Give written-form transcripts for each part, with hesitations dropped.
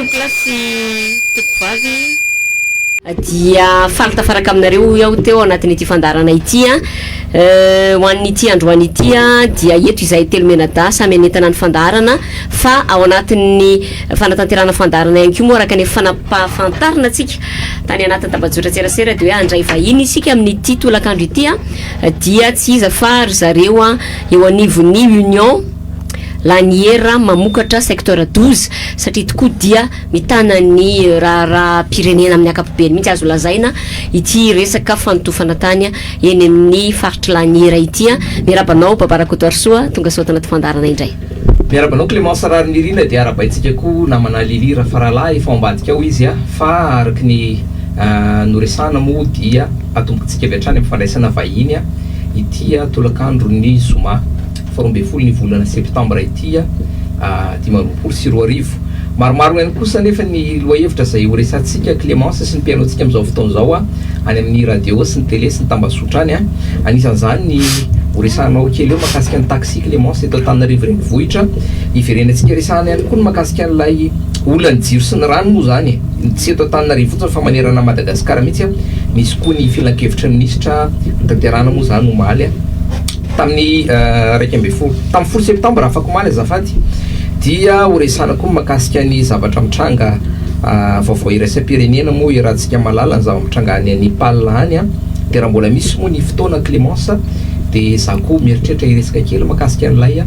Tompolahy sy tompovavy, dia faly tafaraka aminareo hoy aho teo anatin'ity fandaharana ity a. Ho an'ity androany ity a, dia eto izahay telo mianadahy samy hanentana ny fandaharana fa ao anatin'ny fanatanterahana fandaharana ihany koa moa araka ny efa nampahafantarina antsika tany anatin'ny tambajotran-tserasera dia hoe handray vahiny isika amin'ity tolakandro ity a, dia tsy iza fa ry zareo eo anivon'ny Union Laniera mamokatra secteur 12 satria tokoa dia mitana ny raharaham-pirenena amin'ny ankapobeny mihitsy azo lazaina ity resaka fanotofana tany eny amin'ny faritr'i Laniera ity. Miarahaba anao Baba Rakotoarisoa, tonga soa ato anaty fandaharana indray. Miarahaba anao Clémence Raharinirina dia arahabaintsika koa namana Lily Rafaralahy efa ao ambadika ao izy fa araka ny noresahana moa dia atombokintsika avy hatrany amin'ny fandraisana vahiny ity tolakandron'ny zoma 12 ny volana septambra ity 2025. Maromaro ihany kosa anefa ny lohahevitra izay horesahantsika Clémence sy ny mpihaino antsika amin'izao fotoana izao any amin'ny radio sy ny télé sy ny tambazotra any. Anisan'izany ny horesahanao kely eo mahakasika ny taxi Clémence eto Antananarivo renivohitra. Hiverenantsika resahana ihany koa ny mahakasika an'ilay olan'ny jiro sy ny rano moa izany e. Tsy eto Antananarivo fotsiny fa manerana an'i Madagasikara mihitsy. Nisy koa ny filankevitry ny minisitra notanterahana moa izany omaly. Tamin'ny 11, tamin'ny 10 septambra afakomaly azafady, dia ho resahana koa ny mahakasika ny zavatra mitranga vaovao iraisam-pirenena moa iarahantsika mahalala ny zava-mitranga any Nepal any an, dia raha mbola misy moa ny fotoana Clémence dia za koa mieritreritra hiresaka kely mahakasika an'ilay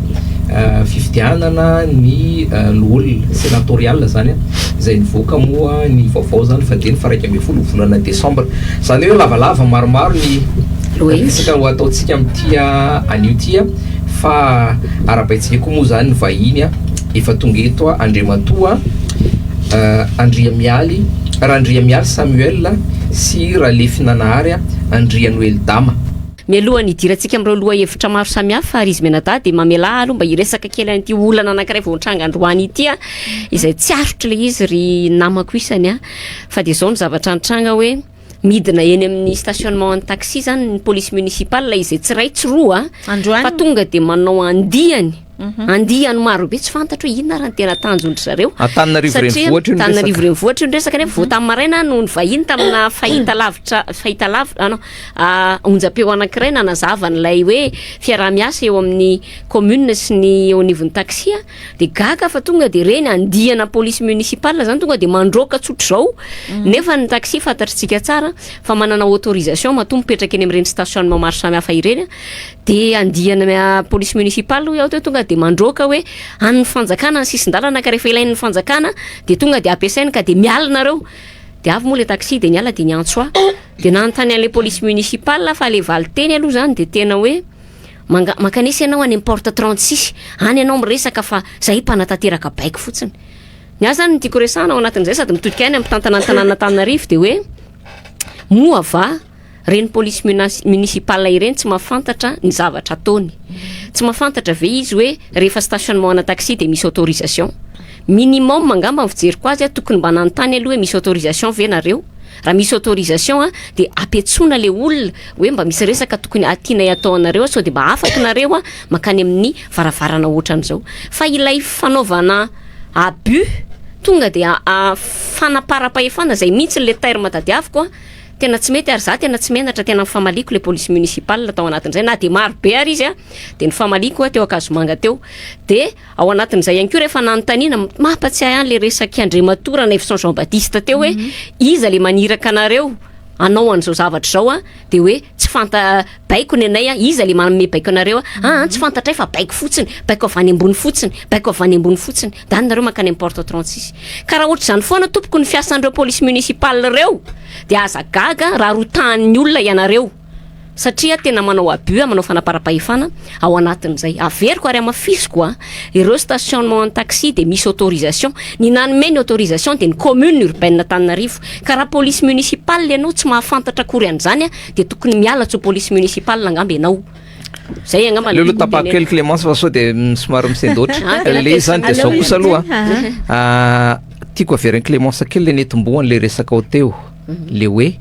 fifidianana ny loholona senatorial zany an, izay nivoaka moa ny vaovao zany fa dia ny faha 11 volana desambra, zany hoe lavalava maromaro ny Resaka ho ataontsika amin'ity anio ity fa arahabaintsika koa moa izany ny vahiny efa tonga eto Andriamatoa Andriamialy Randriamialy Samuel sy Ralefinanahary Andrianoelidama. Mialohan'ny hidirantsika amin'ireo lohahevitra maro samihafa ry izy mianadahy dia mamelà ahy aloha mba hiresaka kely an'ity olana anankiray vao nitranga androany ity izay tsy aritro ilay izy ry namako isany fa dia izao ny zavatra nitranga hoe Midina eny amin'ny stationnement an'ny taxi zany ny police municipale izay tsy iray tsy roa Androany? fa tonga dia manao andiany andiany maro be tsy fantatro hoe inona ary ny tena tanjon-dry zareo. Antananarivo Satria renivohitra io ny Antananarivo resaka. renivohitra io ny resaka nefa vao tamin'ny maraina no nivahiny tamina fahitalavitra fahitalavitra ah non ah, onjam-peo anankiray nanazava an'ilay hoe fiaraha-miasa eo amin'ny commune sy ny eo anivon'ny taxi a. De gaga fa tonga de reny andiana police municipale zany tonga de mandroaka tsotr'izao nefa ny taxi fantatritsika tsara fa manana autorisation matoa mipetraka eny amin'ireny stationnement maro samihafa ireny a, de andiana police municipale hoy aho teo tonga de mandroaka hoe an'ny fanjakana ny sisin-dalana ka rehefa ilain'ny fanjakana de tonga de ampiasainy ka de miala nareo, de avy moa le taxi de niala de niantso ahy de nanontany an'le police municipale fa le valin-teny aloha zany de tena hoe Manga, mankanesa ianao any amin'ny porte 36, any ianao miresaka fa zahay mpanatanteraka baiko fotsiny. Ny ahy zany ny tiako resahana ao anatin'izay sady mitodika ahy any amin'ny mpitantana ny tanàn'Antananarivo dia hoe moa va ireny police municipale ireny tsy mahafantatra ny zavatra ataony? Tsy mahafantatra ve izy hoe rehefa stationnement ana taxi dia misy autorisation? Minimum angamba ny fijeriko azy tokony mba nanontany aloha hoe misy autorisation ve nareo? Raha misy autorisation a dia ampiantsoana le olona hoe mba misy resaka tokony tianay atao anareo sao dia mba afaka nareo a mankany amin'ny varavarana ohatran'izao. Fa ilay fanaovana abus tonga dia fanaparam-pahefana izay mihitsy le terme tadiaviko a, tena tsy mety ary za tena tsy menatra tena nifamaliako le police municipale tao anatin'izay na dia maro be ary izy a dia nifamaliako teo Ankazomanga teo dia Ao anatin'izay ihany koa rehefa nanontaniana, mampatsiahy ahy ilay resak'i Andriamatoa Ranaivoson Jean Baptiste teo hoe iza ilay maniraka anareo hanao an'izao zavatra izao an, dia hoe tsy fanta, baiko ny anay an, iza ilay manome baiko anareo an, aa tsy fantatray fa baiko fotsiny, baiko avy any ambony fotsiny, baiko avy any ambony fotsiny, dia any nareo mankany amin'ny porte 36. Ka raha ohatr'izany foana tompoko ny fiasan'ireo police municipale ireo dia aza gaga raha rotahan'ny olona ianareo. Satria tena manao abus manao fanaparam-pahefana ao anatin'izay. Averiko ary hamafisiko a, ireo stationnement an'ny taxi dia misy autorisation, ny nanome ny autorisation dia ny commune urbaine Antananarivo. Ka raha police municipale ianao tsy mahafantatra akory an'izany a, dia tokony miala tsy ho police municipale angamba ianao. Zay angamba no Aleo aloha tiako tapahako tenenina. kely Clémence fa sao dia somary misendoatra. Ah, tena Le izy zany dia zao Aleo kosa aloha izy. a, tiako averin'i Clémence kely le netombohan'le resaka ao teo, le hoe.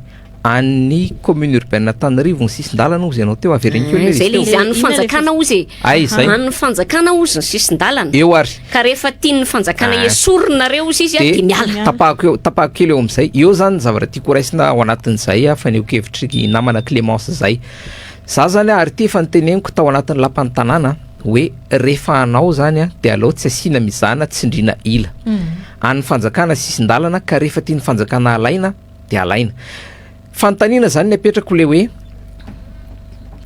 An'ny commune urbaine Antananarivo ny sisin-dalana ozy ianao teo, avereno kely Zay le izy, an'ny fanjakana ozy e. Ay, zay. An'ny fanjakana ozy ny sisin-dalana. Eo ary. Ka rehefa tian'ny fanjakana Ah. esorinareo ozy izy a, De de miala. Tapahako eo, tapahako kely eo amin'izay. Eo zany ny zavatra tiako horaisina ao anatin'izay a, fanehoan-kevitry ny namana Clémence zay. Za zany a, ary ity efa noteneniko tao anatin'ny lapan'ny tanàna hoe rehefa hanao zany a, de aleo tsy asiana mizana tsindriana ila. An'ny fanjakana sisin-dalana ka rehefa tian'ny fanjakana alaina de alaina. Fanontaniana zany ny apetrako le hoe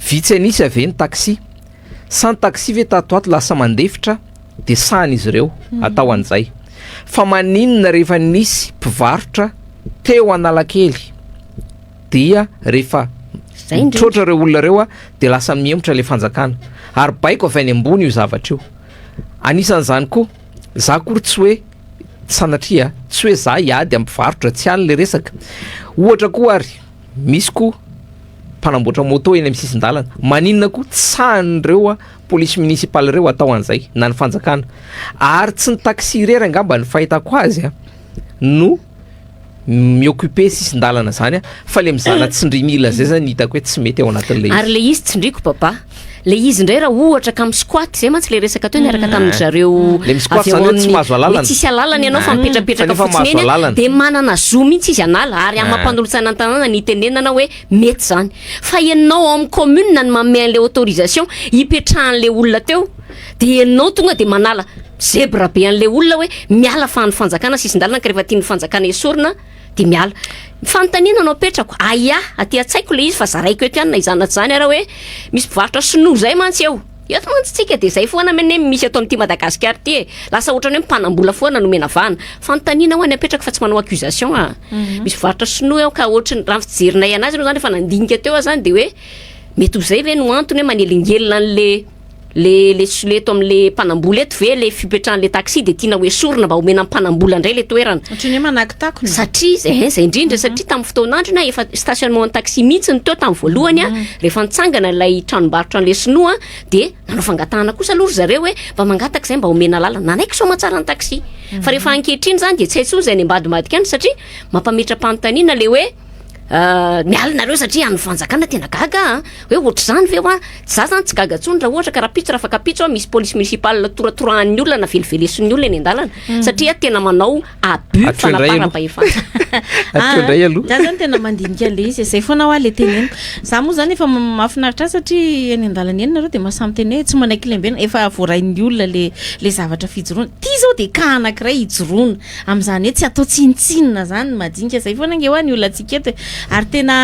vitsy an'isa ve ny taxi? Sa ny taxi ve tato ato lasa mandefitra de sahan'izy ireo atao an'izay? Fa maninona rehefa nisy mpivarotra teo Analakely dia rehefa Zay indrindra. mitroatra ireo olona ireo a, de lasa mihemotra le fanjakana? Ary baiko avy any ambony io zavatra io. Anisan'izany koa, za akory tsy hoe sanatria, tsy hoe za hiady amin'ny mpivarotra, tsy any le resaka. Ohatra koa ary, misy koa mpanamboatra moto eny amin'ny sisin-dalana. Maninona koa tsy sahan'ireo polisy municipal ireo atao an'izay, na ny fanjakana. Ary tsy ny taxi irery angamba ny fahitako azy a, no mi-occuper sisin-dalana zany a, fa le mizana tsindrimila zay zany hitako hoe tsy mety ao anatin'ilay izy. Ary le izy tsindriko baba. Le izy indray raha ohatra ka mi-squat, zay mantsy le resaka teo niaraka tamin-dry zareo Le mi-squat avy eo zany hoe tsy amin'ny mahazo alalana. hoe tsisy alalana ianao fa mipetrapetraka Fa nefa fotsiny mahazo eny a, alalana. de manana zo mihitsy izy hanala ary amin'ny maha mpanolotsaina ny tanàna ny hitenenana hoe mety zany. Fa ianao ao amin'ny commune no manome an'le autorisation hipetrahan'le olona teo, de ianao tonga de manala zebra be an'le olona hoe miala fa an'ny fanjakana sisin-dalana ka rehefa tian'ny fanjakana esorina de miala. Fanontaniana no apetrako, aia aty an-tsaiko le izy fa zaraiko eto ihany na izany na tsy izany ara hoe misy mpivarotra sinoa zay mantsy eo. Eto mantsy tsika de zay foana anie misy eto amin'ity Madagasikara ity e. Lasa ohatran'ny hoe mpanam-bola foana no omena vahana. Fanontaniana ho'a ny apetrako fa tsy manao accusation aho. Misy mpivarotra sinoa eo ka ohatry ny raha ny fijerinay anazy aloha zany efa nandinika teo aho zany de hoe mety ho zay ve no antony hoe manelingelina an'le le le le eto amin'le mpanambola eto ve le fipetrahan'le taxi de tiana ho esorina mba homena mpanambola indray le toerana. Ohatran'ny hoe manakotakona. Satria zay, eh, zay indrindra, satria tamin'ny fotoan'andro na efa stationnement ny taxi mihitsy ny teo tamin'ny voalohany a, rehefa nitsangana ilay tranombarotra an'le sinoa de nanao fangatahana kosa aloha ry zareo hoe mba mangataka izay mba homena alalana, nanaiky soamantsara ny taxi. Fa rehefa ankehitriny zany de tsy hay intsony izay any ambadimbadika any satria mampametra-panontaniana le hoe miala nareo satria an'ny fanjakana. Tena gaga a, hoe ohatr'izany ve hoa? Za zany tsy gaga intsony raha ohatra ka rahampitso raha afaka-pitso a misy police municipale toratorahan'ny olona na velivelesin'ny olona eny an-dalana satria tena manao abus Hatreo indray aloha. fanaparam-pahefana. Hatreo indray aloha. Za zany tena mandinika an'le izy e, zay foana hoa le teneniko. Za moa zany efa mahafinaritra ahy satria eny an-dalana eny nareo de mahasahy miteny hoe tsy manaiky lembena, efa voarain'ny olona le le zavatra fijoroana. Ty zao de cas anankiray ijoroana. Amin'izany hoe tsy atao tsinontsinona izany ny madinika, izay foana ange hoa ny olantsika eto e! Ary tena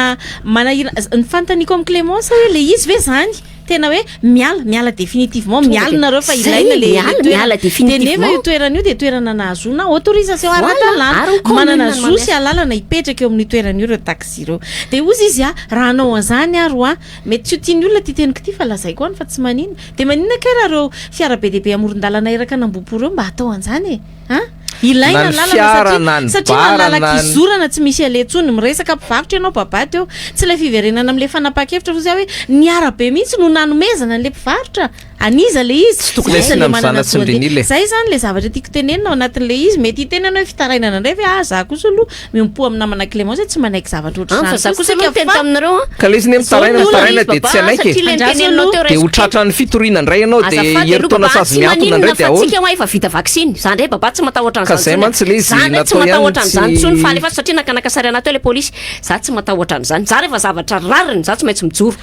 manahirana, ny fanontaniako amin'i Clémence hoe le izy ve izany tena hoe miala, miala définitivement, miala nareo fa ilaina le Miala, toerana, miala de nefa io définitivement. toerana io de toerana nahazoana autorisation Voilà, ara-dalàna, ary ny commune manana no zo mampiasa. sy alalana hipetraka eo amin'io toerana io ireo taxi ireo. De hozy izy a, raha hanao an'izany ary hoa, mety tsy ho tian'ny olona ity teniko ity fa lazaiko any fa tsy maninona, de maninona kay raha ireo fiara be dia be amoron-dalana eraka an'Ambohipo ireo mba atao an'izany e? An! Ilaina Na ny ny lalana fiara, satria na ny satria bara, malalaka na ny- hizorana tsy misy aleha intsony. Miresaka mpivarotra ianao Baba teo. Tsy ilay fiverenana amin'ilay fanapahan-kevitra fotsiny hoe ny arabe mihitsy no nanomezana an'ilay mpivarotra. An'iza ilay izy? Tsy tokony Iza asiana ilay manana mizana zo handeha? tsindrin'ila e. Zay izany ilay zavatra tiako tenenina ao anatin'ilay izy. Mety hiteny ianao hoe fitarainana indray ve? Ah, za kosa aloha miombom-po amin'ny namana Clémence hoe tsy manaiky zavatra An, fa ohatr'izany za kosa kosa aloha isika niteny fa taminareo an. Ka le izy ne Zao mitaraina ny olana mitaraina izy de Baba, tsy hanaiky e. satria le Andraso niteneninao aloha. teo De ho raisiko kely. tratran'ny fitoriana indray ianao de Azafady aloha herintaona Baba, sazy tsy mihantona maninona indray de fa ahoana? tsika hoa efa vita vaksiny. Za ndray Baba tsy matahotra Ka an'izany zay intsony a. mantsy le izy Za ndray tsy natao ihany matahotra an'izany intsony fa tsy alefaso satria nakanaka sary anahy teo le polisy. Za tsy matahotra an'izany. Za rehefa zavatra rariny za tsy maintsy mijoro.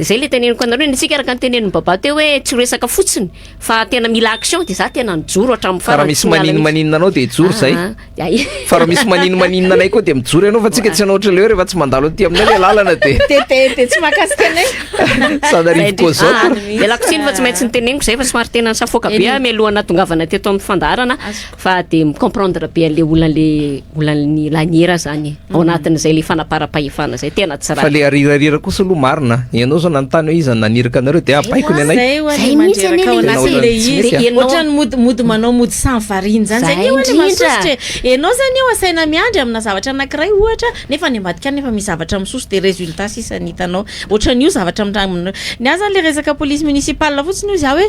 Zay le teneniko anareo, ny antsika araka ny tenenin'i Baba teo hoe tsy resaka fotsiny fa tena mila action de za tena nijoro hatramin'ny Ka raha farany misy tsy niala manino mihitsy. maninona anao de hijoro zay. Ah, ah, ai. Fa raha misy manino maninona anay koa de mijoro ianao fa tsika tsy hanao ohatran'ilay hoe rehefa tsy mandalo aty aminay le lalana de De de de tsy mahakasika anay. ça n'arrive qu'aux Ah, autres. Ialako tsiny fa tsy maintsy niteneniko zay fa somary tena nisafoaka be aho mialohan'ny nahatongavana teto amin'ny fandaharana fa de mi-comprendre be an'le olan'le olan'ny laniera zany e. Ao anatin'izay le fanaparam-pahefana zay tena tsy Fa rariny. le arirarira kosa aloha marina. Ianao zao nanontany hoe iza no naniraka anareo de ah baiko ny anay. Zay ho'a Zay le mihitsy mandreraka ao anie le anatin'le izy. izy. Tena ohatran'ny Ohatran'ny mody mody manao mody samy variana zany. Zay Zay anie ho'a le indrindra. mahasosotra e. Ianao zany eo asaina miandry amina zavatra anankiray ohatra nefa any ambadika any efa misy zavatra misoso de résultat sisa ny hitanao. Ohatran'io zavatra mitranga. Ny ahy zany le resaka police municipale fotsiny hoy za hoe.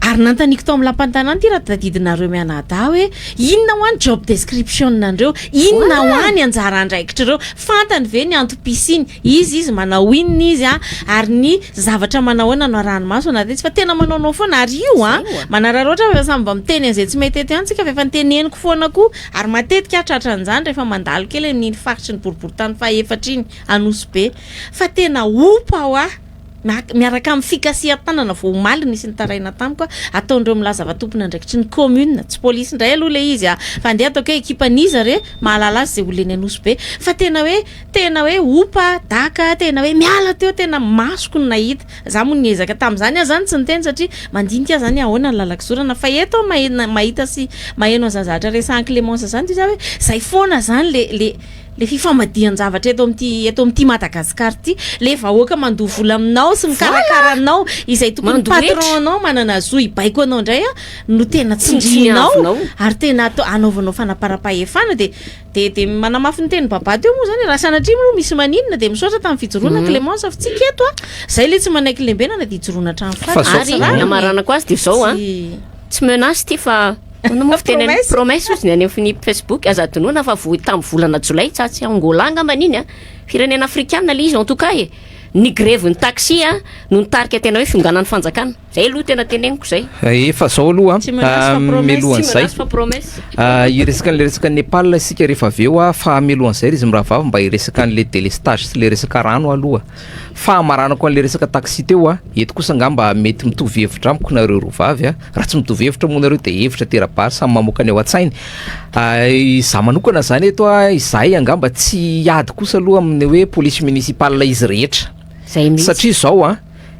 Ary nanontaniako tao amin'ny lapan'ny tanàna ity raha tadidinareo mianadahy hoe inona ho any job description andreo, inona ho any anjara andraikitr'ireo, fantany ve ny antom-pisiany, izy manao inona izy a, ary ny zavatra manao ahoana no arahany maso anaty izy, fa tena manaonao foana. Ary io a manararaotra fa samy mba miteny an'izay tsy mety eto ihany tsika, fa efa niteneniko foana koa, ary matetika tratran'izany rehefa mandalo kely amin'iny faritry ny boriborintany fahaefatra iny Anosy Be, fa tena opa ho ahy miaraka amin'ny fikasihan-tanana. Vao omaly nisy nitaraina tamiko a, ataondreo milaza fa tompon'andraikitry ny commune, tsy polisy indray aloha le izy a, fa andeha ataoko hoe ekipan'iza re mahalala azy zay olona eny Anosy Be, fa tena hoe opa daka, tena hoe miala teo, tena masoko no nahita. Za moa niezaka tamin'izany aho zany tsy niteny satria mandinika aho zany ahoana ny lalan-kizorana, fa eto aho mahita sy maheno an'izany zavatra resahan'i Clémence zany, de za hoe zay foana zany le fifamadihan-javatra eto amin'ity Madagasikara ity, le vahoaka mandoa vola aminao sy mikarakara anao izay tokony Mandoa hetra. patron anao manana zo hibaiko anao indray a no tena tsindrinao Tsinontsiniavinao. ary tena atao anaovanao fanaparam-pahefana. De manamafy ny teny baba teo moa zany, raha sanatria moa misy maninona, de misaotra tamin'ny fijoroana Clémence, fa tsika eto a zay le tsy manaiky lembenana de hijoroana hatramin'ny Fa farany. Ary Tsy rariny. amaranako azy de zao a, tsy menace ty fa ono moa fitenena Promesse. Promesse ozy ny any amin'ny Facebook. Aza adinoana fa vo tamin'ny volana jolay tsatsy Angola angambany iny a, firenena afrikana le izy en tout cas e, ny grève ny taxi a no nitarika tena hoe fionganan'ny fanjakana. Zay aloha tena teneniko zay. Efa zao aloha Tsy menace fa promesse. mialohan'izay Tsy menace fa promesse. Hiresaka an'le resaka Nepal isika rehefa avy eo a, fa mialohan'izay ry izy mirahavavy mba hiresaka an'le délestage sy le resaka rano aloha, fa amaranako an'le resaka taxi teo a. Eto kosa angamba mety mitovy hevitra amiko nareo roa vavy a, raha tsy mitovy hevitra moa nareo de hevitra tera-bary, samy mamoaka ny ao an-tsainy. Izaho manokana zany eto a, izahay angamba tsy hiady kosa aloha amin'ny hoe police municipale izy rehetra zay mihitsy. Satria zao a,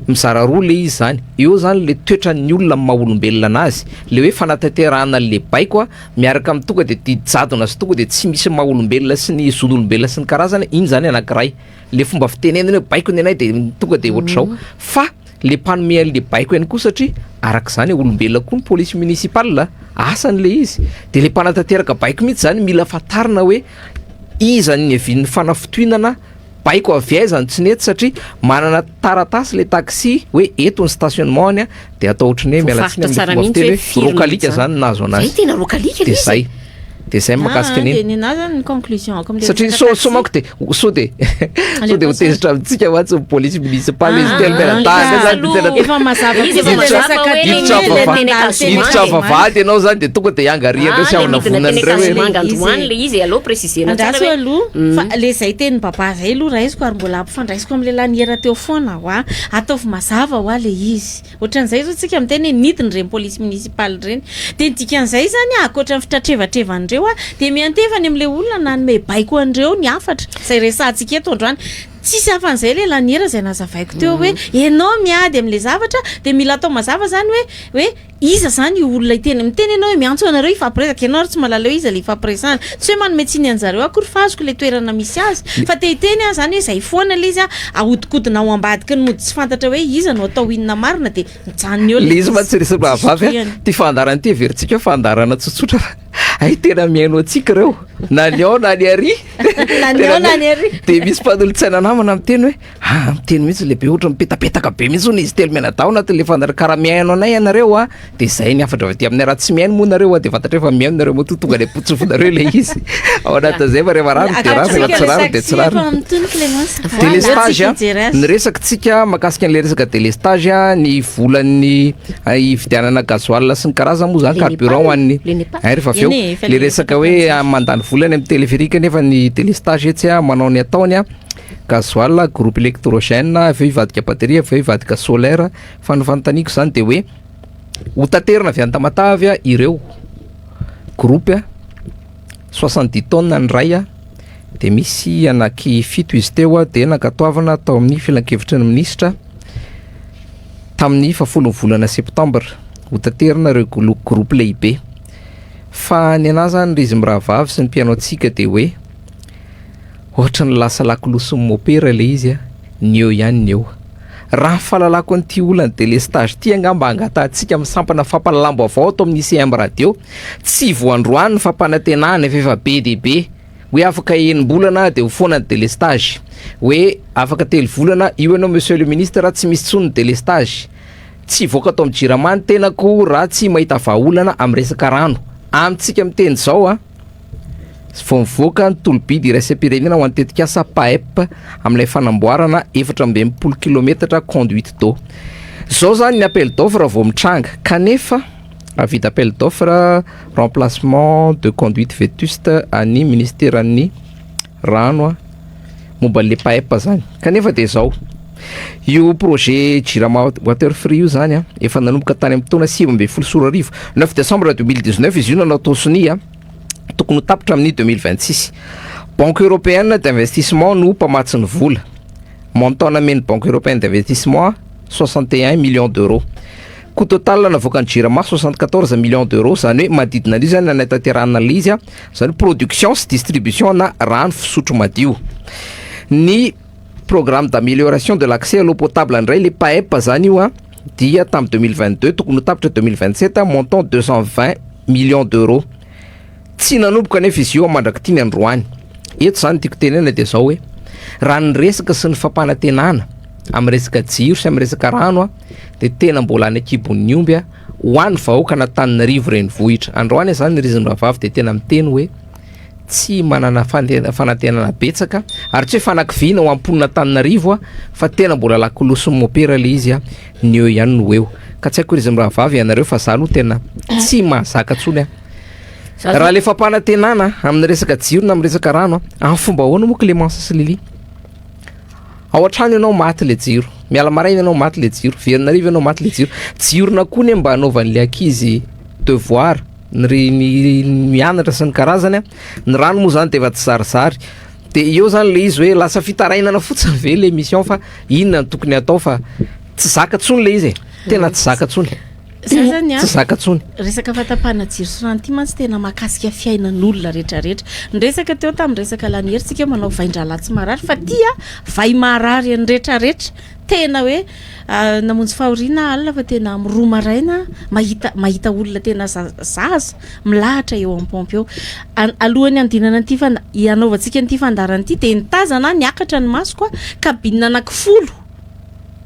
mizara roa le izy zany eo zany, le toetran'ny olona amin'ny maha olombelona anazy, le hoe fanatanterahana le baiko a miaraka amin'ny tonga de didijadona sy tonga de tsy misy maha olombelona sy ny zon'olombelona sy ny karazana iny zany anankiray, le fomba fitenenana hoe baiko ny anay de tonga de ohatr'izao, fa le mpanome an'le baiko ihany koa, satria arak'izany olombelona koa ny police municipale, asany le izy, de le mpanatanteraka baiko mihitsy zany mila fantarina hoe iza ny avian'ny fanafotoinana baiko, avy aiza ny tsy nety, satria manana taratasy le taxi hoe eto ny stationnement any a, de atao ohatrany hoe miala tsiny Voafaritra tsara amin'ny fomba mihitsy fiteny hoe hoe firy rokalika mihitsy zany nahazo zay anazy. Tena rokalika De le izy. zay mahakasika Ah, an'iny. de ninahy zany ny conclusion ako am'le Satria resaka so taxi. manko de sao de ho tezitra amintsika mantsy ny police municipale izy telo mianadahy zany de tena Efa mazava Izy kosa efa le mazava resaka hoe teny Hiditra hoe le vava- mandalo teny hiditra Androany. vavahady ianao zany de tonga de hiangariandreo sy Ah, le midina teny avonavonan'ireo hoe Ankazomanga Izy. androany le izy aloha précisena tsara Andraso hoe aloha fa le zay teny baba zay aloha raisiko ary mbola ampifandraisiko am'le laniera teo foana ho a, ataovy mazava ho a le izy. Ohatran'izay zao tsika miteny hoe nidiny reny police municipale reny, de ny dikan'izay zany a, ankoatra ny fitratrevatrevan'ireo a, de miantefany am'le olona nanome baiko an'ireo ny hafatra zay resahantsika eto androany. Tsisy hafan'izay le laniera zay nazavaiko teo hoe ianao miady am'le zavatra de mila atao mazava zany hoe iza zany io olona iteny miteny ianao hoe miantso anareo hifampiresaka ianao ary tsy mahalala hoe iza le ifampiresahana. Tsy hoe manome tsiny an'zareo akory fa azoko le toerana misy azy, fa te hiteny a zany hoe zay foana le izy a, ahodinkodina ao ambadiky ny mody tsy fantatra hoe iza no atao inona marina, de mijanona eo. Le izy mantsy resaka vavy a Tsisy ty fandaharana ty heverintsika hoe fandaharana tsotsotra fa ay tena mihaino antsika ireo na ny ao na ny ary. Na ny ao na ny ary. De misy mpanolotsaina namana miteny hoe ah, miteny mihitsy lehibe ohatra mipetapetaka be mihitsy hono izy telo mianadahy ao anatin'le fandaharana, karaha mihaino anay ianareo a, de zay ny hafatra avy aty aminay. Raha tsy mihaino moa nareo a, de fantatra hoe fa mihaino nareo moa to tonga le potsofonareo le izy ao anatin'izay, fa rehefa rariny de rariny, rehefa tsy rariny de tsy rariny. Efa mitony Clémence. Délestage a, Hijery azy. ny resaka mahakasika an'le resaka délestage a, ny volan'ny hividianana gasoil sy ny karazana moa zany Le carburant ho Nepal, an'ny le Nepal. ay rehefa avy eo Eny e, efa le le resaka hoe mandany vola any amin'ny téléphérique nefa ny délestage etsy a manao ny ataony a, gasoil, groupe électrogène, avy eo hivadika batterie, avy eo hivadika solaire. Fa ny fanontaniako zany de hoe ho taterina avy any Tamatavy a ireo groupe a, 70 tonnes ny ray a, de misy anaky fito izy teo a, de nankatoavina tao amin'ny filankevitry ny minisitra tamin'ny 10 volana septembre ho taterina ireo groupe lehibe. Fa ny anahy zany ry izy mirahavavy sy ny mpianao antsika de hoe ohatra ny lasa lakolosin'ny mopera le izy a, ny eo ihany ny eo. Raha ny fahalalako an'ity olana délestage ty angamba angatahantsika amin'ny sampana fampahalalam-baovao ato amin'ny ICM radio. Tsy voandroany ny fampanantenana efa be dia be hoe afaka 6 volana de ho foana ny délestage, hoe afaka 3 volana io ianao monsieur le ministre tsy misy intsony ny délestage. Tsy hivoaka ato amin'ny Jirama ny tenako raha tsy mahita vahaolana amin'ny resaka rano. Amintsika miteny izao a, vao mivoaka ny tolo-bidy iraisam-pirenena ho an'ny tetikasa PAEP amin'ilay fanamboarana 64 kilometatra conduite d'eau. Izao izany ny appel d'offre vao mitranga kanefa avis d'appel d'offre remplacement de conduite vétuste an'ny ministeran'ny rano a, momba an'le PAEP zany. Kanefa dia izao, io projet Jirama Water Free io zany a, efa nanomboka tany amin'ny taona 2019, 9 décembre 2019 izy io no natao sonia, tokony ho tapitra amin'ny 2026. Banque européenne d'investissement no mpamatsy ny vola. Montant namen'ny Banque européenne d'investissement 61 millions d'euros. Coût total navoakan'ny Jirama 74 millions d'euros, zany hoe manodidina an'io zany nanatanterahana an'ilay izy a, zany hoe production sy distribution na rano fisotro madio. Ny programme d'amélioration de l'accès à l'eau potable indray, le PAEP zany io a, dia tamin'ny 2022 tokony ho tapitra 2027, montant 220 millions d'euros. Tsy nanomboka nefa izy io mandrak'ity ny androany. Eto zany tiako tenena dia zao hoe raha ny resaka sy ny fampanantenana amin'ny resaka jiro sy amin'ny resaka rano a, dia tena mbola any an-kibon'ny omby a ho an'ny vahoaka an'Antananarivo renivohitra. Androany zany ny riziny rahavavy dia tena miteny hoe tsy manana fanantenana betsaka ary tsy hoe fanakiviana ho amponina Antananarivo a, fa tena mbola lakolosin'ny mopera le izy a, ny eo ihany no eo. Ka tsy haiko riziny rahavavy ianareo fa za aloha tena tsy mahazaka intsony a. Raha le fampanantenana amin'ny resaka jiro na amin'ny resaka rano a, amin'ny fomba ahoana moa Clémence sy Lily? Ao an-trano ianao maty le jiro, miala maraina ianao maty le jiro, verina hariva ianao maty le jiro. Jirona koa ne mba hanaovan'le ankizy devoir, ny ry- ny mianatra sy ny karazany a. Ny rano moa zany de efa tsy zarizary. De eo zany le izy hoe lasa fitarainana fotsiny ve le mission fa inona no tokony atao fa tsy zaka intsony le izy e, tena tsy zaka intsony. Za zany a, Tsy zaka intsony. Resaka fatapahana jiro sy rano ity mantsy tena mahakasika fiainan'olona rehetrarehetra. Ny resaka teo tamin'ny resaka lany hery tsika manao vain-drahalahy tsy marary fa ty a vay marary an'ny rehetrarehetra. Tena hoe namonjy fahoriana alina fa tena amin'ny 2 maraina mahita mahita olona tena zaza milahatra eo am-paompy eo. Alohan'ny handinana an'ity fanda- hanaovantsika an'ity fandaharana ity dia nitazana aho niakatra ny masoko a, cabine anaky 10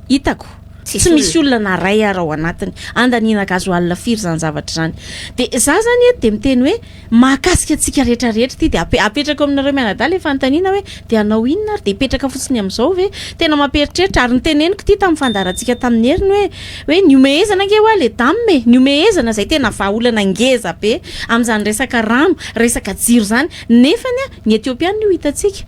hitako. Tsy misy olona na ray ara ao anatiny. Andaniana gasoil firy izany zavatra izany. Dia za zany eto dia miteny hoe mahakasika antsika rehetra rehetra ity dia apetrako aminareo mianadahy ilay fanontaniana hoe dia hanao inona ary dia hipetraka fotsiny amin'izao ve? Tena mampieritreritra ary noteneniko ity tamin'ny fandaharantsika tamin'ny heriny hoe hoe nihomehezana ange hoa le dame e! Nihomehezana izay tena vahaolana ngeza be amin'izany resaka rano, resaka jiro izany nefany ny Etiopiana io hitantsika.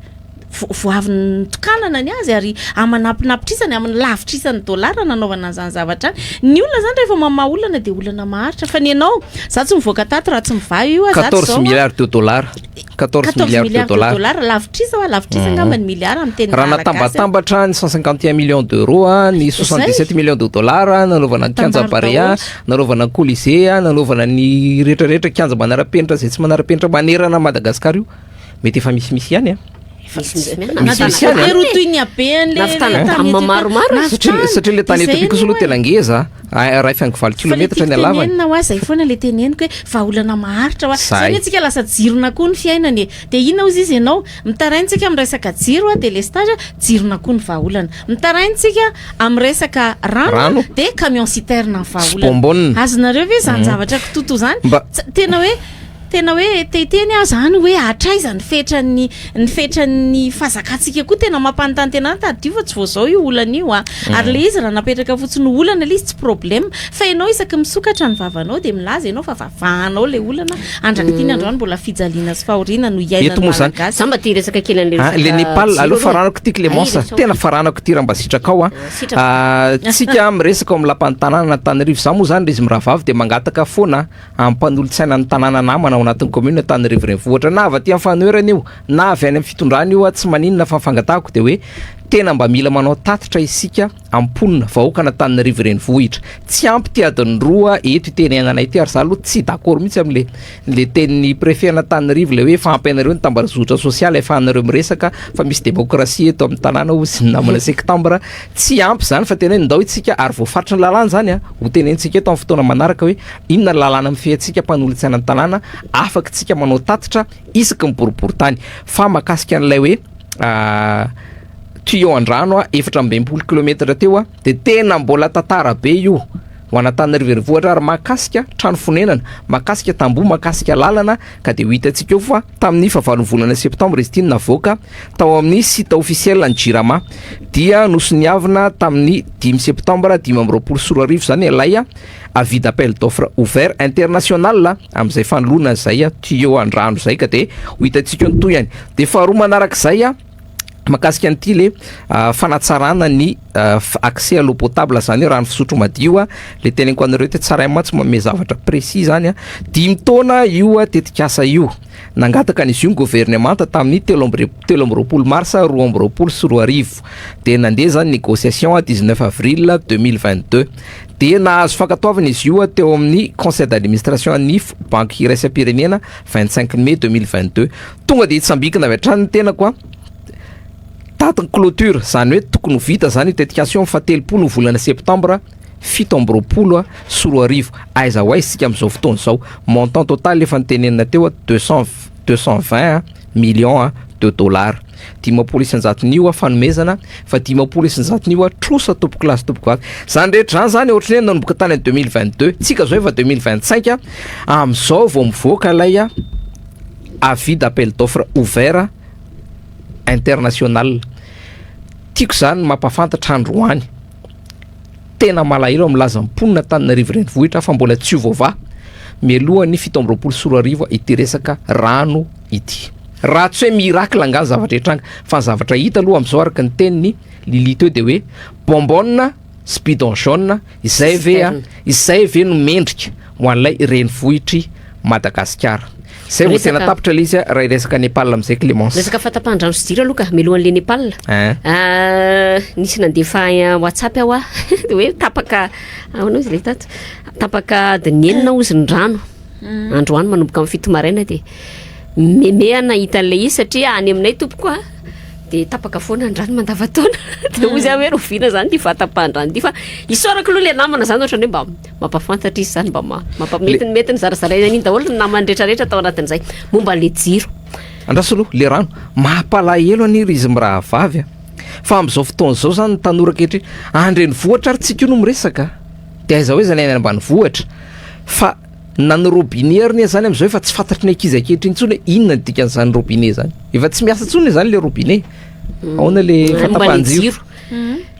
Vao avy nitokanana ny azy ary aman'ampinapitrisany, amin'ny lavitrisany dolara nanaovana an'izany zavatra any. Ny olona zany rehefa mamaha olana dia olana maharitra fa ny anao, za tsy mivoaka tato raha tsy mivaha io ah, za tsy 14 zao ah. milliards de dollars. 14 milliards de dollars. Dollars lavitrisa hoa, lavitrisa angamba ny milliard amin'ny teny Raha malagasy. natambatambatra ny 151 millions d'euros a, ny 77 millions de dollars a, nanaovana ny kianja Tambaro Barea, daholo. nanaovana ny Colisée a, nanaovana ny rehetrarehetra kianja manara-penitra izay tsy manara-penitra manerana an'i Madagasikara io. Mety efa misimisy ihany a. Misimisy Misimisy ihany, Voatery ho toy ny habean'le Nahavitana tany dame Etiopia. maromaro e. Satria satria le tany Izay Etiopia kosa aloha aloha tena ngeza a, 1,8 Fa le kilometatra tiako ny halavany. tenenina hoa zay foana le teneniko hoe vahaolana maharitra hoa. Zay. Zay anie tsika lasa jirona koa ny fiainana e. De inona hozy izy ianao? Mitaraina tsika amin'ny resaka jiro a, délestage, jirona koa ny vahaolana. Mitaraina tsika amin'ny resaka rano, Rano. de camion citerne ny Sy vahaolana. bonbonne. Azonareo ve izany zavatra kitoto zany? Mba- Tena hoe Tena hoe te hiteny aho zany hoe hatraiza ny fetran'ny ny fetran'ny fahazakantsika koa tena mampanontany tena ahy tadidio fa tsy vao zao io olana io a ary le izy raha napetraka fotsiny ho olana le izy tsy problème fa ianao isaky misokatra ny vavanao dia milaza ianao fa vavahanao le olana andrak'ity ny androany mbola fijaliana sy fahoriana no Eto iainan'ny moa zany. malagasy Za mba te hiresaka kely an'le Ah, le resaka Nepal jiro aloha aloha. faranako ty Clémence Ay, resao. tena faranako ty raha mba sitrakao a Sitraka. Ah, tsika miresaka ao amin'ny lapan'ny tanàna Antananarivo za moa zany ry izy mirahavavy dia mangataka foana amin'ny mpanolotsaina ny tanàna namana ao anatin'ny commune Antananarivo renivohitra na avy aty amin'ny fanoherana io na avy any amin'ny fitondrana io tsy maninona fa ny fangatahako dia hoe tena mba mila manao tatitra isika amin'ny mponina vahoakan'Antananarivo renivohitra tsy ampy ty adiny roa eto itenenanay ity ary za aloha tsy d'accord mihitsy amin'le le tenin'ny préfet an'Antananarivo le hoe efa ampy anareo ny tambazotra sosialy ahafahanareo miresaka fa misy démocratie eto amin'ny tanàna hozy ny namana septembre tsy ampy zany fa tena hoe ndao isika ary voafaritry ny lalàna zany a ho tenentsika eto amin'ny fotoana manaraka hoe Inona ny lalàna mifehy antsika mpanolotsaina ny tanàna afaka tsika manao tatitra isaky ny boriborintany fa makasika an'ilay hoe tuyau an-drano a 64 kilometatra teo a de tena mbola tantara be io. ho an'Antananarivo Renivohitra ary mahakasika trano fonenana, mahakasika tamboho, mahakasika lalana ka dia ho hitantsika eo fa tamin'ny fahavalon'ny volana septambra izy ity no navoaka tao amin'ny site officiel ny Jirama dia nosoniavina tamin'ny dimy septambra 2025 izany ilay avis d'appel d'offre ouvert international amin'izay fanoloana izay tuyau an-drano izay ka dia ho hitantsika eo ny tohiny. Dia faharoa manarak'izay mahakasika an'ity le fanatsarana ny accès à l'eau potable zany hoe rano fisotro madio a, le teneniko anareo te tsaraina mantsy manome zavatra précis zany a, dimy taona io tetikasa io, nangataka an'izy io ny gouvernemanta tamin'ny telo amby 23 mars 2022, de nandeha zany négociation a 19 avril 2022, de nahazo fankatoavana izy io teo amin'ny conseil d'administration an'ny banky iraisam-pirenena 25 mai 2022. Tonga dia hitsambikina avy hatrany ny tenako a. Daty ny clôture, izany hoe tokony ho vita izany io tetikasa io amin'ny fahatelopolo ny volana septambra 2027. Aiza ho aiza isika amin'izao fotoana izao? Montant total efa notenenina teo a, 200 220 millions de dollars. 50% io fanomezana, fa 50% io trosa tompoko lahy sy tompoko vavy. Izany rehetra izany zany ohatran'ny hoe nanomboka tany amin'ny 2022, tsika izao efa 2025, amin'izao vao mivoaka ilay avis d'appel d'offre ouvert international. Tiako izany mampahafantatra androany, tena malahelo aho milaza ny mponina Antananarivo renivohitra fa mbola tsy ho voavaha mialohan'ny 2027 ity resaka rano ity. Raha tsy hoe miracle angaha ny zavatra hitranga, fa ny zavatra hita aloha amin'izao araka ny tenin'i Lily teo dia hoe bonbonne sy bidon jaune izay ve a, izay ve no mendrika ho an'ilay renivohitr'i Madagasikara. Izay vao tena tapitra ilay izy raha hiresaka Nepal amin'izay Clémence. Resaka fahatapahan-drano sy jiro aloha ka, mialohan'ilay Nepal. Hein. Nisy nandefa WhatsApp aho dia hoe tapaka, ahoana hozy ilay tato? Tapaka adiny enina hozy ny rano. Androany manomboka amin'ny 7 maraina dia memehana nahita an'ilay izy satria any aminay tompoko a dia tapaka foana ny rano mandavantaona. Dia hoy aho hoe rahoviana izany ity fahatapahan-drano ity fa isaorako aloha ilay namana izany ohatran'ny hoe mba mampahafantatra izy izany mba mampa mety mety nizarazaraina an'iny daholo ny namany rehetrarehetra tao anatin'izay momba an'ilay jiro. Andraso aloha le rano, mampalahelo anie ry izy mirahavavy a! Fa amin'izao fotoana izao izany ny tanora ankehitriny, andrenivohitra ary tsika io no miresaka, dia aiza ho aiza ny any ambanivohitra? Fa na ny robinet ary anie zany am'zao efa tsy fantatry ny ankizy ankehitriny intsony hoe inona ny dikan'izany robinet zany, efa tsy miasa intsony zany le robinet, ahoana le fahatapahan-jiro?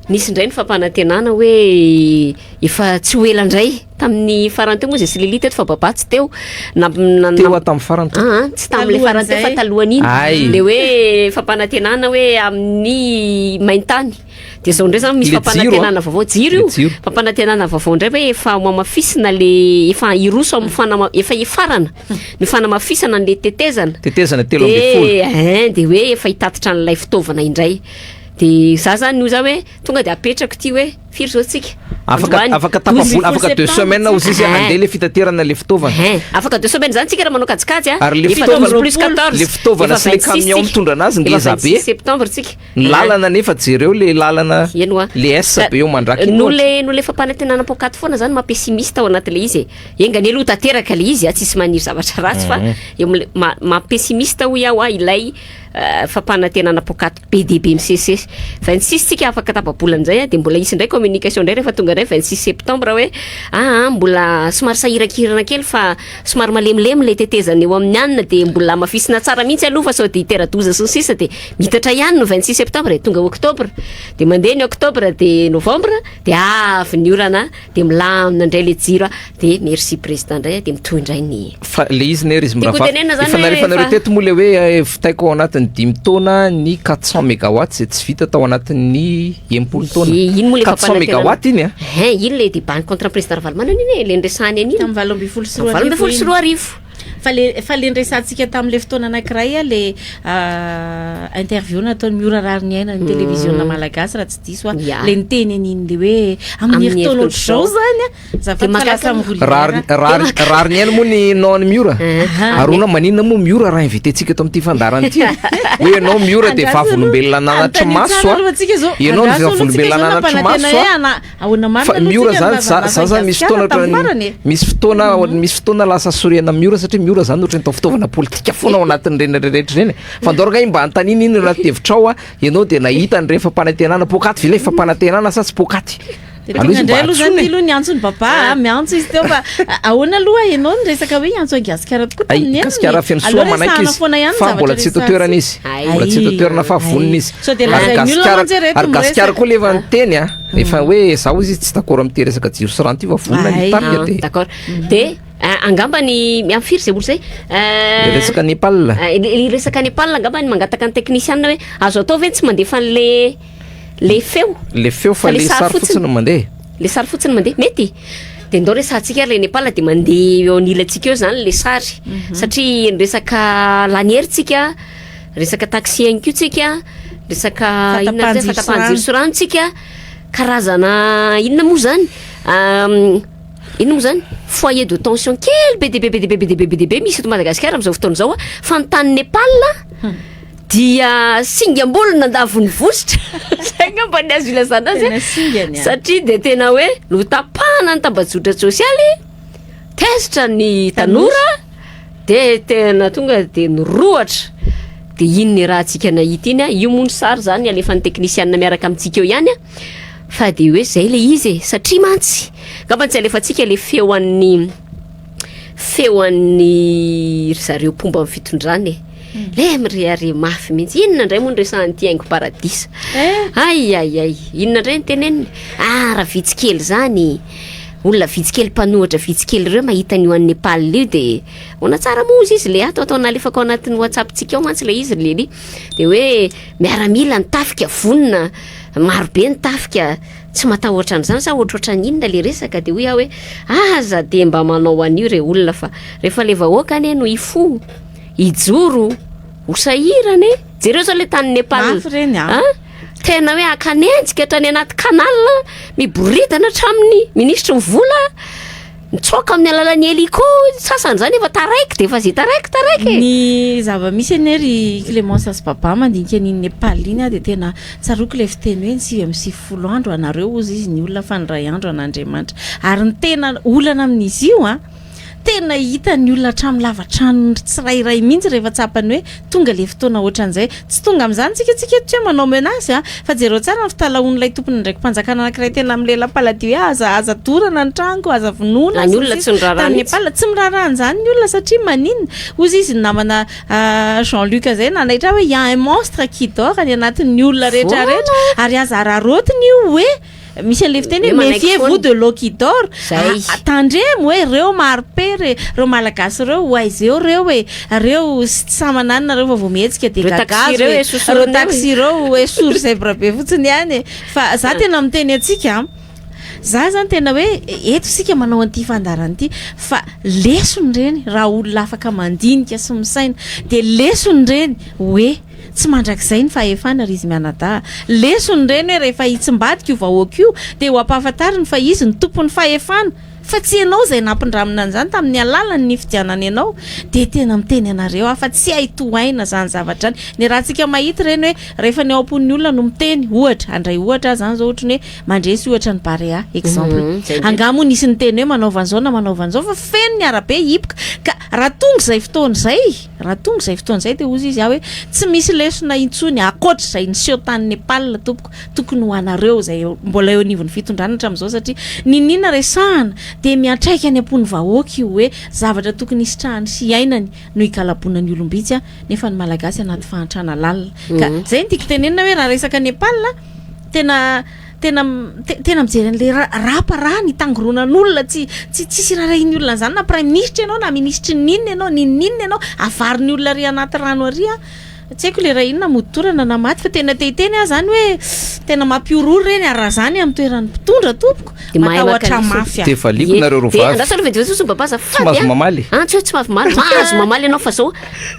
Nisy indray ny fampanantenana hoe efa tsy ho ela indray tamin'ny farany teo moa zay sy Lily teto fa Baba tsy teo na teo aho tamin'ny farany teo. Ah, tsy tamin'ilay farany teo fa talohan'iny. Le hoe fampanantenana hoe amin'ny maintany. Dia zao indray zany misy fampanantenana vaovao, jiro io, fampanantenana vaovao indray hoe efa hohamafisina le, efa hiroso amin'ny fanama, efa hifarana ny fanamafisana an'le tetezana. Tetezana 13. Dia hein, dia hoe efa hitatitra an'ilay fitaovana indray. Dia za zany hoy za hoe tonga dia apetrako ity hoe firy zao tsika? Afaka afaka tapa-bola, afaka deux semaines hozy izy handeha le fitaterana le fitaovana. Hein, afaka deux semaines zany tsika raha manao kajikajy a. Ary le fitaovana, plus 14, le fitaovana sy le camion mitondra anazy ngeza be. septembre tsika. Ny lalana anefa jereo le lalana Eny hoa. le S be eo mandraka iny Noho ohatra. le noho le fampanantenana poakaty foana zany maha pessimiste ao anatin'le izy e. Enga anie aloha ho tanteraka le izy a, tsisy maniry zavatra ratsy fa eo am'le ma- maha pessimiste hoy aho a ilay fampanantenana poakaty be dia be misesisesy. 26 tsika afaka tapa-bolana izay a, dia mbola hisy indray communication indray rehefa tonga indray 26 septembre hoe aa mbola somary sahirankirana kely fa Somary malemilemy ilay tetezana eo amin'ny anona dia mbola hamafisina tsara mihitsy aloha fa sao dia hitera-doza sy ny sisa dia miitatra ihany ny 26 septembre tonga octobre dia mandeha ny octobre dia novembre dia avy ny orana dia milamina indray ilay jiro a dia merci président indray a dia mitohy indray ny Fa le izy ne ry izy Tiako mirahavavy hotenenina zany efa hoe nalefanareo efa- teto moa le hoe vitaiko ao anatin'ny dimy taona ny 400 mégawatts izay tsy vita tao anatin'ny 60 taona. Iny moa le 400 fampanantenana. mégawatt iny a. Hein, iny le débat contre président Ravalomanana iny e, le niresahany an'iny. Tamin'ny 2018 2018. Fa le fa le niresahantsika tamin'le fotoana anankiray a le interview nataon'i Miora Rariniaina ny televiziona malagasy raha tsy diso aho. Ya. Le niteny an'iny le hoe amin'ny Amin'ny herintaona ohatr'izao herintaona zany a. Azafady fa lasa miroa Rariny rariny rariny ihany moa ny nom-n'i Miora. Ary hono maninona moa Miora raha invité-ntsika eto amin'ity fandaharana ity? Hoe ianao Miora dia vavolombelona nanatri maso a. Ianao no vavolombelona nanatri maso a. Fa Miora zany za za zany misy fotoana ohatran'ny misy fotoana misy fotoana lasa sorena Miora satria Miora zany ohatran'ny atao fitaovana politika foana ao anatin'ireny rehetra ireny. Fa andao rangahy mba anontaniana inona anaty hevitrao a. Ianao dia nahita an'ireny fampanantenana poakaty ve ilay fampanantenana sa tsy poakaty? De tonga indray aloha zany ty aloha niantso ny baba a, miantso izy teo fa ahoana aloha ianao niresaka hoe hiantso an'i Gasikara tokoa Ay, tamin'ny Gasikara heriny? feno soa Aleo manaiky resahana izy foana ihany ny fa mbola zavatra tsy eto resahantsika. toerana izy. Ay. Mbola tsy eto toerana fa Ay. vonona izy. Sao dia Ary lazain'ny olona Gasikara mantsy ireto ary Gasikara miresaka. koa le efa niteny a, efa hoe zaho izy tsy d'accord amin'ity resaka jiro sy rano ity fa vonona ny Ay. hitarika Ah, de d'accord. De angamba ny amin'ny firy zay olo zay? le resaka Nepal. Le resaka Nepal angamba ny mangataka ny technicien hoe azo atao ve tsy mandefa an'le le feo? Le feo fa Fa le le sary sary fotsiny. fotsiny no mandeha. Le sary fotsiny mandeha mety. De ndao resahantsika ary le Nepal de mandeha eo anilantsika eo zany le sary. Satria ny resaka laniera tsika, resaka taxi ihany koa tsika, resaka inona zay Fatapahan-jiro sy fatapahan-jiro rano. sy rano tsika, karazana inona moa zany? Inona moa zany? Foyer de tension kely be dia be be dia be be dia be be dia be misy eto Madagasikara amin'izao fotoana izao a. Fa ny tany Nepal dia singam-bolo nandavon'ny vositra. Zay angamba ny azo ilazana azy. Tena singany a. Satria dia tena hoe notapahana ny tambajotra sosialy, tezitra ny tanora, de tena tonga de nirohatra. De iny ny rahantsika nahita iny a, io moa ny sary zany alefan'ny teknisianina miaraka amintsika eo ihany a. Fa de hoe zay le izy e, satria mantsy angamba tsy alefantsika le feo an'ny feo an'ny ry zareo mpomba ny fitondrana e. Le mirehareha mafy mihitsy. Inona indray moa no resahan'ity haingo paradisa? Eh. Ay ay ay, inona indray no teneniny? Ah, raha vitsy kely zany. Olona vitsy kely mpanohitra vitsy kely ireo mahita an'io an'i Nepal io de ahoana tsara moa ozy izy le ato atao nalefako ao anatin'ny WhatsApp-tsika ao mantsy le izy ry Lily. De hoe miaramila ny tafika vonona, marobe ny tafika, tsy matahotra an'izany sa ohatrohatran'ny inona le resaka? De hoy aho hoe aza de mba manao an'io re olona fa rehefa le vahoaka anie no hifoha, hijoro, ho sahirana e. Jereo zao le tany Nepal. Mafy reny a. Ah? Tena hoe akanenjika hatrany anaty canal, miboridana hatramin'ny minisitry ny vola, mitsoaka amin'ny alalan'ny hélico, sasany zany efa taraiky de efa zay taraiky taraiky e. Ny zava-misy anie ry Clémence sy Baba mandinika an'iny Nepal iny a, de tena tsaroako le fiteny hoe ny 99 andro anareo ozy izy ny olona fa ny 1 andro an'Andriamanitra. Ary ny tena olana amin'izy io a, tena hita ny olona hatramin'ny lavatrano tsirairay mihitsy rehefa tsapany hoe tonga le fotoana ohatran'izay. Tsy tonga amin'izany tsika tsika eto tsy hoe manao menace a, fa jereo tsara ny fitalahoan'ilay tompon'andraiki-panjakana anankiray tena milela-paladio hoe aza aza dorana ny tranoko, aza vonoina. Ny olona tsy miraharaha Tany mihitsy. Nepal tsy miraharaha an'izany ny olona satria maninona? Hozy izy ny namana Jean-Luc zay nanaitra hoe il y a un monstre qui dort any anatin'ny olona rehetra rehetra ary aza araraotiny io hoe misy an'le fiteny Hoe hoe manaiky méfiez-vous foana. de l'eau qui dort. Zay. Ah, tandremo hoe reo marobe reo malagasy reo ho aiza eo reo e, reo sy tsy samy mananina reo fa vao mihetsika de Reo taxi gagazo reo e. e, sosorona Reo eo e. taxi reo esory zebra be fotsiny ihany e. Fa za tena miteny antsika, za zany tena hoe eto sika manao an'ity fandaharana ity fa lesony reny raha olona afaka mandinika sy misaina de lesony reny hoe tsy mandrakizay ny fahefana ry izy mianadahy. Lesony reny hoe rehefa hitsimbadika io vahoaka io de ho ampahafantariny fa izy ny tompon'ny fahefana fa tsy ianao izay nampindramina an'izany tamin'ny alalan'ny nifidianana ianao. De tena miteny anareo aho fa tsy hay tohaina zany zavatra zany. Ny raha mahita reny hoe rehefa ny ao am-pon'ny olona no miteny, ohatra andray ohatra aho zany zao ohatry ny hoe mandresy ohatra ny Barea exemple. Zay indrindra. Angaha moa nisy niteny hoe manaova an'izao na manaova an'izao fa feno ny arabe hipoka. Ka raha tonga izay fotoana izay, raha tonga izay fotoana izay de hozy izy aho hoe tsy misy lesona intsony ankoatra izay niseho tany Nepal tompoko, tokony ho anareo izay mbola eo anivon'ny fitondrana hatramin'izao satria ninina resahana de miantraika any am-pon'ny vahoaka io hoe zavatra tokony hisitrahany sy iainany no higalabonan'ny olom-bitsy a, nefa ny malagasy anaty fahantrana lalina. Ka zay no tiako tenenina hoe raha resaka Nepal tena tena tena mijery an'le rapa raha ny tangoronan'olona tsy tsy tsisy raharahian'ny olona an'izany na prime ministre ianao na ministre ninona ianao ninon'inona ianao avarin'ny olona ary anaty rano ary a, tsy haiko le raha inona mody torana na maty fa tena te hiteny aho zany hoe tena mampiororo reny ary raha zany amin'ny toeran'ny mpitondra tompoko De mahay matahotra maka mafy De aho. valiko nareo De rovavy. andraso aloha vetivety fotsiny Baba Tsy azafady mahazo a. mamaly. Ah, tsy hoe tsy mahazo mamaly, mahazo mamaly ianao fa zao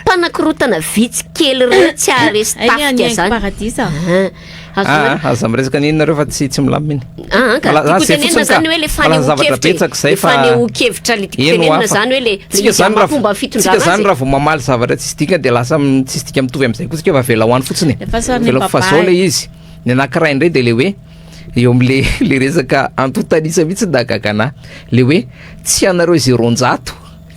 mpanakorotana vitsy kely reo tsy aharesy Ay, ny tafika haingo zany. paradisa. Ah, azo Ah, aza miresaka n'inona nareo fa tsy tsy milamina iny. Ah, ka Mala- tiako zay tenenina fotsiny zany ka. hoe le Malaza zavatra fanehoan-kevitra e. betsaka zay Le fa fanehoan-kevitra le tiako Eno tenenina hafa. zany hoe le le Tsika izy zany raha mampomba tsika fitondrana zany azy. raha vao mamaly zavatra tsisy dikany de lasa tsisy dika mitovy am'izay koa tsika fa avela ho any fotsiny. Efa sary ny Avela fa papa zao le e. izy. Ny anankiray indray de le hoe eo am'le le resaka antontanisa mihitsy ndagaga anahy. Le hoe tsy anareo zay 200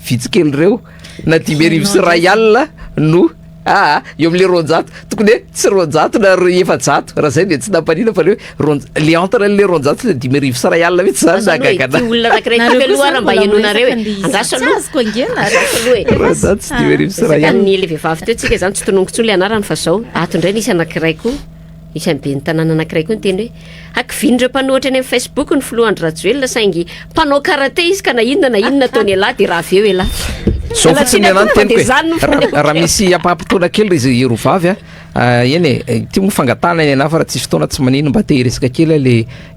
vitsy kely reo na 1 500 no Aa eo am'le 200, tokony hoe tsy 200 na 400 raha zay de tsy nampanina, fa le hoe le entre le 200 sy 1500 mihitsy zany. Asa aloha e, nahagaga ty anahy. Olona anankiray ty Nareo aloha koa raha mba zany mbola henonareo e. miresaka an'le izy. Andraso Tsy aloha. azoko ange nareo. Andraso aloha e. 200 sy 1500. Resaka ny le vehivavy teo tsika zany, tsy tononiko intsony le anarany, fa zao ato indray nisy anankiray koa, nisy any ben'ny tanàna anankiray koa niteny hoe akivin'ireo mpanohitra eny amin'ny Facebook ny filoha Andry Rajoelina, saingy mpanao karate izy ka na inona na inona ataony elahy de raha avy eo elahy. Zao fotsiny Miala ana tsiny ny teniko fa de e. zany no Raha misy ampaham-potoana kely ry izy roa vavy a, ah, eny e, ty moa fangatahana ny anahy, fa raha tsisy fotoana tsy manino, mba te hiresaka kely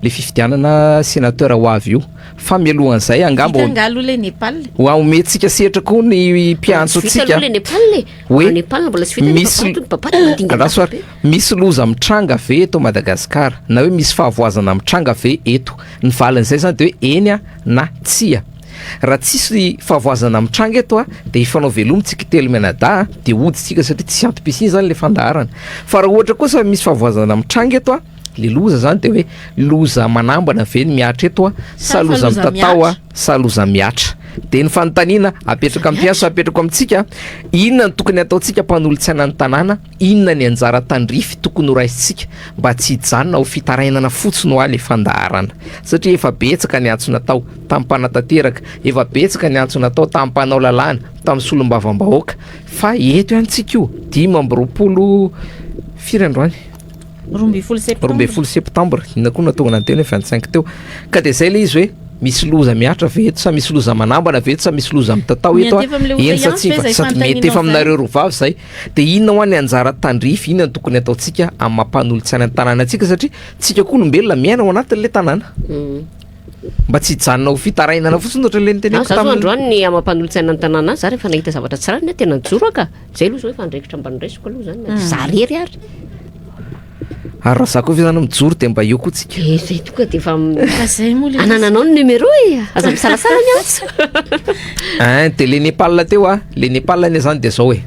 le fifidianana sénateur ho avy io, fa mialohan'izay angamba Vita nga aloha le Nepal. ho omentsika sehatra koa ny mpiantso Tsy vita antsika aloha le Nepal e. Hoe Ah, Nepal mbola tsy vita. misy Babata mandingana Andraso ary, misy loza mitranga ve eto Madagasikara, na hoe misy fahavoazana mitranga ve eto? Ny valin'izay zany de hoe eny a na tsia. Raha tsisy fahavoazana mitranga eto a, de hifanao veloma tsika telo mianadahy, de hody tsika satria tsy antom-pisiana zany le fandaharana. Fa raha ohatra kosa misy fahavoazana mitranga eto a, le loza zany de hoe loza manambana ve ny mihatra eto a, sa Sa loza loza mitatao a, mihatra? sa loza mihatra? De ny fanontaniana apetraka amin'ny mpiasa, apetrako amintsika: inona ny tokony ataontsika mpanolotsaina ny tanàna? Inona ny anjara tandrify tokony ho raisintsika mba tsy hijanona ho fitarainana fotsiny ho ahy le fandaharana? Satria efa betsaka ny antso natao tamin'ny mpanatanteraka, efa betsaka ny antso natao tamin'ny mpanao lalàna, tamin'ny solombavambahoaka, fa eto ihany tsika io 25 firy androany? 12 septembre. 12 septembre. Inona koa natonga nanteny hoe 25 teo? Ka de zay le izy hoe misy loza mihatra ve eto, sa misy loza manambana ve eto, sa misy loza mitatao eto a? Miantefa amin'le olona Eny sa ihany tsy ve zay sady mety efa fanontanianao aminareo roa vavy zay. De inona ho any anjara tandrify, inona no tokony ataontsika amin'ny mampanolotsaina ny tanàna antsika, satria tsika koa olombelona miaina ao anatin'le tanàna, mba tsy hijanona ho fitarainana fotsiny ohatra le niteneniko Ah, za zao tamin'ny androany ny amampanolotsaina ny tanàna, za rehefa nahita zavatra tsara ny tena nijoro aka zay aloha zao efa andraikitra mba noraisiko aloha zany na za rery ary. Ary raha za koa ve zany mijoro de mba eo koa tsika? E, zay tonga de efa Fa zay moa le anananao ny numéro e, aza misalasala ny antso. Ein, de le Nepal teo a, le Nepal anie zany de zao e,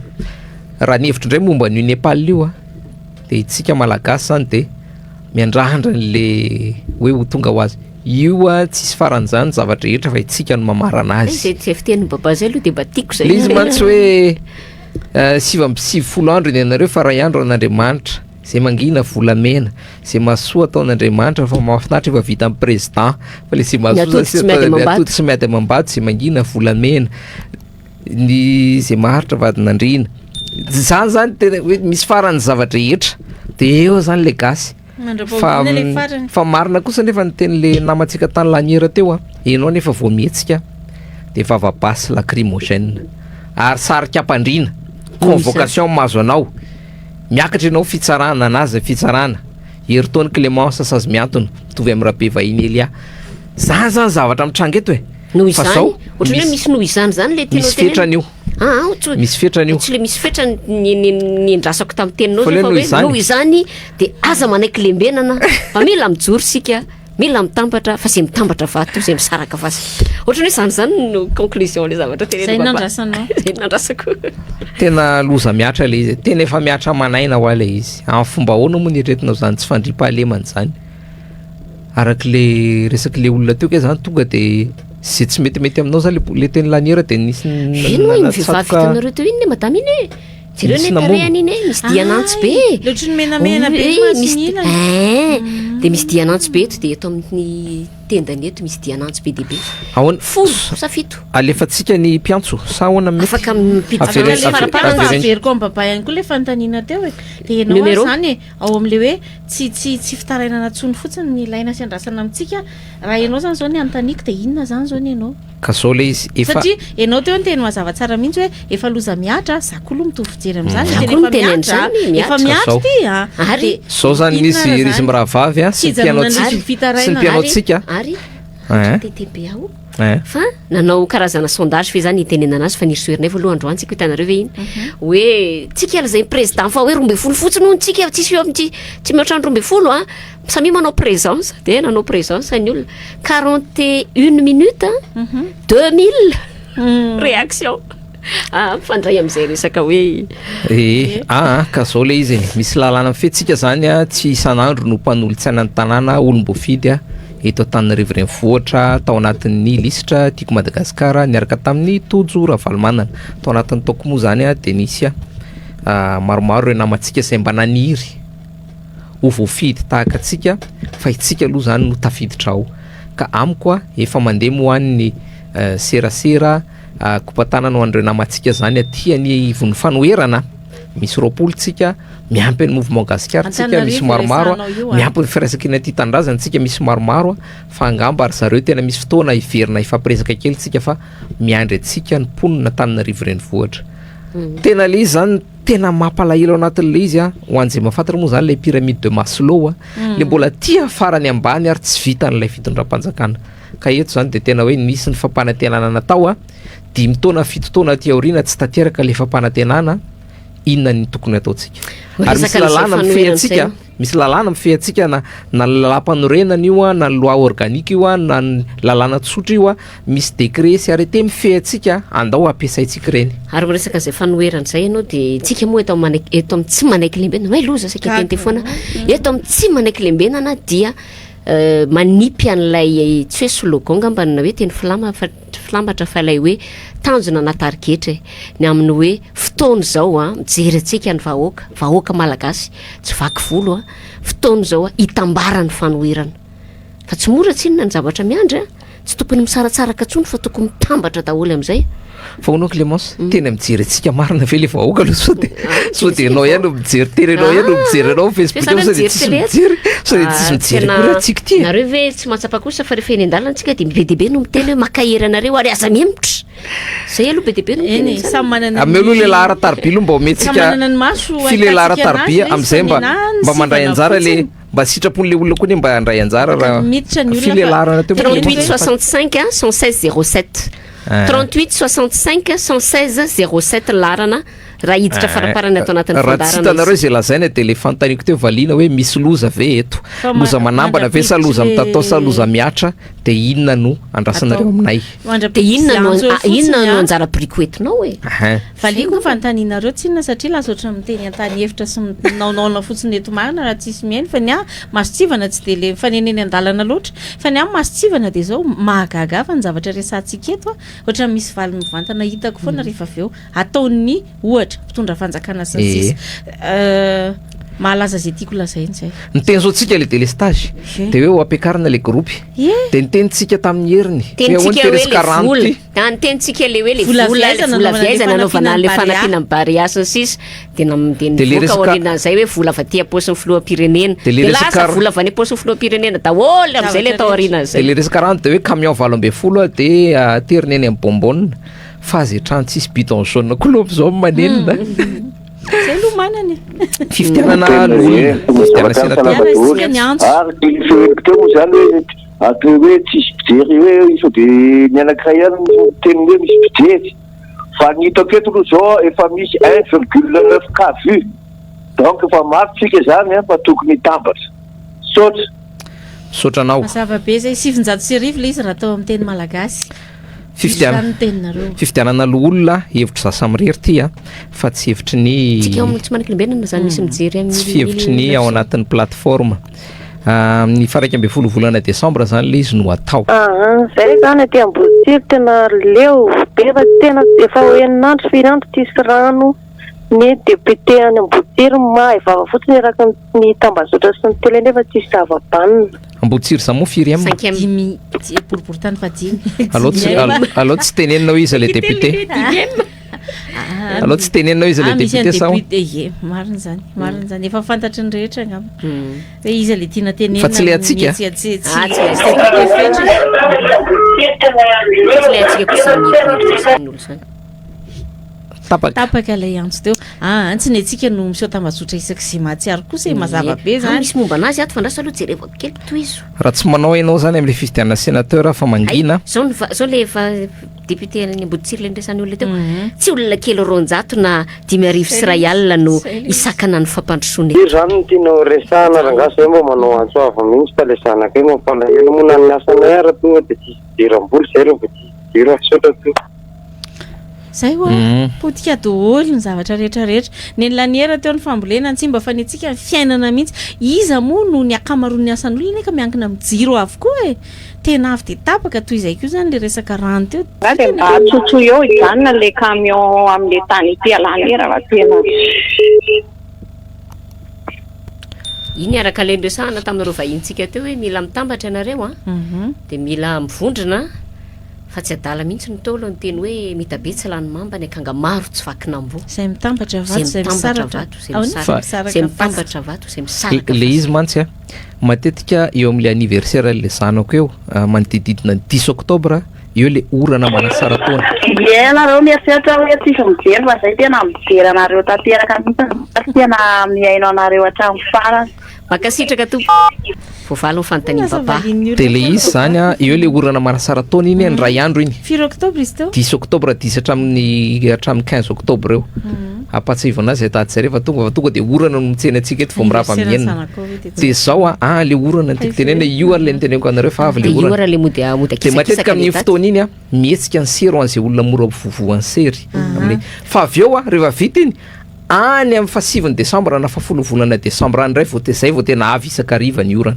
raha ny hevitro indray momba an'io Nepal io a, de itsika malagasy zany de miandrandra an'le hoe ho tonga ho azy io a, tsisy faran'izany zavatra rehetra fa itsika no mamarana azy. Zay fiteny baba zay aloha de mba tiako zay. Le izy mantsy hoe 99 andro ny anareo fa ray andro an'Andriamanitra. Zay mangina volamena, zay mahasoa ataon'Andriamanitra, fa mahafinaritra efa vita amin'ny président, fa le zay mahasoa Ny atody tsy miady amam-bato. atody tsy miady amam-bato, zay mangina volamena, ny zay maharitra vadin'andriana zany tena hoe misy farany zavatra rehetra, de eo zany le gasy fa Mandra-pahoviana le farany. Fa marina kosa nefa ny teny le namantsika tany laniera teo a, enao nefa vao mihetsika de vavabasy lacrymogène ary sarika ampandriana, convocation mahazo anao, miakatra ianao fitsarana anazy, fitsarana herintaona, Clémence sazy miantona mitovy amin'ny Rabe vahiny Elia zany zavatra mitranga eto e. Noho Fa izany zao, ohatrany hoe misy noho izany zany le tianao misy fetrany io. Ah, Misy fetrany io. Tsy le misy fetrany ny andrasako tamin'ny teninao Fa le zay, fa noho hoe izany. noho izany de aza manaiky lembenana, fa mila mijoro sika, mila mitambatra, fa zay mitambatra vato, zay misaraka vazy. Ohatrany hoe zany no conclusion le zavatra teneniny Zay baba. nandrasanao. Zay nandrasako. Tena loza mihatra le izy, tena efa mihatra manaina ho ahy le izy. Amin'ny fomba ahoana moa ny eritreretinao zany tsy fandriampahalemana zany? Arak'le resak'le olona teo ke zany tonga de zay tsy metimety aminao zany le teny laniera de nisy Ino iny vehivavy natsatoka hitanareo teo iny ne, madame iny e? Jereo Misy ne namono. tarehany iny e, misy dianantsy be. Le ohatry ny menamena be Oui, masony misy ilany. Hein, de misy dianantsy be eto, de eto amin'ny tendany eto misy dianantsy be dia be. Ahoana? 10 sa 7. Alefatsika ny mpiantso sa ahoana mety? Afaka mipiditra Avereno- amin'ny faraparana. Averiko amin'ny baba ihany koa le fanontaniana teo e. De ianao Numéro? ary zany e, ao amin'le hoe tsy fitarainana tsony fotsiny ny ilaina sy andrasana amintsika. Raha ianao zany zao ny anontaniako de inona zany zao ny ianao? Ka zao le izy efa Satria ianao teo ny teny mazava tsara mihitsy hoe efa loza mihatra, za koa aloha mitovy fijery amin'izany, Za tena koa efa miteny mihatra, an'izany, efa mihatra. mihatra Zao. ty a. Ary De Zao zany inona nisy raha izy zany? mirahavavy a, sy Tsy ny mpianao hijanonana tsika izy fitarainana. sy ny mpianao tsika. Ary Hein? TTB ao. Hein? Fa nanao karazana sondage fe zany itenenana azy, fa nirosoherinay voalohany androany tsika, hitanareo ve iny hoe tsika zay président, fa hoe 12 fotsiny hono tsika, tsisy eo amin'ny tsy mihoatra ny 12 a, samy manao présence, de nanao présence ny olona 41 minutes, 2000 réaction. Ah, mifandray am'izay resaka hoe E, ah, ka zao le izy e, misy lalàna mifetsika zany a, tsy isan'andro no mpanolotsaina ny tanàna, olom-boafidy a eto Antananarivo renivohitra, tao anatin'ny lisitra Tiako Madagasikara niaraka tamin'ny Tojo Ravalomanana. Tao anatin'ny taoko moa zany a, de nisy a Maromaro ireo namantsika izay mba naniry ho voafidy tahaka antsika fa itsika aloha izany no tafiditra ao. Ka amiko a, efa mandeha moa any ny serasera kopa-tanana ho an'ireo namantsika izany aty anivon'ny fanoherana. Misy 20 tsika, miampy ny Mouvement Gasikara tsika, misy maromaro, miampy ny Firaisankina Tia Tanindrazana tsika, misy maromaro fa angamba ry zareo tena misy fotoana hiverina hifampiresaka kely tsika fa miandry antsika ny mponina Antananarivo Renivohitra. Tena le izy zany tena mampalahelo anatin'le izy a, ho an'izay mahafantatra moa zany le pyramide de Maslow a, le mbola tia farany ambany ary tsy vitan'ilay fitondram-panjakana. Ka eto zany de tena hoe nisy ny fampanantenana natao a, 5 taona 7 taona aty aoriana tsy tanteraka le fampanantenana, inona ny tokony ataontsika? Ary misy Miresaka an'izay lalàna mifehy fanoherana antsika, izay. misy lalàna mifehy antsika na na ny lalàm-panorenana io a, na ny loi organique io a, na ny lalàna tsotra io a, misy décret sy arrêté mifehy antsika, andao ampiasaintsika ireny. Ary miresaka an'izay fanoherana izay ianao dia tsika moa eto amin'ny manaiky eto amin'ny tsy manaiky lembenana, hoe loza saika teniteny foana, eto amin'ny tsy manaiky lembenana dia manipy an'ilay tsy hoe slogan angamba na hoe teny filama fa filamatra fa ilay hoe tanjona na tarigetra e, ny amin'ny hoe fotoana izao a, mijery antsika ny vahoaka, vahoaka malagasy tsy vaky volo a, fotoana izao a, hitambaran'ny fanoherana fa tsy mora tsinona ny zavatra miandry a, tsy tokony misaratsaraka intsony fa tokony mitambatra daholo amin'izay. Fa hono Clémence, tena mijery antsika marina ve le vahoaka aloha sao de sao de ianao ihany no mijery tena ianao ihany no mijery anao Facebook Fa eo sao de tsisy mijery sao de tsisy mijery akory antsika ity e. Nareo ve tsy mahatsapa kosa fa rehefa eny an-dalana tsika de be dia be no miteny hoe mankahery anareo ary aza mihemotra. Zay aloha be dia be no miteny Eny e, an'izany. samy manana Ameo aloha ny le laharan-tariby aloha mba samy omentsika manana ny maso file ahitantsika laharan-tariby anazy amin'izay fa mba ny anahy ny mba mandray sivana anjara le fotsiny. mba sitrapon'le olona koa ne mba handray anjara raha Miditra ny olona file fa laharana teo moa 38 65 116 07. 38 65 116 07 laharana raha hiditra faraparany ato anatin'ny Raha tsy fandaharana hitanareo izy. izay lazaina dia le fanontaniako teo valiana hoe misy loza ve eto? Fa ma- Loza manambana ve sa loza mandra-piditry mitatao sa le- loza mihatra? Dia inona no andrasanareo Atao. aminay? Dia inona Mandra-piditry no antso eo ah, inona fotsiny no a. anjara biriky hoentinao e? Ahin. Valiako ny fanontanianareo tsinona satria lasa ohatran'ny miteny an-tany efitra sy minaonaona fotsiny eto marina raha tsisy mihaino fa ny ahy mason-tsivana tsy dia le mifanena eny an-dalana loatra fa ny ahy mason-tsivana dia izao mahagaga ahy fa ny zavatra resahantsika eto a ohatran'ny misy valiny mivantana hitako foana rehefa avy eo ataon'ny ohatra mpitondra fanjakana sy ny sisa mahalaza izay tiako lazaina izay. Niteny zao tsika le délestage de hoe ho ampiakarina le groupe de niteny-tsika tamin'ny heriny hoe ahoana Tenintsika hoe teresy le quarante vola ty. Ah, nitenintsika le hoe le Vola vola avy aiza vola avy aiza nanaovana nanaovana le le fanampiana fanampiana ny Barea sy ny sisa de nam- de De le nivoaka resaka- aorianan'izay hoe vola avy aty am-paosin'ny filoham-pirenena De le de resaka lasa vola avy any am-paosin'ny filoham-pirenena daholo amin'izay le Zavatra tao rehetra. De aorianan'izay. le resaka rano de hoe camion 18 a de aterina eny amin'ny bonbonne fa ze trano tsisy bidon jaune koa aloha amin'izao manenina. Zay aloha manana e. Fifidianana loholona, fifidianana sénateur. Miara isika ny antso. Ary ny feoniko teo moa zany hoe atao hoe tsisy mpijery hoe sao dia ny anankiray ihany no miteny hoe misy mpijery fa ny hitako eto aloha zao efa misy 1,9 k vue donc efa maro tsika zany an fa tokony hitambatra. Misaotra. Misaotra anao. Mazava be zay, 1900 le izy raha atao amin'ny teny malagasy. Fifidianana Izany ny teninareo. Fifidianana loholona, hevitry za samirery ty a, fa tsy hevitry ny Tsika ao amin'ny tsy manakilombenana zany misy mijery amin'ny tsy fihevitry ny ao anatin'ny plateforme. Amin'ny faha 11 volana desambra zany le izy no atao. Aa zay zany aty Amboditsiry tena leo be fa tena efa ho enin'andro firy andro tsisy rano ny député any Amboditsiry mahay vava fotsiny eraky ny tambazotra sy ny télé nefa tsisy zava-banona. Amboditsiry za moa firy M? Cinquième. Dimy, boriborintany fahadimy. Aleo tsy aleo tsy tenenina hoe iza le député. Aleo tsy tenenina hoe iza le Ah, misy député an'ny sa ahoana? député, ie, marina izany, marina izany. Efa fantatry ny rehetra angamba. Hoe iza le tiana tenenina. Fa tsy le antsika? Tsy tsy Ah, tsy le tsy député fetra. Tsy le antsika kosa ny hevitra izany olo izany. Tapaka. Tapaka ilay antso teo. Ah, tsy ny antsika no miseho tambajotra isaky izay mahatsiaro kosa e, mazava be Ah, izany. misy momba anazy ato fa andraso aloha jerevako kely tohizo. Raha tsy manao ianao zany amin'ilay fifidianana sénateur fa mangina. Zao ny va- zao le efa député any Amboditsiry le niresahan'ny olona teo. Tsy olona kely 200 na 1050 no hisakana ny fampandrosoana Io eto. zany no tiana ho resahana rangahy zay mba manao antso avo mihitsy fa le zanakay mampalahelo moa na ny asanay ara tonga de tsisy idiram-bola zay rehefa tsisy jiro misaotra tompoko. Zay hoa, potika daholo ny zavatra rehetra rehetra. Neny laniera teo ny fambolena, tsy mba fanetsika ny fiainana mihitsy. Iza moa no ny ankamaroan'ny asan'olona anie ka miankina amin'ny jiro avokoa e. Tena avy dia tapaka toy izay koa izany ilay resaka rano teo. Za dia mba atsotsoy eo hijanona le camion amle tany ity alana ira fa tena. Iny araka ilay niresahana tamin'ireo vahinintsika teo hoe mila mitambatra ianareo an, dia mila mivondrona fa tsy adala mihitsy ny Ntaolo niteny hoe mitabe tsy lany mamba ny akanga maro tsy vakin'amboa. Izay mitambatra vato izay mitambatra misaratra. vato izay Ahoana? misaraka. Misaraka Izay fasika. mitambatra vato izay misaraka Le izy fasika. mantsy a, matetika eo amin'le anniversaire an'le zanako eo, manodidididina ny dix octobre, eo le orana manasara taona. Ie nareo mieritreritra hoe tsisy mijery fa zay tena mijery anareo tanteraka mihitsy ary tena mihaino anareo hatramin'ny farany. Mankasitraka tompoko. Voavaly ny fanontanian'i Lasa Baba. valian'ny olona De le foana izy zany a, eo le orana manasara taona iny a, ny ray andro iny. Firy octobre izy teo? Dix octobre dix hatramin'ny hatramin'ny quinze octobre eo. Ampahatsiahivana azy zay daty zay rehefa tonga fa tonga de orana no mitsena antsika eto vao mirava amin'ny Anniversaire enina. zanakao ve dia tsy De zao a, ah le orana no tiako tenenina, io ary le noteneniko anareo fa avy le Dia io orana. ary le mody mody De matetika akisakisaka amin'iny le daty. fotoana iny a, mihetsika ny sery ho an'izay olona mora vovoan'ny sery. Amin'ny fa avy eo a, rehefa vita iny, any amin'ny fahasiviny desambra na fahafolo volana desambra any indray vao te- zay vao tena avy isan-kariva ny orana.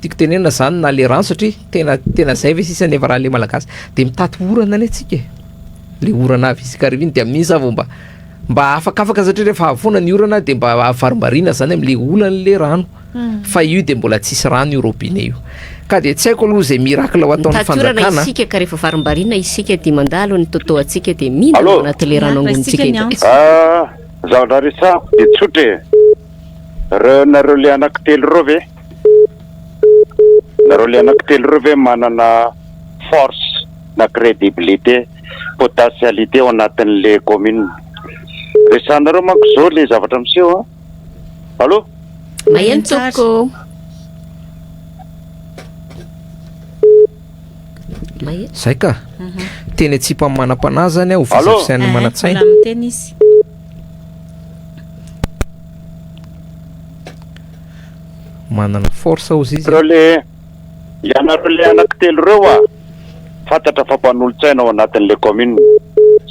Tiako tenenina zany na le rano satria tena tena zay ve sisa nefa raha le malagasy de mitaty orana anie tsika e. Le orana avy isan-kariva iny de amin'iny za vao mba mba afakafaka satria rehefa avy foana ny orana de mba varimbariana zany am'le olan'le rano. Fa io de mbola tsisy rano io robinet io. Ka de tsy haiko aloha zay miracle ho ataon'ny Mitady orana fanjakana. isika ka rehefa varimbariana isika dia mandalo ny toto antsika dia mihinana Allô? ao anatin'ilay rano Ya, angonintsika raisitsika ny indray. antso. Ah, zavatra resahako dia tsotra e. Reo nareo le anankitelo reo ve? Nareo le anankitelo reo ve manana force na crédibilité, potentialité ao anatin'le commune? Resahanareo manko zao le zavatra miseho a. Allô? Maheno tsara. tompoko. Maheno. Zay ka. Teny atsipany manam-panahy zany aho, Allô? fisafisain'ny Eh, manan-tsaina. mbola miteny izy. Manana force hozy izy. Reo le ianareo le anankitelo reo a, fantatra fa mpanolotsaina ao anatin'le commune.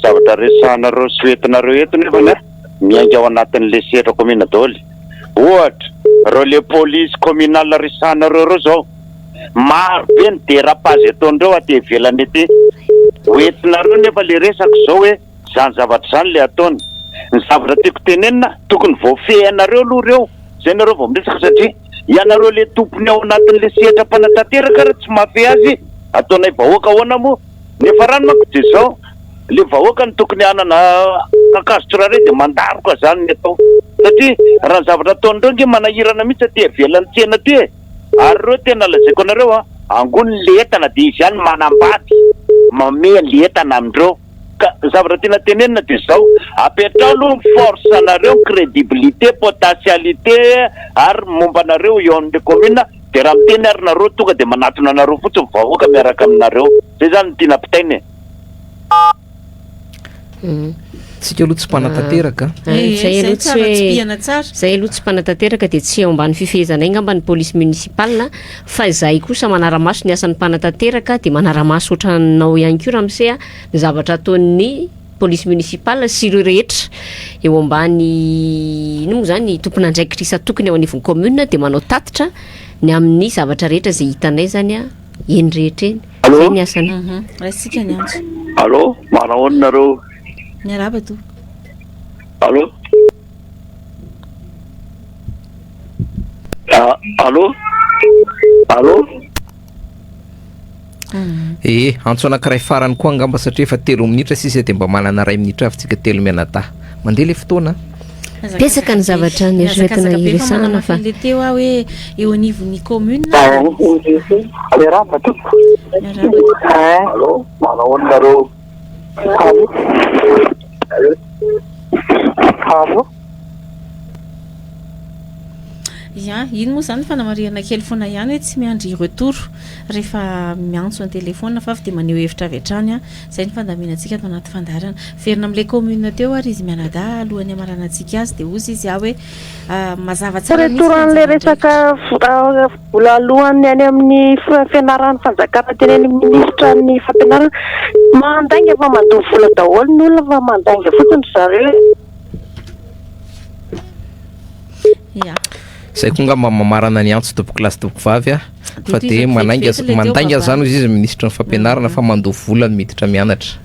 Zavatra resahanareo sy hoentinareo eto nefany a, miainga ao anatin'le sehatra commune daholo. Ohatra, reo le police communale resahanareo reo zao, maro be ny dérapage ataondreo aty ivelany aty. Hoentinareo nefa le resaka zao hoe zany zavatra zany le ataony. Ny zavatra tiako tenenina, tokony voafehinareo aloha reo, zay nareo vao miresaka satria ianareo le tompony ao anatin'le sehatra mpanatanteraka ary tsy mahafehy azy, ataonay vahoaka ahoana moa? Nefa rano manko de zao, le vahoaka no tokony hanana kakazo tsirairay de mandaroka zany ny atao. Satria raha ny zavatra ataon'ireo nge manahirana mihitsy aty ivelan'ny tsena aty e. Ary ireo tena lazaiko anareo a, angoniny le entana de izy ihany manambady mamehy an'le entana amindreo. Ka ny zavatra tiana tenenina de zao, apetraho aloha ny force anareo, ny crédibilité, potentialité ary ny momba anareo eo amin'le commune, de raha miteny ary nareo tonga de manatona anareo fotsiny vahoaka miaraka aminareo. Zay zany no tiana ampitaina e. Tsika aloha tsy mpanatanteraka. Ah, Eh, zay zay aloha tsy tsara hoe tsipihana tsara. zay aloha tsy mpanatanteraka dia tsy eo ambany fifehezanay angamba ny police municipale fa izahay kosa manara-maso ny asan'ny mpanatanteraka dia manara-maso ohatranao ihany koa ramose a ny zavatra ataon'ny police municipale sy ireo rehetra eo ambany ino moa zany tompon'andraikitra isan-tokony eo anivon'ny commune dia manao tatitra ny amin'ny zavatra rehetra izay hitanay zany a eny rehetra eny. Allô? Zay ny asanay. Mhm. Raisitsika ny antso. Allô, manahoana nareo? Miarahaba tompoko. Allô? Ah, allô? Allô? Ee, antso anankiray farany koa angamba satria efa telo minitra sisa dia mba manana iray minitra avy tsika telo mianadahy. Mandeha le fotoana a. Betsaka ny zavatra neritreretina Mihazakazaka be fa hiresahana manamafy fa an'le teo aho hoe eo anivon'ny commune. Miarahaba tompoko. Miarahaba tompoko. Allô, manahoana nareo? Allô? Allô? Ya, iny moa zany fanamarihana kely foana ihany hoe tsy miandry retour rehefa miantso an-telefona fa avy dia maneho hevitra avy hatrany a. Izay ny fandaminantsika ato anaty fandaharana. Verina amin'ilay commune teo ary izy mianadahy alohan'ny hamaranantsika azy dia hozy izy aho hoe mazava tsara mihitsy Retour ny an'ilay anjara resaka andraikitra. vola alohan'ny any amin'ny fianaran'ny fanjakana tenenin'ny minisitra ny fampianarana. Mandainga fa mandoa vola daholo ny olona fa mandainga fotsiny ry zareo. Ya. Izay koa angamba mamarana ny antso tompoko lahy sy tompoko vavy a. Fa de manainga mandainga zany ozy izy minisitry ny fampianarana fa mandoa vola ny miditra mianatra.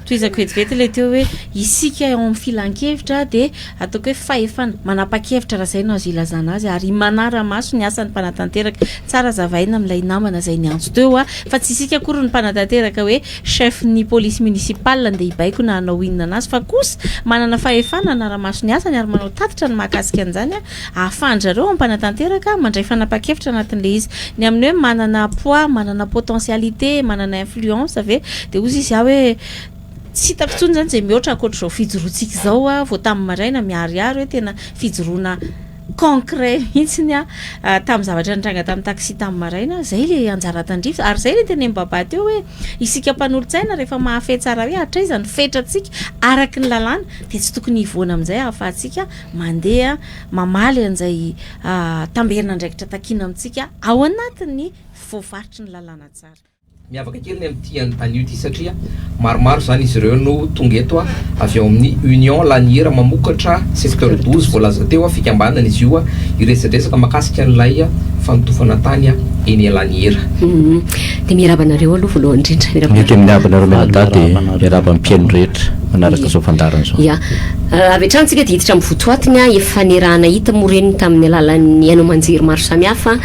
Tohizako vetivety ilay teo hoe isika eo amin'ny filan-kevitra dia ataoko hoe fahefana manapa-kevitra raha izay no azo ilazana azy ary manara-maso ny asan'ny mpanatanteraka. Tsara hazavaina amin'ilay namana izay niantso teo fa tsy isika akory ny mpanatanteraka hoe chef ny police municipale andeha hibaiko na hanao inona anazy fa kosa manana fahefana hanara-maso ny asany ary manao tatitra ny mahakasika an'izany ahafahan-dry zareo ao mpanatanteraka mandray fanapahan-kevitra anatin'ilay izy. Ny amin'ny hoe manana poids, manana potentialité, manana influence ve dia hozy izy aho hoe tsy hitako intsony izany izay mihoatra ankoatr'izao fijoroantsika izao vao tamin'ny maraina miharihary hoe tena fijoroana concret mihitsiny tamin'ny zavatra nitranga tamin'ny taxi tamin'ny maraina. Izay ilay anjara tandrify ary izay ilay tenenin'i Baba teo hoe isika mpanolotsaina rehefa mahafehy tsara hoe hatraiza ny fetrantsika araky ny lalàna dia tsy tokony hivoana amin'izay ahafahantsika mandeha mamaly an'izay tamberin'andraikitra takiana amintsika ao anatin'ny voafaritry ny lalàna tsara. Miavaka kely ny amin'ity anio ity satria maromaro izany izy ireo no tonga eto avy ao amin'ny Union Laniera mamokatra secteur 12 voalaza teo, fikambanana izy io, hiresadresaka mahakasika an'ilay fanotofana tany eny Laniera. Dia miarahaba anareo aloha voalohany indrindra. Miarahaba Mety miarahaba anareo mianadahy dia miarahaba ny mpihaino rehetra manaraka izao fandaharana izao. Ya. Avy hatrany tsika dia hiditra amin'ny votoatiny, efa niarahana hita moa ireny tamin'ny alalan'ny haino aman-jery maro samihafa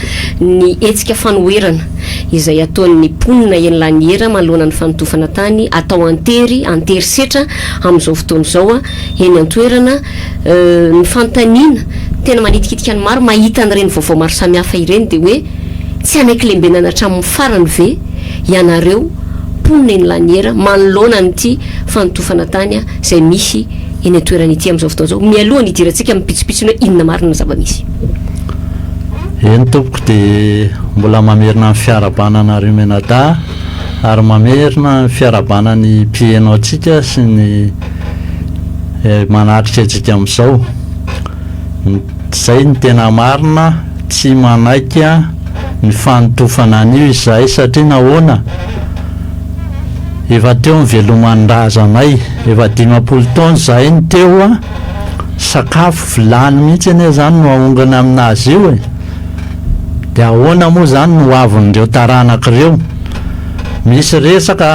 ny hetsika fanoherana izay ataon'ny mponina eny Laniera manoloana ny fanotofana tany atao an-tery, an-terisetra amin'izao fotoana izao eny an-toerana. Ny fanontaniana tena manitikitika ny maro mahita an'ireny vaovao maro samihafa ireny dia hoe tsy hanaiky lembenana hatramin'ny farany ve ianareo mponina eny Laniera manoloana an'ity fanotofana tany izay misy eny an-toerana ity amin'izao fotoana izao mialoha ny hidirantsika amin'ny pitsopitsony hoe inona marina ny zava-misy? Eny tompoko dia mbola mamerina ny fiarahabana anareo mianadahy ary mamerina ny fiarahabana ny mpiheno antsika sy ny manatrika antsika amin'izao. Izay no tena marina, tsy manaiky ny fanotofana an'io izahay satria nahoana? Efa teo ny veloman'ny razanay, efa 50 taona izahay no teo, sakafo vilany mihitsy anie izany no ahongana aminazy io e! Dia ahoana moa izany no hoavin'ireo taranaka ireo? Misy resaka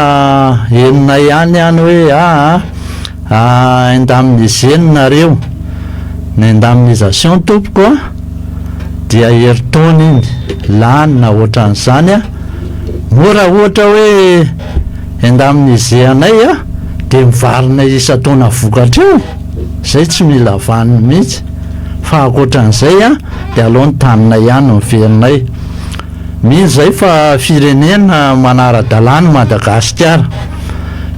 henonay ihany any hoe aa indemniser-ny nareo. Ny indemnisation tompoko a dia herintaona iny, lany na ohatran'izany a. Moa raha ohatra hoe indemniser anay a dia mivarina isan-taona vokatra eo, zay tsy mila vaniny mihitsy. Fa ankoatran'izay a dia aleo ny taninay ihany no miverinay. Mino izay fa firenena manara-dalàna i Madagasikara.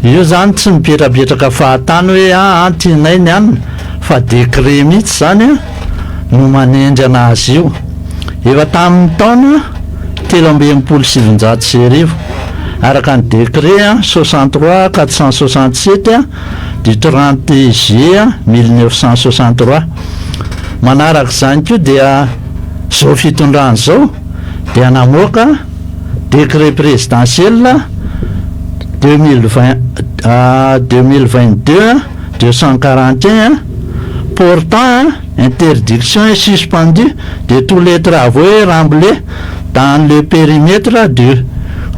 Io izany tsy mipetrapetraka fahatany hoe aa tianay ny anona fa décret mihitsy izany no manendry an'azy io. Efa tamin'ny taona 1963, araka ny décret 63 467 du 30 juillet 1963. Manaraka izany koa dia Izao fitondrana izao dia namoaka décret présidentiel 2020 2022 241 portant interdiction et suspendu de tous les travaux et remblais dans le périmètre du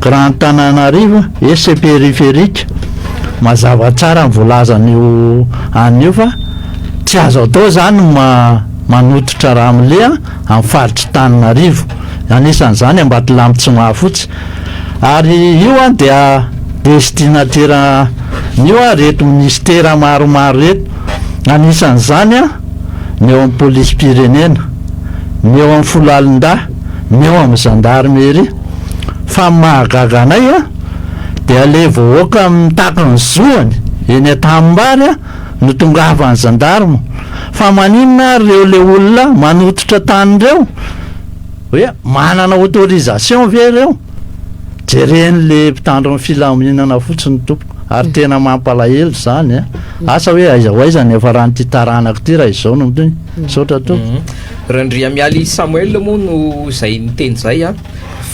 Grand Tananarive et ses périphériques. Mazava tsara ny voalazan'io an'io fa tsy azo atao izany ny manototra ramole amin'ny faritr'i Tananarivo, anisan'izany Ambatolampy Tsimahafotsy, ary io dia destinataire an'io ireto minisitera maromaro ireto, anisan'izany ny eo amin'ny polisim-pirenena, ny eo amin'ny foloalindahy, ny eo amin'ny gendarmerie, fa ny mahagaga anay dia ilay vahoaka mitaky ny zoany eny an-tanimbary no tongavan'ny gendarme fa maninona ary reo le olona manototra tany reo hoe manana autorisation ve reo jereny le mpitandro ny filaminana fotsiny tompoko ary tena mampalahelo zany a asa hoe aiza ho aiza ny hafaran'ity taranaka ity raha izao no mitohy misaotra tompoko. Randriamialy Samuel moa no izay niteny izay a.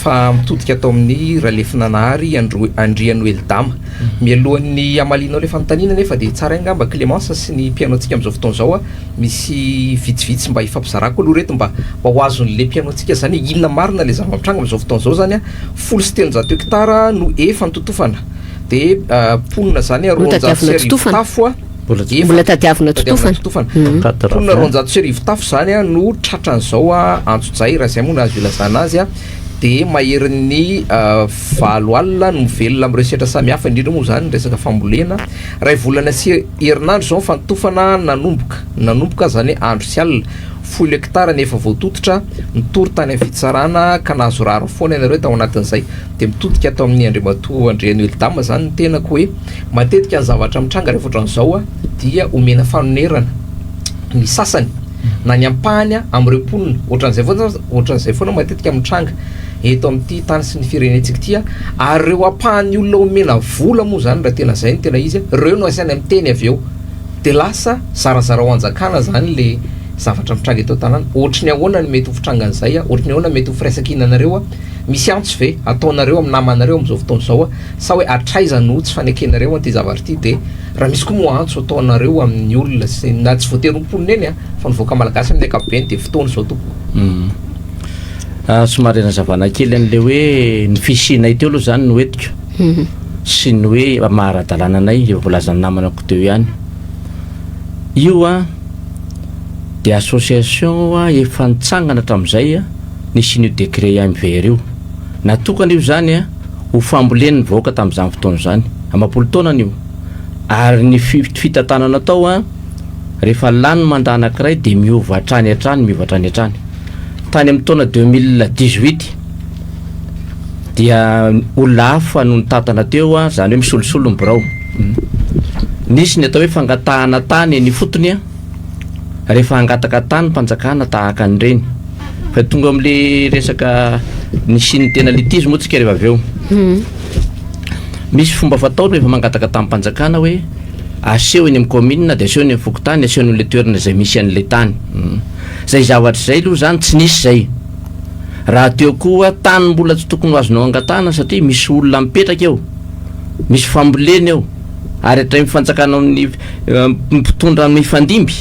Fa mitodika ato amin'ny Ralefinanahary Andro Andrianoelidama. Mialohan'ny hamalianao ilay fanontaniana anefa dia tsara angamba Clémence sy ny mpihaino antsika amin'izao fotoana izao misy vitsivitsy mba hifampizarako aloha ireto mba mba ho azon'ilay mpihaino antsika izany hoe inona marina ilay zava-mitranga amin'izao fotoana izao izany 310 hectares no efa nototofana dia mponina izany 1200 tafo Mbola tadiavina totofana. totofana. Mponina 1200 tafo izany no tratran'izao antsojay raha izay moa no azo ilazana azy dia maherin'ny 80 no mivelona amin'ireo sehatra samihafa indrindra moa izany ny resaka fambolena. Iray volana sy herinandro izao ny fanotofana nanomboka nanomboka izany hoe andro sy alina. 10 hectares ny efa voatototra, nitory tany amin'ny fitsarana ka nahazo rariny foana ianareo tao anatin'izay. Dia mitodika ato amin'ny Andriamatoa Andrianoelidama izany ny tenako hoe matetika ny zavatra mitranga rehefa ohatran'izao dia omena fanonerana ny sasany na ny ampahany amin'ireo mponina. Ohatran'izay foana ohatran'izay foana matetika mitranga eto amin'ity tany sy ny firenentsika ity ary ireo ampahan'ny olona omena vola moa izany raha tena izay no tena izy, ireo no asaina miteny avy eo. Dia lasa zarazarao hanjakana izany le zavatra mitranga eto an-tanàna. Ohatry ny ahoana no mety ho fitrangan'izay? Ohatry ny ahoana mety ho firaisankinanareo? Misy antso ve ataonareo amin'ny namanareo amin'izao fotoana izao sa hoe hatraiza no tsy fanekenareo an'ity zavatra ity? Dia raha misy koa moa antso ataonareo amin'ny olona sy na tsy voatery ho mponina eny fa ny vahoaka malagasy amin'ny ankapobeny dia fotoana izao tompoko. Somary hanazavana kely an'ilay hoe ny fisianay teo aloha izany no entiko. sy ny hoe maha ara-dalàna anay, efa voalazan'ny namana ko teo ihany. Io an dia association efa nitsangana hatramin'izay nisian'io décret MVR io. Natokana io izany an ho fambolen'ny vahoaka tamin'izany fotoana izany, amam-polo taonany io. Ary ny fitantanana tao an, rehefa lany mandat anankiray dia miova hatrany hatrany, miova hatrany hatrany. Tany amin'ny taona 2018 dia olona hafa no nitantana teo, izany hoe misolosolo ny birao. Nisy ny atao hoe fangatahana tany eny ifotony rehefa hangataka tany mpanjakana tahaka an'ireny. Fa tonga amin'le resaka nisian'ny tena litige moa tsika rehefa avy eo. Misy fomba fatao rehefa mangataka tany mpanjakana hoe aseho eny amin'ny commune dia aseho eny amin'ny fokontany, aseho eny amin'ilay toerana izay misy an'ilay tany. Izay zavatra izay aloha izany tsy nisy izay. Raha teo koa tany mbola tsy tokony ho azonao angatahana satria misy olona mipetraka eo, misy fambolena eo, ary hatramin'ny fanjakana amin'ny mpitondra mifandimby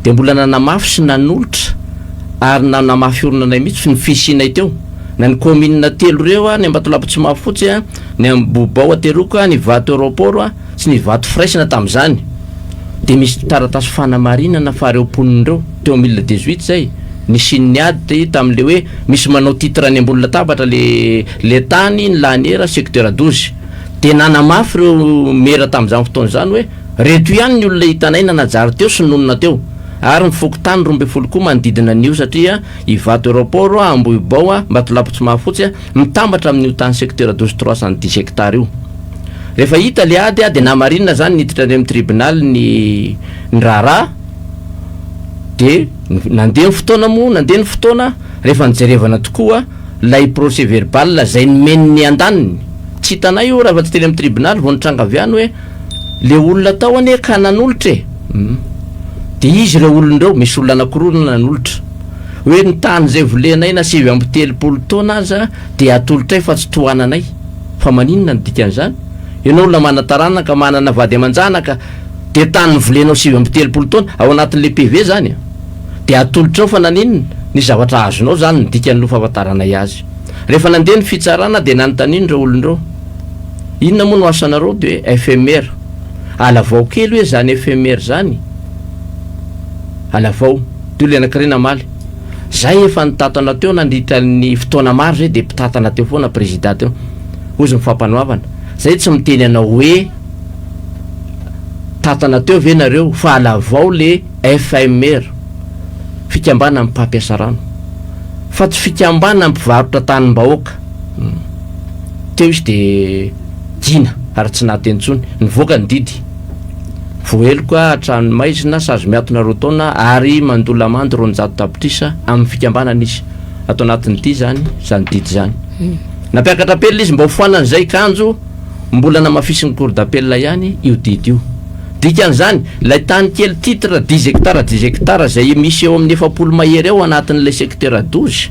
dia mbola nanamafy sy nanolotra ary nanamafy orina anay mihitsy ny fisianay teo, na ny kaominina telo ireo, ny Ambatolampy Tsimahafotsy, ny Ambohibao Ateroka, ny Ivato Aéroport sy ny Ivato Firaisana tamin'izany dia misy taratasy fanamarinana fa ireo mponina ireo teo mille dix-huit izay nisian'ny ady tamin'le hoe misy manao titre any ambony latabatra le le tany ny laniera secteur 12 dia nanamafy ireo mera tamin'izany fotoana izany hoe reto ihany ny olona hitanay nanajary teo sy nonina teo ary ny fokontany 12 koa manodidina an'io satria Ivato aéroport, Ambohibao, Ambatolampy Tsimahafotsy mitambatra amin'io tany secteur 12 310 hectares io. Rehefa hita le ady dia namarinina izany niditra any amin'ny tribunal ny ny raharaha dia nandeha ny fotoana moa nandeha ny fotoana rehefa nijerevana tokoa ilay procès verbal izay nomen'ny andaniny tsy hitanay io raha tsy teny amin'ny tribunal vao nitranga avy any hoe le olona tao anie ka nanolotra e dia izy ireo olona ireo misy olona anankiroa no nanolotra hoe ny tany izay volenay na 39 taona aza dia atolotray fa tsy tohananay fa maninona ny dikan'izany ianao olona manan-taranaka manana vady aman-janaka dia tany novolenao 39 taona ao anatin'le PV zany dia atolotrao fa naninona ny zavatra azonao zany ny dikan'ny loha fahafantaranay azy rehefa nandeha ny fitsarana dia nanontaniana ireo olona ireo inona moa no asanareo dia hoe FMR alavao kely hoe zany FMR zany alavao dia olona anankiray namaly zay efa nitatana teo nandritra ny fotoana maro zay dia mpitatana teo foana prezida teo hozy ny fampanoavana zay tsy miteny anao hoe Tatana teo ve nareo fa alavao le FMR, fikambanan'ny mpampiasa rano, fa tsy fikambanan'ny mpivarotra tanim-bahoaka. Teo izy de gina ary tsy nahateny intsony. Nivoaka ny didy. Voaheloka hatrany maizina, sazy miatona 2 taona ary mandoa lamandy 200 tapitrisa amin'ny fikambanana izy. Ato anatin'ity izany izany didy izany. Nampiakatra apel izy mba ho foanana izay kanjo Mbola namafisin'ny cour d'appel ihany io didy io. Dikan'izany, ilay tany kely titre dix hectares dix hectares izay misy eo amin'ny 40 mahery eo anatin'ilay secteur 12.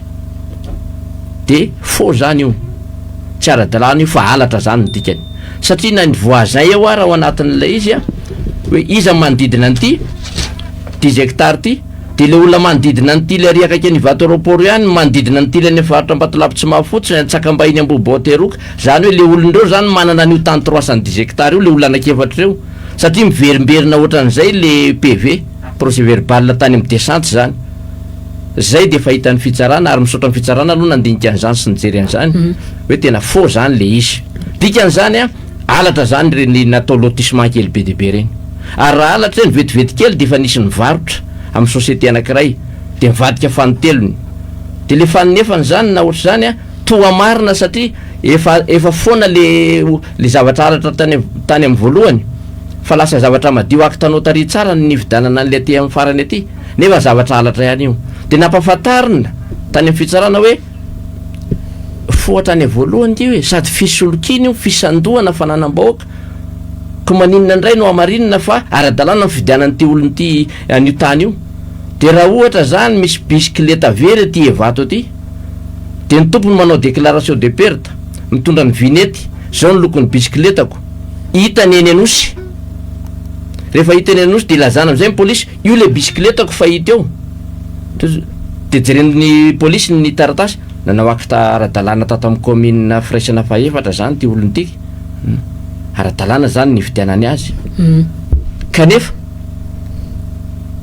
De faux zany io, tsy ara-dalàna io fa halatra zany ny dikany. Satria na ny voisin eo ara ao anatin'ilay izy a, hoe iza manodidina an'ity dix hectares ity, de le olona manodidina an'ity le ary akaiky an'Ivato aéroport ihany, manodidina an'ity le any faritra Ambatolampy Tsimahafotsy, Antsakambahiny Ambohibao Teroka, zany hoe le olona ireo zany manana an'io tany 310 hectares io, le olona anankiefatra ireo, satria miverimberina ohatran'izay le PV, procès verbal tany amin'ny descente zany. Zay dia efa hitan'ny fitsarana ary misaotra ny fitsarana aloha nandinika an'izany sy nijery an'izany hoe tena faux zany le izy. Dikan'izany an, halatra zany ireny natao lotissement kely be dia be ireny. Ary raha halatra ireny vetivety kely dia efa nisy nivarotra amin'ny société anankiray dia nivadika fanintelony. Dia le faninefany zany na ohatr'izany an, toa marina satria efa efa foana le le zavatra halatra tany tany amin'ny voalohany fa lasa zavatra madio acte notarié tsara ny nividianana an'le aty amin'ny farany aty. Nefa zavatra halatra ihany io. Dia nampahafantarina tany amin'ny fitsarana hoe fo hatrany voalohany ity hoe sady fisolokiana io, fisandohana fananam-bahoaka. Ko maninona indray no hamarinina fa ara-dalàna ny fividianan'ity olona ity an'io tany io. Dia raha ohatra izany misy bisikileta very aty Evato aty, dia ny tompony manao déclaration de perte, mitondra ny vignette, izao ny lokon'ny bisikiletako, hitany eny Anosy. Rehefa hita eny Anosy dia ilazana amin'izay ny polisy, Io le bisikiletako fa hita eo. Dia jeren'ny polisy ny taratasy, nanao acte ara-dalàna tato amin'ny kaominina Firaisana fahefatra zany ity olona ity. Ara-dalàna zany ny nividianany azy. Kanefa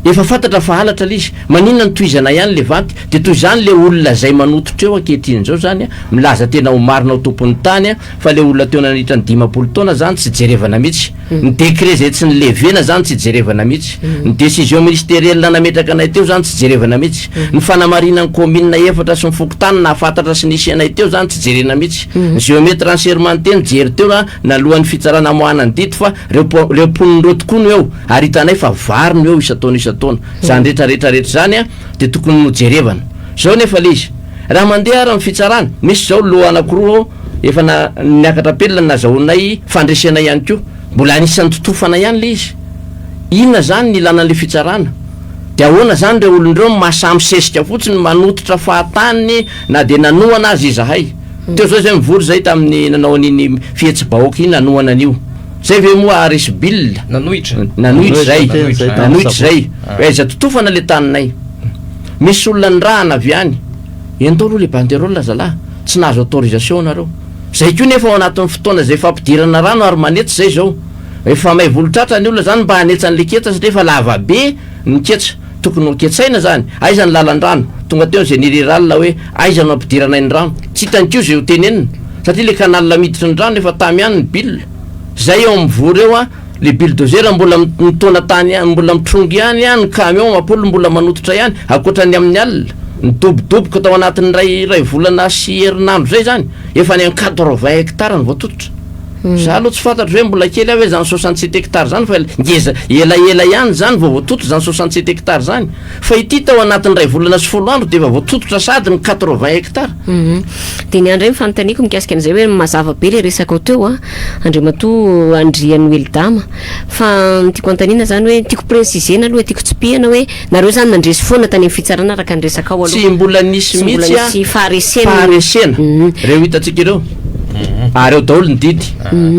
efa fantatra fa halatra le izy. Maninona no tohizana ihany le vente? Dia toy izany le olona izay manototra eo ankehitriny izao zany, milaza tena ho marina ho tompon'ny tany, fa le olona teo nandritra ny 50 taona zany tsy jerevana mihitsy. Ny décret zay tsy nilevena zany tsy jerevana mihitsy. Ny décision ministérielle nametraka anay teo zany tsy jerevana mihitsy. Ny fanamarinan'ny commune efatra sy ny fokontany nahafantatra sy nisy anay teo zany tsy jerena mihitsy. Ny géomètre assermenté nijery teo raha nalohan'ny fitsarana amoahana ny didy fa reo po- reo mponina reo tokoa no eo ary hitanay fa vary no eo isan-taona isan-taona. Zany rehetra rehetra rehetra zany an dia tokony nojerevana. Zao nefa le izy, raha mandeha ary ny fitsarana, misy zao lot anakiroa ao Efa na niakatra appel ny nazahoanay fandresena ihany koa. Mbola anisan'ny totofana ihany le izy. Inona zany ny ilana an'le fitsarana? De ahoana zany reo olona ireo mahasahy misesika fotsiny manototra fahatany na de nanohana aza izahay. Teo zao zay mivory zay tamin'ny nanao an'iny fihetsi-bahoaka iny nanohana an'io. Zay ve moa haharesy bill? Nanohitra. Nanohitra zay. Nanohitra zay. Aiza totofana le taninay. Misy olona nirahana avy any. Ento aloha le banderole zalah, tsy nahazo autorisation nareo. Zay koa nefa ao anatin'ny fotoana izay fampidirana rano ary manetsa zay zao. Efa may volo-tratra ny olona zany mba hanetsa an'le ketsa satria efa lava be ny ketsa. Tokony ho ketsaina zany. Aiza ny lalan-drano? Tonga teo ny génie rural hoe aiza no ampidiranay ny rano. Tsy hitany koa zay ho tenenina satria le canal miditry ny rano efa tamy ihany ny bile. Zay eo amin'ny vory eo an. Le bulldozer mbola mitaona tany ihany, mbola mitrongy ihany an, ny camion amapolony mbola manototra ihany, ankoatra ny amin'ny alina, nidobodoboka tao anatin'ny iray iray volana sy herinandro izay izany, efa any amin'ny 80 hectares no voatototra. Za aloha tsy fantatro hoe mbola kely aho hoe izany 67 hectares izany fa ngeza elaela ihany izany vao voatototra izany 67 hectares izany. Fa ity tao anatin'ny iray volana sy folo andro dia efa voatototra sahady ny 80 hectares. Dia ny ahy indray ny fanontaniako mikasika an'izay hoe mazava be ilay resakao teo an, Andriamatoa Andrianoelidama, fa ny tiako anontaniana izany hoe, tiako préciser-na aloha, tiako tsipihana hoe nareo izany nandresy foana tany amin'ny fitsarana araka ny resakao aloha. Tsy mbola nisy Tsy mbola mihitsy an nisy faharesena. faharesena, ireo hitantsika ireo, ary ao daholo ny didy.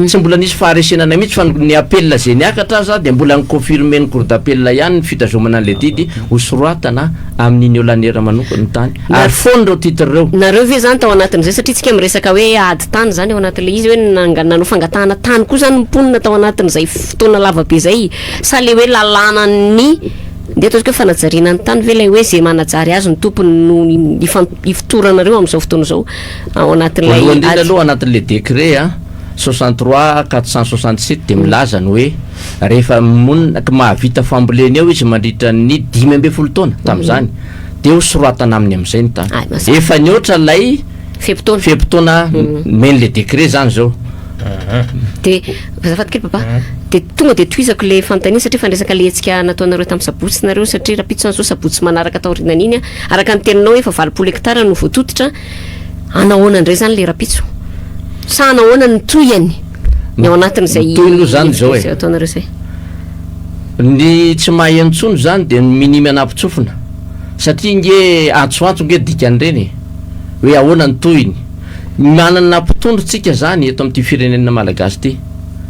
Tsy mbola nisy faharesena anay mihitsy fa ny appel izay niakatra aza dia mbola ni-confirmer-n'ny cour d'appel ihany ny fitazomana an'ilay didy ho soratana amin'iny Olanera manokana ny tany. Ary foana ireo titre ireo. Nareo ve zany tao anatin'izay satria tsika miresaka hoe ady tany zany ao anatin'ilay izy hoe nanga nanao fangatahana tany koa zany ny mponina tao anatin'izay fotoana lava be zay sa le hoe lalànan'ny ndeha ataontsika hoe fanajariana ny tany ve ilay hoe ze manajary azy ny tompony no ifan- ifotoranareo amin'izao fotoana izao ao anatin'ilay Voalohany indrindra ady. aloha anatin'ilay décret a 63 467 dia milaza ny hoe rehefa monina mahavita fambolena eo izy mandritra ny 15 taona tamin'izany dia ho soratana aminy amin'izay ny tany. Ay, mazava. Efa nihoatra ilay Fe-potoana. fe-potoana nomen'ilay décret zany izao. Dia, azafady kely papa, dia tonga dia tohizako ilay fanontaniana satria efa niresaka ilay hetsika nataonareo tamin'ny sabotsy nareo satria rahampitso izany izao sabotsy manaraka taorianan'iny an, araka ny teninao efa 80 hectares no voatototra, hanahoana indray izany ilay rahampitso? Sa hanahoana ny tohiny ny ao anatin'izay Ny tohiny aloha izany izao e. hetsika ataonareo izay? Ny tsy mahay intsony izany dia ny minia manampin-tsofina. Satria nge antsoantso nge dikan'ireny e. Hoe ahoana ny tohiny. Manana mpitondra tsika zany eto amin'ity firenena malagasy ity.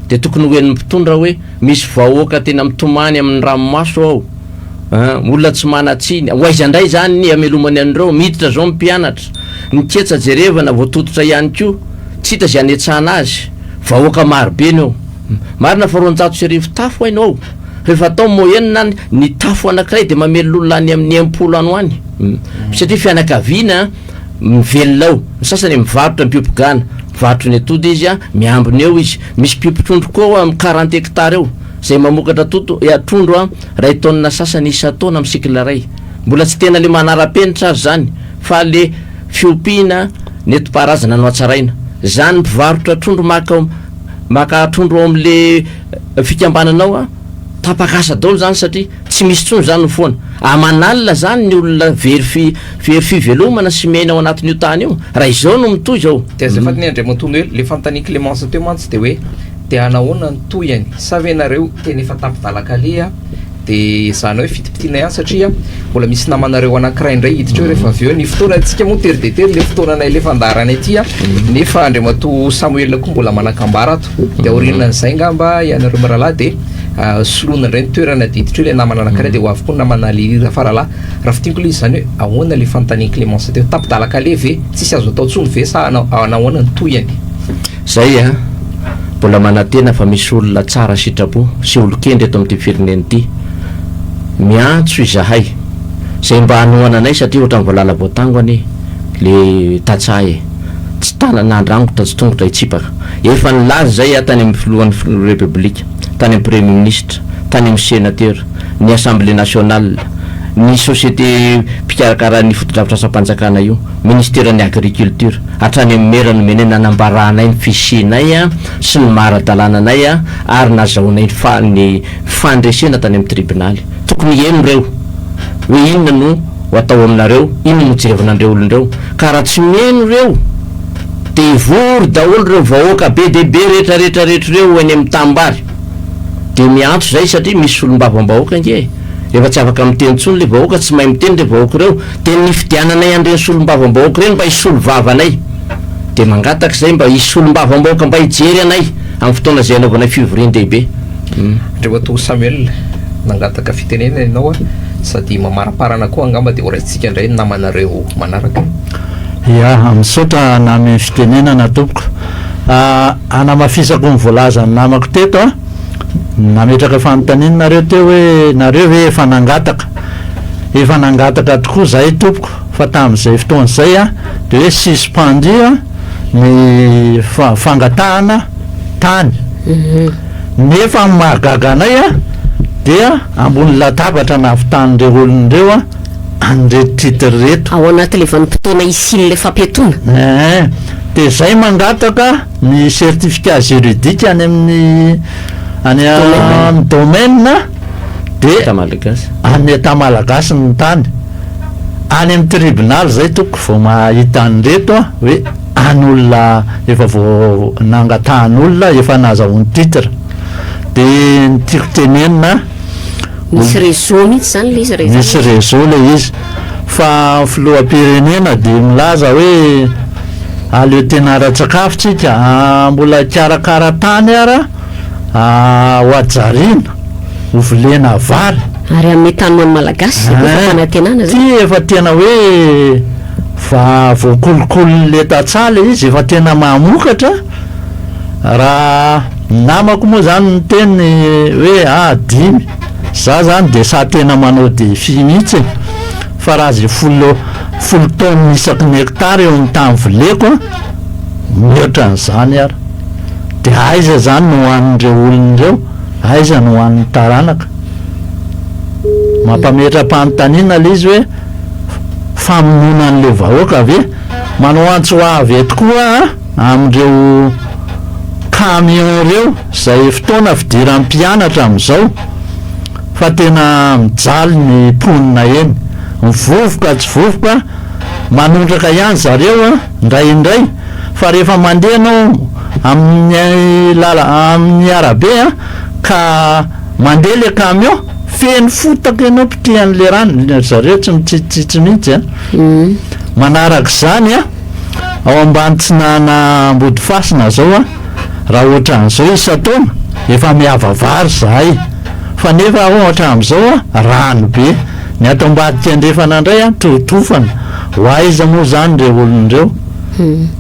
Dia tokony ho henon'ny mpitondra hoe misy vahoaka tena mitomany amin'ny ranomaso ao. An, olona tsy manan-tsiny. Ho aiza indray zany ny hamelomany an'ireo? Miditra zao ny mpianatra. Ny ketsa jerevana voatototra ihany koa. Tsy hita izay hanetsahana azy. Vahoaka maro be ny eo. Marina fa 1200 tafo haino ao. Rehefa atao moyenne any, ny tafo anankiray dia mamelona olona any amin'ny 60 any ho any. Satria fianakaviana mivelona ao. Ny sasany mivarotra mpiompy gana. Mivarotra ny atody izy, miambina eo izy. Misy mpiompy trondro koa ao amin'ny 40 hectares eo. Izay mamokatra toto, trondro iray taonina sasany isan-taona amin'ny cycle iray. Mbola tsy tena le manara-penitra aza izany fa le fiompiana nentim-paharazana no hatsaraina. Izany mpivarotra trondro maka maka trondro ao amin'le fikambanana ao an, tapaka asa daholo izany satria tsy misy intsony izany ny foana. Aman'alina izany ny olona very fi very fivelomana sy miaina ao anatin'io tany io raha izao no mitohy izao. Dia azafady ny Andriamatoa Noely, le fanontanian'i Clémence teo mantsy dia hoe dia anahoana ny tohiny? Sa ve nareo tena efa tapi-dalan-kaleha Dia ezahana hoe fitipitiana ihany satria mbola misy namanareo anankiray indray hiditra eo rehefa avy eo. Ny fotoanantsika moa tery dia tery ilay fotoananay ilay fandaharana ity a. Nefa Andriamatoa Samuel koa mbola manan-kambara ato. Dia aorianan'izay angamba ianareo mirahalahy dia ah, soloina indray ny toerana dia hiditra eo ilay namana anankiray dia ho avy koa ny namana Lily Rafaralahy. Raha fintiniko ilay izy izany hoe ahoana ilay fanontanian'i Clémence teo? Tapi-dalan-kaleha ve? Tsisy azo atao intsony ve sa anahoana ny tohiny? Zay a! Mbola manantena fa misy olona tsara sitrapo sy olon-kendry eto amin'ity firenena ity. Miantso izahay izay mba hanohana anay satria ohatran'ny valala voatango anie le tantsaha e! Tsy tanana handrangotra tsy tongotra hitsipaka. Efa nilaza izay aho tany amin'ny filohan'ny Repoblika, tany amin'ny Premier ministre, tany amin'ny senatera, ny Assemblée nationale, ny société mpikarakara ny fotodrafitrasam-panjakana io, ministeran'ny agriculture. Hatrany amin'ny mera nomenay nanambaranay ny fisianay sy ny maha ara-dalàna anay ary nazahoanay ny fa ny fandresena tany amin'ny tribonaly. Tokony hiheno ireo hoe inona no ho atao aminareo, inona no jerevana an'ireo olona ireo. Ka raha tsy miheno ireo dia hivory daholo ireo vahoaka be dia be rehetra rehetra rehetra ireo eny amin'ny tanimbary. Dia miantso izay satria misy solombavambahoaka ange e. Rehefa tsy afaka miteny intsony ilay vahoaka, tsy mahay miteny ireo vahoaka ireo, dia ny nifidiananay an'ireny solombavambahoaka ireny mba hisolo vava anay. Dia mangataka izay mba hisy solombavambahoaka mba hijery anay amin'ny fotoana izay hanaovanay fivorian-dehibe. Andriamatoa Samuel, nangataka fitenenana ianao sady mamaraparana koa angamba dia horaisintsika indray ny namanareo manaraka. Ya, misaotra name fitenenana tompoko. Hanamafisako ny voalazan'ny namako teto an, nametraka fanontaniana nareo teo hoe nareo ve efa nangataka? Efa nangataka tokoa zahay tompoko fa tamin'izay fotoana izay an dia hoe suspendu ny fangatahana tany. Nefa ny mahagaga anay an dia ambony latabatra nahavitan'ireo olona ireo an an'ireto titre ireto. Ao anatin'ilay vanim-potoana hisian'ilay fampiatoana. Eeh. Dia zay mangataka ny certificat juridique any amin'ny any amin'ny domaine dia État malagasy. Any État malagasy ny tany. Any amin'ny tribunal zay tompoko vao mahita an'ireto a, hoe an'olona efa vao nangatahan'olona efa nahazahoany titre. Dia ny tiako tenenina. Misy réseau mihitsy zany le izy raha izany. Misy réseau le izy. Fa ny filoham-pirenena dia milaza hoe aleo tena ara-tsakafo tsika, mbola hikarakara tany ara ho hajariana, ho volena vary. Ary hanome tany ho an'ny Malagasy, izay koa fampanantenana zay. Ity efa tena hoe va voakolikolin'le tantsaha le izy, efa tena mamokatra. Raha ny namako moa zany niteny hoe ah dimy, za zany de sahy tena manao défi mihitsy e, fa raha ze folo folo tonnes isaky ny hectare eo amin'ny tany voleko an, mihoatra an'izany ara, de aiza zany no hohanin'ireo olona ireo, aiza no hohanin'ny taranaka? Mampametra-panontaniana le izy hoe famonoana an'le vahoaka ve? Manao antso avo eto koa aho an! amin'ireo camion ireo izay fotoana fidiran'ny mpianatra amin'izao fa tena mijaly ny mponina eny, ny vovoka tsy vovoka manondraka ihany zareo an indraindray fa rehefa mandeha ianao amin'ny lala amin'ny arabe an ka mandeha le camion feno fotaka ianao potihan'le rano, ry zareo tsy mitsitsitsy mihitsy an, manarak'izany an. Ao ambany tsinana Ambodifasina zao a, raha ohatran'izao isan-taona efa miava vary zahay fa nefa ohatra amin'izao a rano be. Ny ato ambadika andrefana indray a totofana. Ho aiza moa zany ireo olona ireo?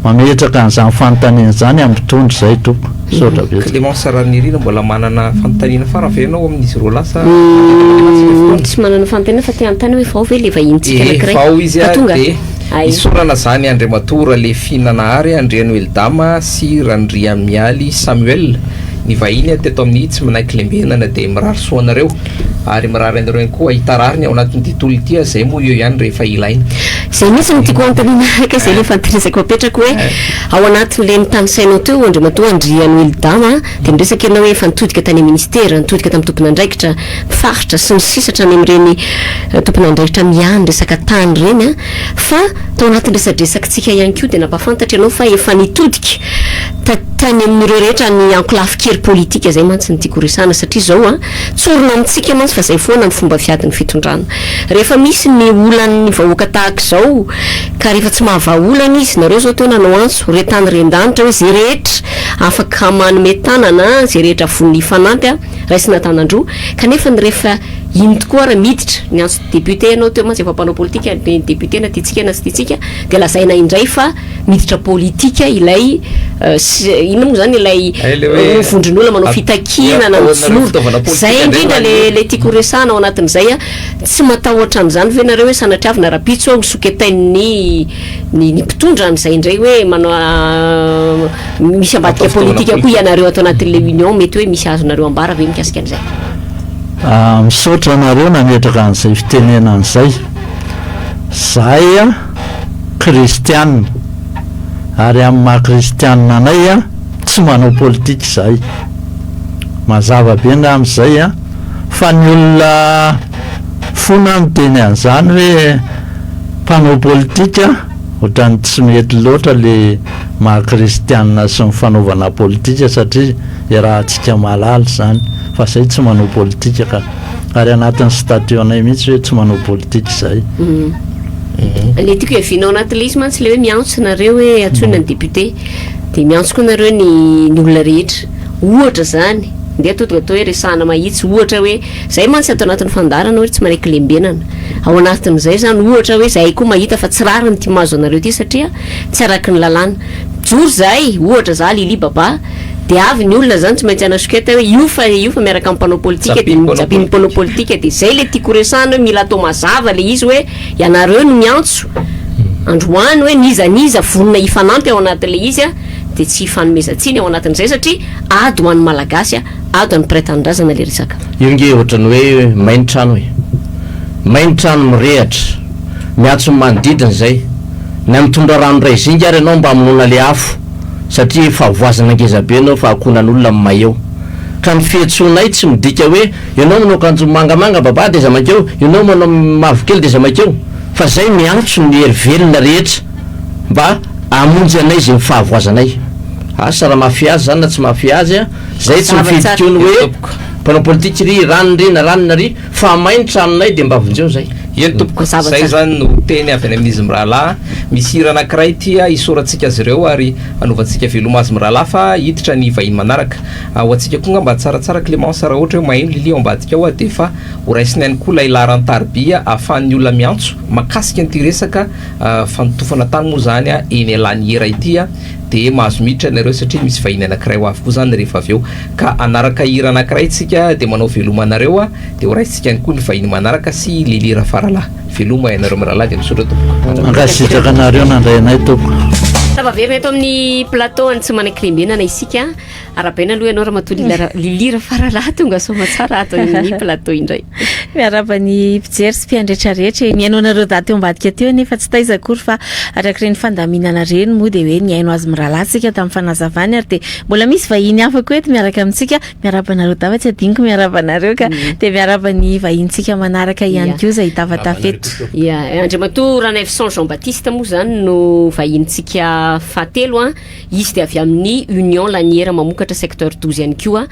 Mametraka an'izany fanontaniana izany amin'ny mpitondra izay tompoko. Misaotra betsaka. Clémence Ranirina mbola manana fanontaniana farany ve ianao amin'izy roa lahy sa Tsy manana fanontaniana fa te hanontany hoe vao ve le vahinintsika Eh, anankiray? vao izy Fa a tonga? dia Ay. isaorana zany Andriamatoa Ralefinanahary Andrianoelidama sy Randriamialy Samuel ny vahiny teto amin'ny Tsy Manaiky Lembenana dia mirary soa anareo ary mirary anareo ihany koa hahita rariny ao anatin'ity tolona ity izay moa eo ihany rehefa ilaina. Izay mihitsy no tiako hanontaniana araka izay ilay fanontaniana apetrako hoe ao anatin'ilay notanisainao teo Andriamatoa Andrianoelidama dia niresaka ianao hoe efa nitodika tany amin'ny ministera, nitodika tamin'ny tompon'andraikitra, faritra sy ny sisa hatrany amin'ireny tompon'andraikitra miahy ny resaka tany ireny fa tao anatin'ny resadresakitsika ihany koa dia nampahafantatra ianao fa efa nitodika tany amin'ireo rehetra ny ankolafin-kery politika izay mantsy no tiako horesahana satria izao an tsorina amintsika mantsy fa izay foana ny fomba fiadin'ny fitondrana rehefa misy ny olan'ny vahoaka tahaka izao ka rehefa tsy mahavaha olana izy nareo izao teo nanao antso re tany ren-danitra hoe izay rehetra afaka manome tanana izay rehetra vonona hifanampy an raisina an-tanan-droa kanefa ny rehefa iny tokoa ara miditra ny antso député ianao teo mantsy efa mpanao politika ny député na tiantsika na tsy tiantsika dia lazaina indray fa miditra politika ilay inona moa zany ilay vondron'olona manao fitakiana na mijoro zay indrindra le le tiako horesahana ao anatin'izay a tsy matahotra an'izany ve nareo hoe sanatriavina rahampitso ho soketain'ny ny ny mpitondra an'izay indray hoe manao misy ambadika politika koa ianareo ato anatin'ilay union mety hoe misy azonareo ambara ve mikasika an'izay? Misaotra anareo nametraka an'izay fitenenana izay. Zahay a kristiana ary amin'ny maha kristiana anay a tsy manao politika izahay. Mazava be angamba izay a. Fa ny olona fona miteny an'izany hoe mpanao politika ohatran'ny tsy mety loatra le maha kristiana sy ny fanaovana politika satria iarahantsika mahalala izany fa zay tsy manao politika ka. Ary anatin'ny statut anay mihitsy hoe tsy manao politika izahay. Le tiako hiaviana ao anatin'ilay izy mantsy le hoe miantso nareo hoe antsoina ny député dia miantso koa nareo ny ny olona rehetra ohatra zany ndeha tonga atao hoe resahana mahitsy ohatra hoe zay mantsy ato anatin'ny fandaharana hoe tsy manaiky lembenana ao anatin'izay zany ohatra hoe zahay koa mahita fa tsy rariny ity mahazo anareo ity satria tsy araky ny lalàna mijoro zahay ohatra za Lily Baba dia avy ny olona zany tsy maintsy hanasoketa hoe io fa io fa miaraka amin'ny mpanao politika dia mijapin'ny mpanao politika dia zay le tiako resahana hoe mila atao mazava le izy hoe ianareo no miantso androany hoe n'iza n'iza vonona hifanampy ao anatin'le izy a dia tsy hifanomezan-tsiny ao anatin'izay satria ady ho an'ny Malagasy a ady ho an'ny mpiray tanindrazana le resaka. Io nge ohatran'ny hoe may ny trano e! May ny trano mirehatra, miantso ny manodidina izay, na mitondra rano iray zinga ary ianao mba hamonoana le afo satria fahavoazana ngeza be ianao fa akohonan'olona ny may eo. Ka ny fiantsoanay tsy midika hoe ianao manao akanjo mangamanga babà dia aza mankeo, ianao manao mavokely dia aza mankeo, fa zay miantso ny hery velona rehetra mba hamonjy anay izay fahavoazanay. Asa raha mafia azy zany na tsy mafia azy a, zay tsy mifidy koa ny hoe mpanao politika ry ranona ry na ranona ry fa may ny tranonay dia mba vonjeo zay. Eny tompoko, zay zany no teny avy any amin'izy mirahalahy. Misy hira anankiray ity hisorantsika azy ireo ary hanaovantsika veloma azy mirahalahy fa hiditra ny vahiny manaraka. Ho antsika koa angamba tsaratsara Clémence raha ohatra hoe maheno Lily ao ambadika ao dia efa ho raisina ihany koa ilay laharan-tariby ahafahan'ny olona miantso makasika an'ity resaka fanotofana tany moa izany eny Alaniera ity dia mahazo miditra ianareo satria misy vahiny anankiray ho avy koa izany rehefa avy eo ka hanaraka hira anankiray tsika dia manao veloma anareo dia ho raisintsika ihany koa ny vahiny manaraka sy Lily Rafaralahy. Veloma ianareo mirahalahy dia misaotra tompoko. Mankasitraka anareo nandray anay tompoko. Tafaverina eto amin'ny plateau an'ny Tsy Manan-kilembenana isika. Arahabaina aloha ianao Ramatoa Lila Lily Rafaralahy tonga soamatsara ato amin'ny plateau indray. Miarahaba ny mpijery sy mpiandretra rehetra e. Nihaino anareo dahy teo ambadika teo nefa tsy taiza akory fa araka ireny fandaminana ireny moa dia hoe nihaino azy mirahalahy tsika tamin'ny fanazavany ary dia mbola misy vahiny hafa koa eto miaraka amintsika. Miarahaba anareo dahy fa tsy adinoko miarahaba anareo ka. Dia miarahaba ny vahinintsika manaraka ihany koa izay hitafatafa eto. Ya, Andriamatoa Ranaivoson Jean Baptiste moa izany no vahinintsika fahatelo an. Izy dia avy amin'ny Union Laniera mamokatra secteur 12 ihany koa.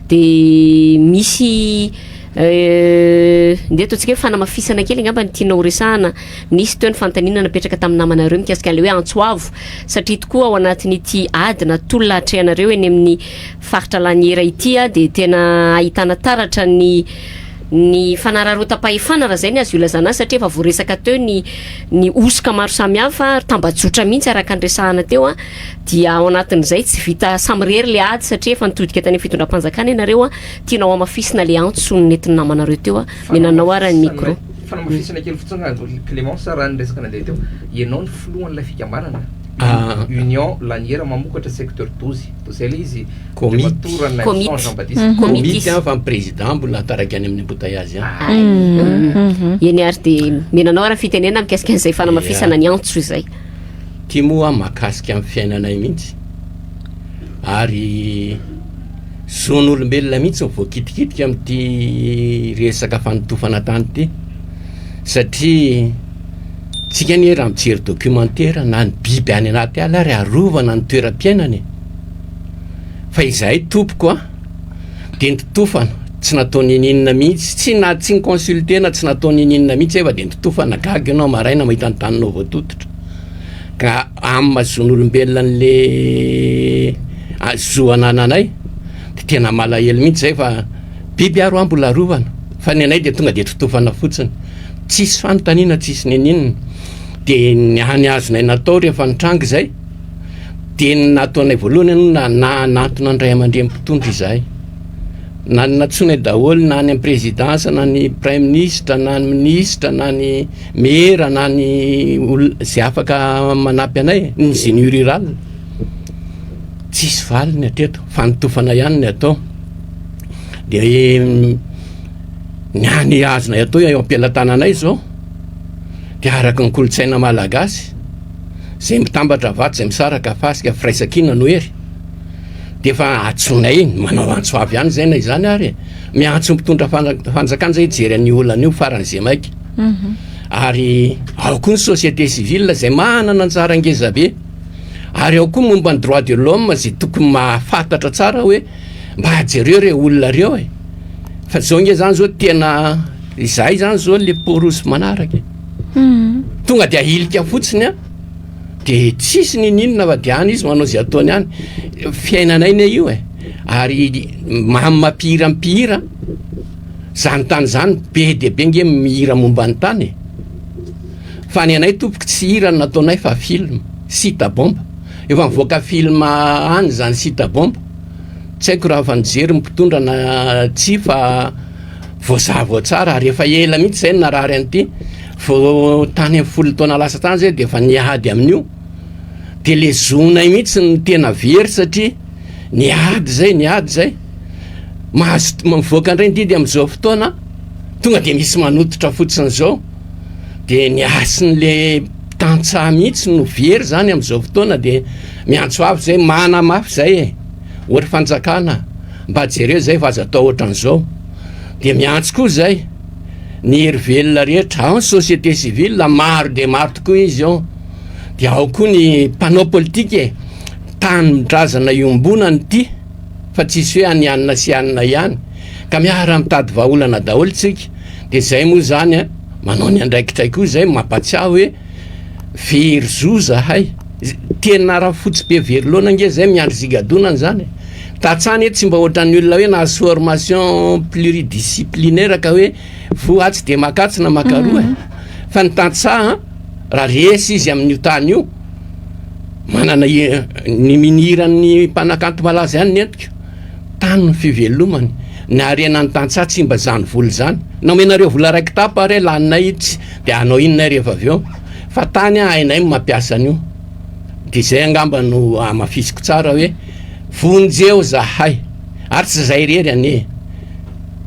Dia misy. Ndeha ataontsika hoe fanamafisana kely angamba ny tianao horesahana. Nisy teo ny fanontaniana napetraka tamin'ny namanareo mikasika an'ilay hoe antso avo satria tokoa ao anatin'ity ady na tolona atrehanareo eny amin'ny faritra Laniera ity dia tena ahitana taratra ny ny fanararaotam-pahefana raha izay ny azo ilazana azy satria efa voaresaka teo ny ny hosoka maro samihafa ary tambajotra mihitsy araka ny resahana teo dia ao anatin'izay tsy vita samirery le ady satria efa nitodika tany amin'ny fitondram-panjakana ianareo a tianao hamafisina le antso nentin'ny namanareo teo a menanao ara ny micro. Fanamafisana kely fotsiny Clémence raha ny resaka nandeha teo, ianao ny filohan'ilay fikambanana Union Laniera mamokatra secteur 12 toa izay ilay izy Komity. Andriamatoa Ranaivoson Jean Baptiste. Komity an fa ny président mbola taraiky any amin'ny embouteillage any. Eny ary dia menanao ara fitenenana mikasika an'izay fanamafisana ny antso izay. Ty moa mahakasika ny fiainanay mihitsy ary zon'olombelona mihitsy no voakitikitika amin'ity resaka fanotofana tany ity satria tsika anie raha mijery documentaire na ny biby any anaty ala ary arovana ny toeram-piainana e. Fa izahay tompoko a dia nitotofana, tsy natao ninininona mihitsy, tsy na tsy ni-consulter-na, tsy natao ninininona mihitsy fa dia nitotofana, gaga ianao maraina mahita ny taninao voatototra. Ka amin'ny maha zon'olombelona an'le zo anananay dia tena malahelo mihitsy zay fa biby ary hoa mbola arovana fa ny anay dia tonga dia totofana fotsiny, tsisy fanontaniana, tsisy ninininona. Dia ny hany azonay natao rehefa nitranga izay dia ny nataonay voalohany aloha na nanantona ny ray aman-dreny mpitondra izahay, na ny nantsoinay daholo na any amin'ny présidence na ny praiminisitra na ny minisitra na ny mera na ny olona izay afaka manampy anay, ny génie rural, tsisy valiny hatreto, fanotofana ihany ny atao, dia ny hany azonay atao eo am-pelatananay izao dia araka ny kolontsaina malagasy, Izay mitambatra vato, izay misaraka fasika, firaisankina no hery. Dia efa antsoinay, manao antso avy ihany izay na izany ary e. Miantso ny mpitondra fanjakana izay hijery an'io olana io faran'izay maika. Ary ao koa ny société civile izay manana anjara ngeza be. Ary ao koa momba ny droit de l'homme izay tokony mahafantatra tsara hoe mba jereo ireo olona ireo e. Fa izao nge izany izao tena izahay izany izao le porosy manaraka e. Tonga de ahilika fotsiny an, de tsisy ninininona fa de any izy manao zay ataony any, fiainanay ne io e, ary mamy mampihira mpihira, zany tany zany be dia be nge mihira momba ny tany e, fa ny anay tompoko tsy hira no nataonay fa film, sita bomba, efa mivoaka film any zany sita bomba, tsy haiko raha efa nijery ny mpitondra na tsia fa. Voazava tsara ary efa ela mihitsy zay no narary an'ity, vao tany amin'ny folo taona lasa tany zay de efa niady amin'io, de le zonay mihitsy no tena very satria niady zay niady zay, mahazo mivoaka indray ny didy amin'izao fotoana tonga de misy manototra fotsiny zao, de ny hasin'le tantsaha mihitsy no very zany amin'izao fotoana de miantso avo zay manamafy zay e, ô ry fanjakana. Mba jereo zay fa aza atao ohatran'izao. Dia miantso koa zay ny hery velona rehetra, ao ny société civile maro dia maro tokoa izy ao, dia ao koa ny mpanao politika e, tanindrazana iombonana ity fa tsisy hoe an'i anona sy anona ihany, ka miara mitady vahaolana daholo tsika, dia zay moa zany a, manao ny andraikitray koa zay mampatsiahy hoe very zo zahay, tena rafotsy be very laona ange zay miandry zigadonana zany e. Tantsaha anie tsy mba ohatran'ny olona hoe nahazo formation pluridisciplinaire ka hoe voa atsy dia maka atsy na maka aroa e. Fa ny tantsaha raha resy izy amin'io tany io, manana ny minihiran'ny mpanakanto malaza ihany ny entiko, tany ny fivelomany, ny harenan'ny tantsaha tsy mba izany vola izany. Na omenareo vola iray kitapo ary laninay tsy dia hanao inona ahy rehefa avy eo. Fa tany hainay ny mampiasa an'io. Dia izay angamba no hamafisiko tsara hoe vonjeo zahay ary tsy zay irery anie e!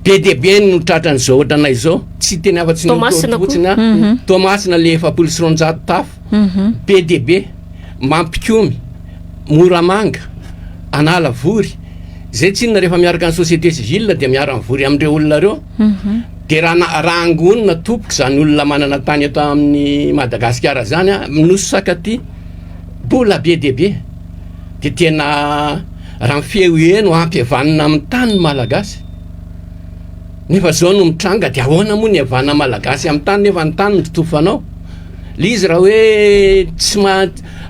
Be dia be no tratran'izao ohatranay izao, tsy hiteny afa-tsy ny Toamasina koa. fotsiny aho, Toamasina le 240 tafo, be dia be, mampikomy, Moramanga, Analavory, zay tsinona rehefa miaraka ny société civile dia miara-mivory amin'ireo olona ireo, dia raha na- raha angonina tompoko izany olona manana tany eto amin'ny Madagasikara izany an, Nosy Sakatia, mbola be dia be. Dia tena raha ny feo heno hampihavanina amin'ny tany ny Malagasy. Nefa zao no mitranga de ahoana moa ny havana malagasy amin'ny tany nefa ny tany no totofanao? Le izy raha hoe tsy ma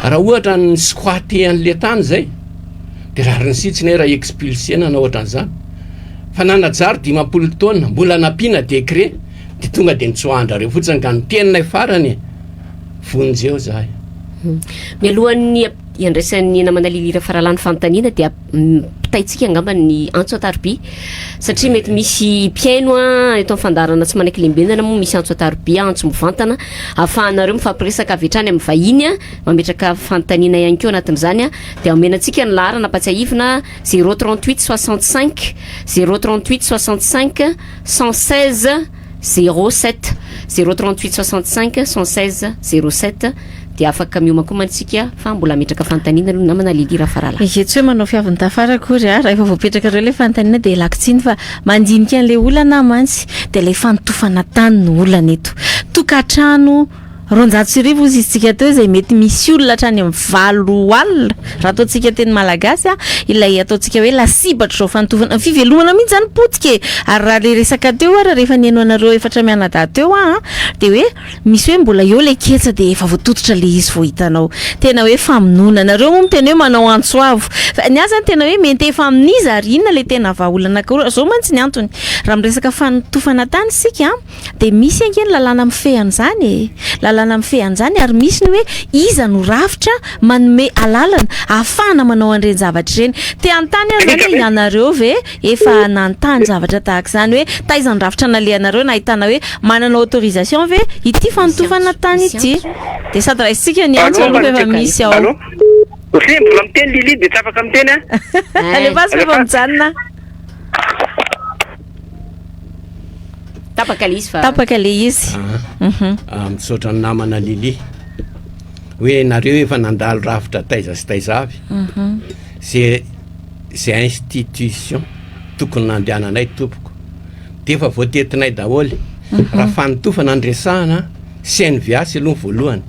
raha ohatra ny squatter an'le tany zay de rariny sitsiny hoe raha expulser-na na ohatran'izany. Fa nanajary 50 taona mbola nampiana décret de tonga de nitsoahan-drareo fotsiny ka ny teninay farany e, vonjeo zahay. Mialohan'ny hiandraisan'ny namana Lily Rafaralahy ny fanontaniana dia ampitaintsika angamba ny antso an-tarobia satria mety misy mpihaino a eto amin'ny fandaharana tsy manaiky lembenana moa misy antso an-tarobia antso mivantana ahafahanareo mifampiresaka avy hatrany amin'ny vahiny a mametraka fanontaniana ihany koa anatin'izany a dia omena antsika ny laharana ampatsiahivina 038 65 038 65 116 07 038 65 116 07 dia afaka miomankomana isika fa mbola hametraka fanontaniana aloha ny namana Lily Rafaralahy. Ie, tsy hoe manao fiavin'ny tafara akory a, raha efa voapetrakareo ilay fanontaniana dia ialako tsiny fa mandinika an'ilay olana aho mantsy dia ilay fanotofana tany no olana eto. Tokantrano 1200 hozy isika teo izay mety misy olona hatrany amin'ny 8 alina raha ataontsika teny malagasy a, ilay ataontsika hoe lasibatr'izao fanotofana, ny fivelomana mihitsy izany potika e! Ary raha ilay resaka teo ary rehefa nihaino anareo efatra mianadahy teo aho a, dia hoe Misy hoe mbola eo ilay ketsa dia efa voatototra ilay izy vao hitanao. Tena hoe famonoana. Nareo moa miteny hoe manao antso avo. Fa ny ahy zany tena hoe miantefa amin'iza ary inona ilay tena vahaolana ka zao mantsy ny antony. Raha miresaka fanotofana tany isika dia misy ange ny lalàna mifehy an'izany e. Lalàna mifehy an'izany ary misy ny hoe iza no rafitra manome alalana ahafahana manao an'ireny zavatra ireny. Te hanontany aho izany hoe ianareo ve Efa nanontany zavatra tahaka izany hoe taiza ny rafitra nalehanareo nahitana hoe manana autorisation ve ity fanotofana tany ity? Dia sady raisintsika ny antso aloha fa efa misy ao. Allô? Ohatry mbola miteny Lily dia tsy afaka miteny an. Alefaso fa efa mijanona. Tapaka le izy fa. Tapaka le izy. Misaotra ny namana Lily hoe nareo efa nandalo rafitra taiza sy taiza avy. Ze Izay institution tokony nandehananay tompoko dia efa voatetinay daholo raha fanotofana no resahana CNVH aloha ny voalohany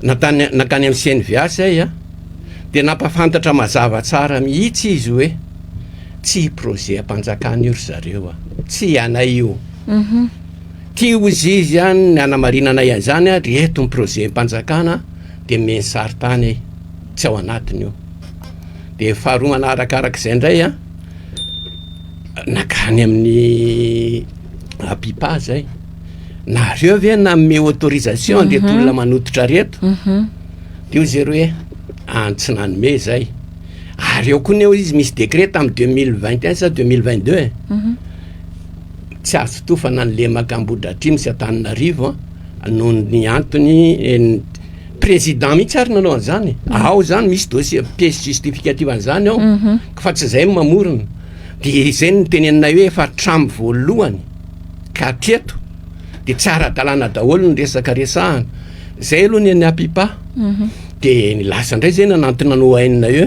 natany nankany amin'ny CNVH zay a dia nampafantatra mazava tsara mihitsy izy hoe tsy projet am-panjakana io ry zareo a tsy anay io ty hozy izy any ny hanamarinanay an'izany a ry eto ny projet am-panjakana dia omeny sarintany tsy ao anatiny io De faharoa manarakaraka izay indray an, nankany amin'ny APIPA zay, nareo ve nanome autorisation an'ireto olona manototra reto? De hoy zareo hoe an tsy nanome zay, ary eo koa neo izy misy décret tamin'ny 2021 sa 2022 e, tsy azo tofana ny lemaka Ambohidratrimo sy Antananarivo an, noho ny antony Président mihitsy ary nanao an'izany. Ao zany misy dossier pièce justificative an'izany ao. Fa tsy izay no mamorona. Dia izay no teneninay hoe efa hatramin'ny voalohany ka hatreto dia tsy ara-dalàna daholo ny resaka resahana. Izay aloha ny an'ny APIPA. Dia ny lasa indray izay nanantona ny ONE.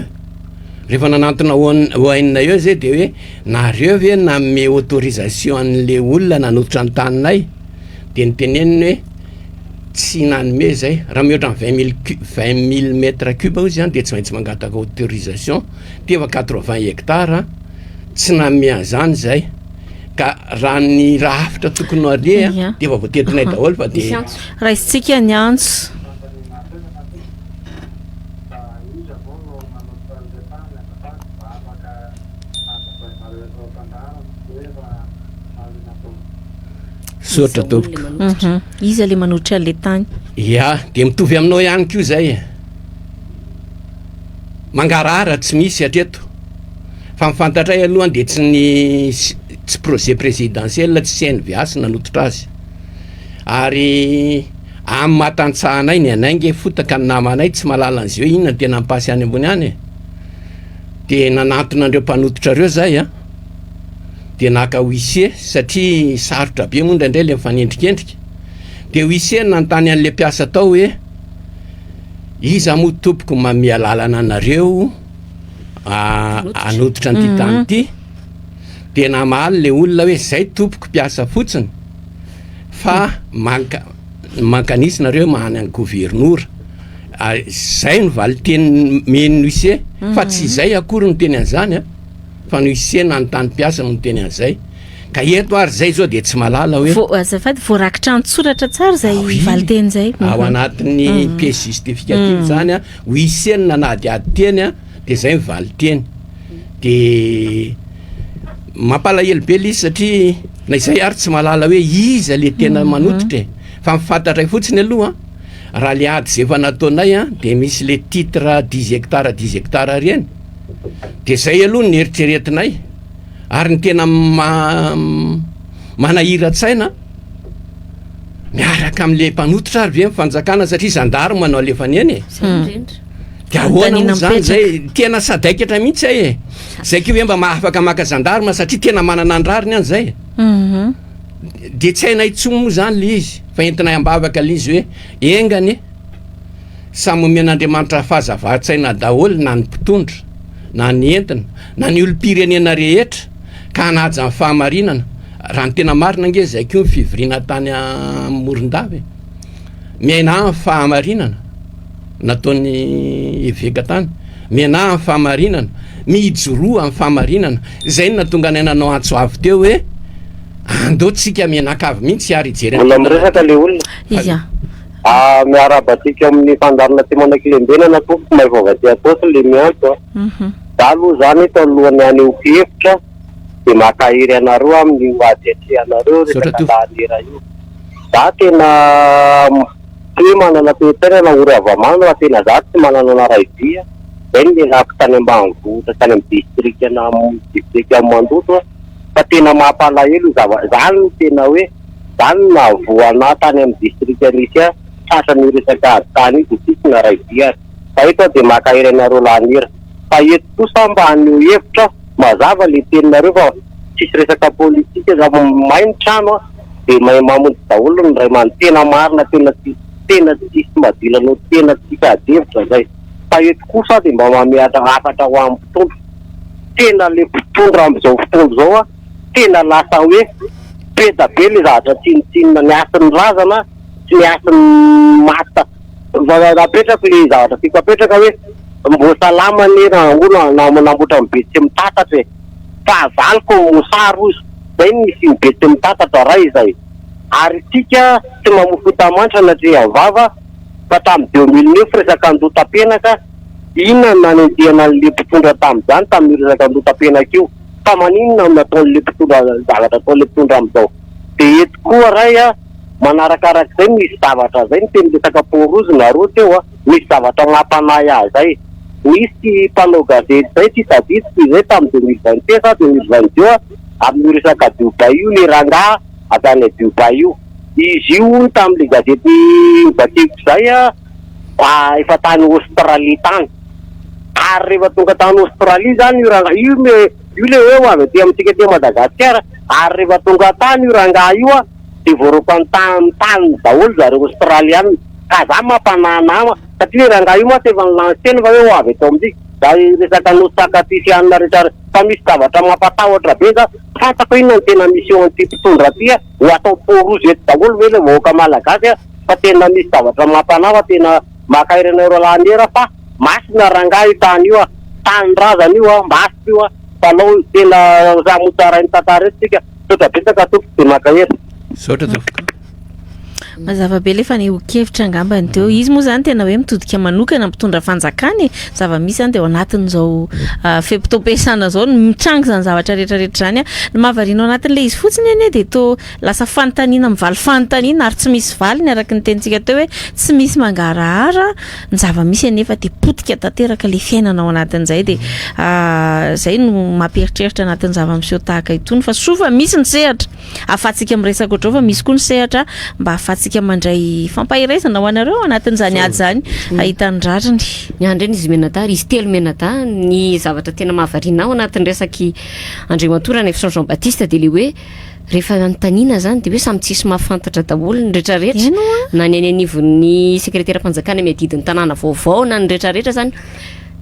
Rehefa nanantona ONE izay dia hoe nareo ve nanome autorisation an'ilay olona nanototra ny taninay? Dia noteneniny hoe Tsy nanome zay. Raha mihoatra ny 20 mille cu- 20 mille mètres cube hozy zany dia tsy maintsy mangataka autorisation. Ty efa 80 hectares, tsy nanome an'izany zay. Ka raha ny rafitra tokony ho aleha Ia. dia efa voatetinay daholo fa Misy dia antso. Raisintsika ny antso. Misaotra tompoko. Iza le manohitra le tany? Ya, dia mitovy aminao ihany koa izay e. Mangarahara tsy misy hatreto. Fa ny fantatray aloha dia tsy ny tsy projet présidentiel tsy CNVH nanototra azy. Ary amin'ny maha tantsaha anay ny anay nge fotaka ny namanay tsy mahalala an'izay hoe inona no tena mi-passe any ambony any e. Dia nanantona an'ireo mpanototra ireo zahay an. dia naka huissier satria sarotra be moa indraindray le mifanendrikendrika, dia huissier no nanontany an'le mpiasa tao hoe iza moa tompoko manome alalana anareo hanototra an'ity tany ity, dia namaly le olona hoe zay tompoko mpiasa fotsiny fa manka mankanisy nareo mahany an'ny governora, zay no valinteny nomen'ny huissier fa tsy izay akory no niteny an'izany an. Fa ny huissier na ny tany mpiasa no niteny an'izay. Ka eto ary zay zao de tsy mahalala hoe. Vo, azafady, voarakitra an-tsoratra tsara izay valin-teny izay. Ao anatin'ny pièce justificative zany an, huissier no nanadihady teny an, de zay ny valin-teny. De mampalahelo be le izy satria na izay ary tsy mahalala hoe iza le tena manototra e. Fa ny fantatray fotsiny aloha an, raha le ady zay efa nataonay an, de misy le titre dix hectares dix hectares ireny, de zay aloha no neritreretinay. Ary ny tena manahiran-tsaina, miaraka amin'ilay mpanototra ary ve ny fanjakana satria gendarme no alefany eny e. Zay indrindra. Dia ahoana moa zany zay? Tena sadaikatra mihitsy zay e. Zay koa ve mba afaka maka gendarme satria tena manana ny rariny any zay. Dia tsy hainay intsony moa zany le izy fa entinay am-bavaka le izy hoe enga anie samy omen'Andriamanitra fahazavan-tsaina daholo na ny mpitondra na ny entina na ny olom-pirenena rehetra ka hanaja ny fahamarinana, raha ny tena marina ange izay koa ny fivoriana tany Morondava e, miainà ny fahamarinana nataon'ny eveka tany, miainà ny fahamarinana, mijoroa amin'ny fahamarinana, izay no nahatonga anay nanao antso avo teo hoe andao tsika mianakavy mihitsy ary hijery Mbola miresaka le olona. Ia. Ah, miarahaba antsika amin'ny fandaharana tsy manaiky lembenana tompoko, mahay vava aty Antaosy le miantso a. Za aloha zany eto alohan'ny hanehoako hevitra dia mankahery anareo amin'io ady atrehanareo resaka lahanera io. Za tena tsy hoe manana toe-tsaina na ory hava-manana fa tena za tsy manana na ray dia, zay no nialako tany ambanivohitra tany amin'ny distrika-na distrikan'i Mandoto fa tena mampalahelo io zava, zany no tena hoe zany no nahavoa anah tany amin'ny distrika nisy ahy, tratran'io resaka ady tany io dia tsisy na ray dia ary. Fa eto aho dia mankahery anareo lahanera. Fa eto kosa aho mba haneho hevitra, mazava le teninareo fa tsisy resaka politika, raha may ny trano an, dia mahay mamonjy daholo ny ray aman tena marina tena tsy tena tsisy madilanao tena tsisy ady hevitra zay. Fa eto kosa aho dia mba mameatra hafatra ho an'ny mpitondra, tena le mpitondra amin'izao fotoana izao an, tena lasa hoe peta be le zavatra tsinontsinona ny hasin'ny razana sy ny hasin'ny maty. Mba napetrako le zavatra tiako apetraka hoe mbô salama anie raha namboatra ny be tsy mitatatra e! Fahavaloko ny mosary ozy, zay no nisian'ny be tsy mitatatra ray izay! Ary tsika tsy mamoa fota-manitra anatrehan'ny vava fa tamin'ny 2009 resaka Andohatapenaka inona no nanenjehana an'le mpitondra tamin'izany tamin'io resaka Andohatapenaka io? Fa maninona no nataon'le mpitondra zavatra ataon'le mpitondra amin'izao? De eto koa ray a! Manarakarak'izay misy zavatra zay niteny resaka peau rouge nareo teo a, misy zavatra mampanahy ahy zay, nisy mpanao gazety zay tsy tadidiko izay tamin'ny 2021 sa 2022 amin'io resaka Dubaï io le rangahy avy any Dubaï io, izy io hono tamin'le gazety novakiako zay a efa tany Australie tany, ary rehefa tonga tany Australie zany io rangahy io io le hoe ho avy aty amintsika aty Madagasikara, ary rehefa tonga tany io rangahy io a. de voaroaka ny tany taniny daholo zareo Australiana ka za mampanahy nama satria le rangahy io mantsy efa ni-lancer-ny fa hoe ho avy eto amintsika za resaka nosy sakatisianina rehetra fa misy zavatra mampatahotra be za tsy fantako inona no tena mission an'ity mpitondra ty a ho atao peau rouge eto daholo ve le vahoaka malagasy a fa tena misy zavatra mampanahy fa tena mankahery anareo lahanera fa masina rangahy io tany io a tanindrazana io a masina io a fa alao tena samy ho tsarain'ny tantara eto tsika Misaotra betsaka tompoko dia mankahery. Misaotra tompoko. Mazava be le fanehoan-kevitra angambany teo. Izy moa zany tena hoe mitodika manokana mpitondra fanjakana e. Zava-misy zany dia ao anatin'izao ah, fe-potoam-piasana izao no mitranga izany zavatra rehetrarehetra izany. Ny mahavariana ao anatin'ilay izy fotsiny anie dia toa lasa fanontaniana mivaly fanontaniana ary tsy misy valiny araka ny tenintsika teo hoe tsy misy mangarahara ny zava-misy anefa dia potika tanteraka ilay fiainana ao anatin'izay dia izay no mampieritreritra anatin'ny zava-miseho tahaka itony fa soa fa misy ny sehatra ahafahantsika miresaka ohatr'izao fa misy koa ny sehatra mba ahafahantsika mandray fampaherezana ho anareo ao anatin'izany ady izany hahita ny rariny. Ny ahy indray izy mianadahy, izy telo mianadahy, ny zavatra tena mahavariana ahy ao anatin'ny resak'i Andriamatoa Ranaivoson Jean Baptiste dia ilay hoe Rehefa anontaniana zany de hoe samy tsisy mahafantatra daholo ny retraretra na ny any anivon'ny sekreteram-panjakana miadidy ny tanàna vaovao na ny retraretra zany.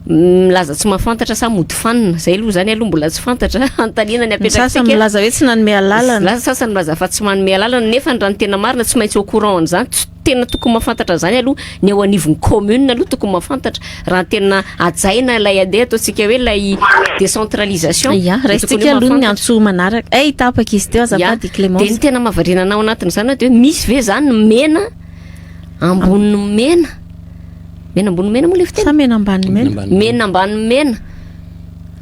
Milaza tsy mahafantatra sa mody fanina? Zay aloha zany aloha mbola tsy fantatra. Anontaniana ny Ny apetratsika. sasany milaza hoe tsy nanome alalana. Milaza sasany milaza fa tsy manome alalana nefa raha ny tena marina tsy maintsy au courant an'izany. Tsy tena tokony mahafantatra an'izany aloha ny ao anivon'ny commune aloha tokony mahafantatra raha tena hajaina ilay andeha ataontsika hoe ilay décentralisation. Ya, Dia raisintsika tokony hoe aloha ny mahafantatra. antso manaraka. Ay, tapaka izy teo Ya, azafady dia Clémence. ny tena mahavariana anao anatin'izany dia hoe misy ve izany ny mena ambonin'ny mena? Mena ambony mena moa le fiteny? Sa mena ambany mena? Mena ambany mena.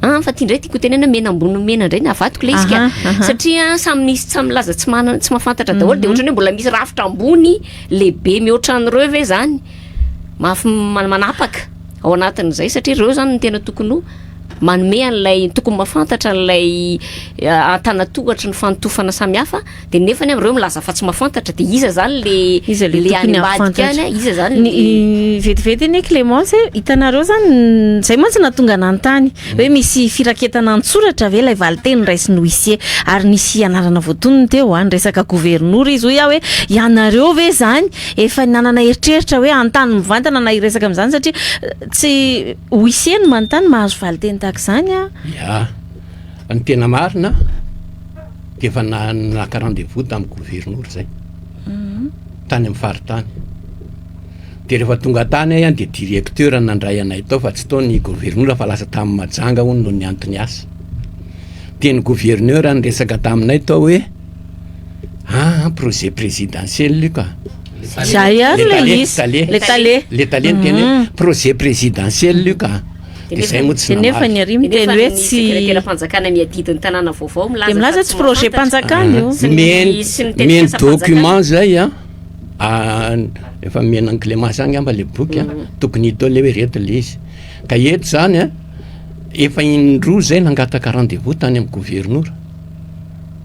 Ah, fa ty indray tiako tenena mena ambony mena indray navadiko le izy ka. Satria samy misy samy milaza tsy manana tsy mahafantatra daholo dia ohatran'ny hoe mbola misy rafitra ambony lehibe mihoatra an'ireo ve zany? Mafy manapaka ao anatin'izay satria ireo zany no tena tokony ho manome an'ilay tokony mahafantatra an'ilay antanatohatry ny fanotofana samihafa Dia nefany ireo milaza fa tsy mahafantatra dia iza zany le Iza le le tokony any ambadika hahafantatra. any iza zany Ny le vetivety anie Clémence e, hitanareo zany zay mantsy nahatonga nanontany hoe misy firaketana an-tsoratra ve ilay valinteny raisin'ny huissier ary nisy anarana voatonony teo an, resaka governora izy hoy aho hoe ianareo ve zany efa nanana eritreritra hoe hanontany mivantana na hiresaka amin'izany satria tsy huissier no manontany mahazo valinteny tahaka izany an. Ya, ny tena marina dia efa naka rendez-vous tamin'ny governora zay tany amin'ny faritany de rehefa tonga tany ahy an de directeur nandray anay tao fa tsy tao ny governora fa lasa tamin'ny Majanga hono noho ny antony asa de ny gouverneur niresaka taminay tao hoe ah projet présidentiel io ka Zay ary le izy, le tale. Le tale niteny hoe projet présidentiel io ka. Dia izay moa tsy Dia nefa namaly. ny ary miteny Nefa hoe ny tsy sekreteram-panjakana miadidy ny tanàna vaovao milaza Dia milaza fa tsy projet mahafantatra. mpanjakana io. Sy ny- Meny sy ny meny tetikasam-panjakana. document zay an, ah, efa mena an'i Clémence agny angamba le boky an, tokony hita eo le hoe reto le izy. Ka eto zany an, efa indroa zay nangataka rendez-vous tany amin'ny governora,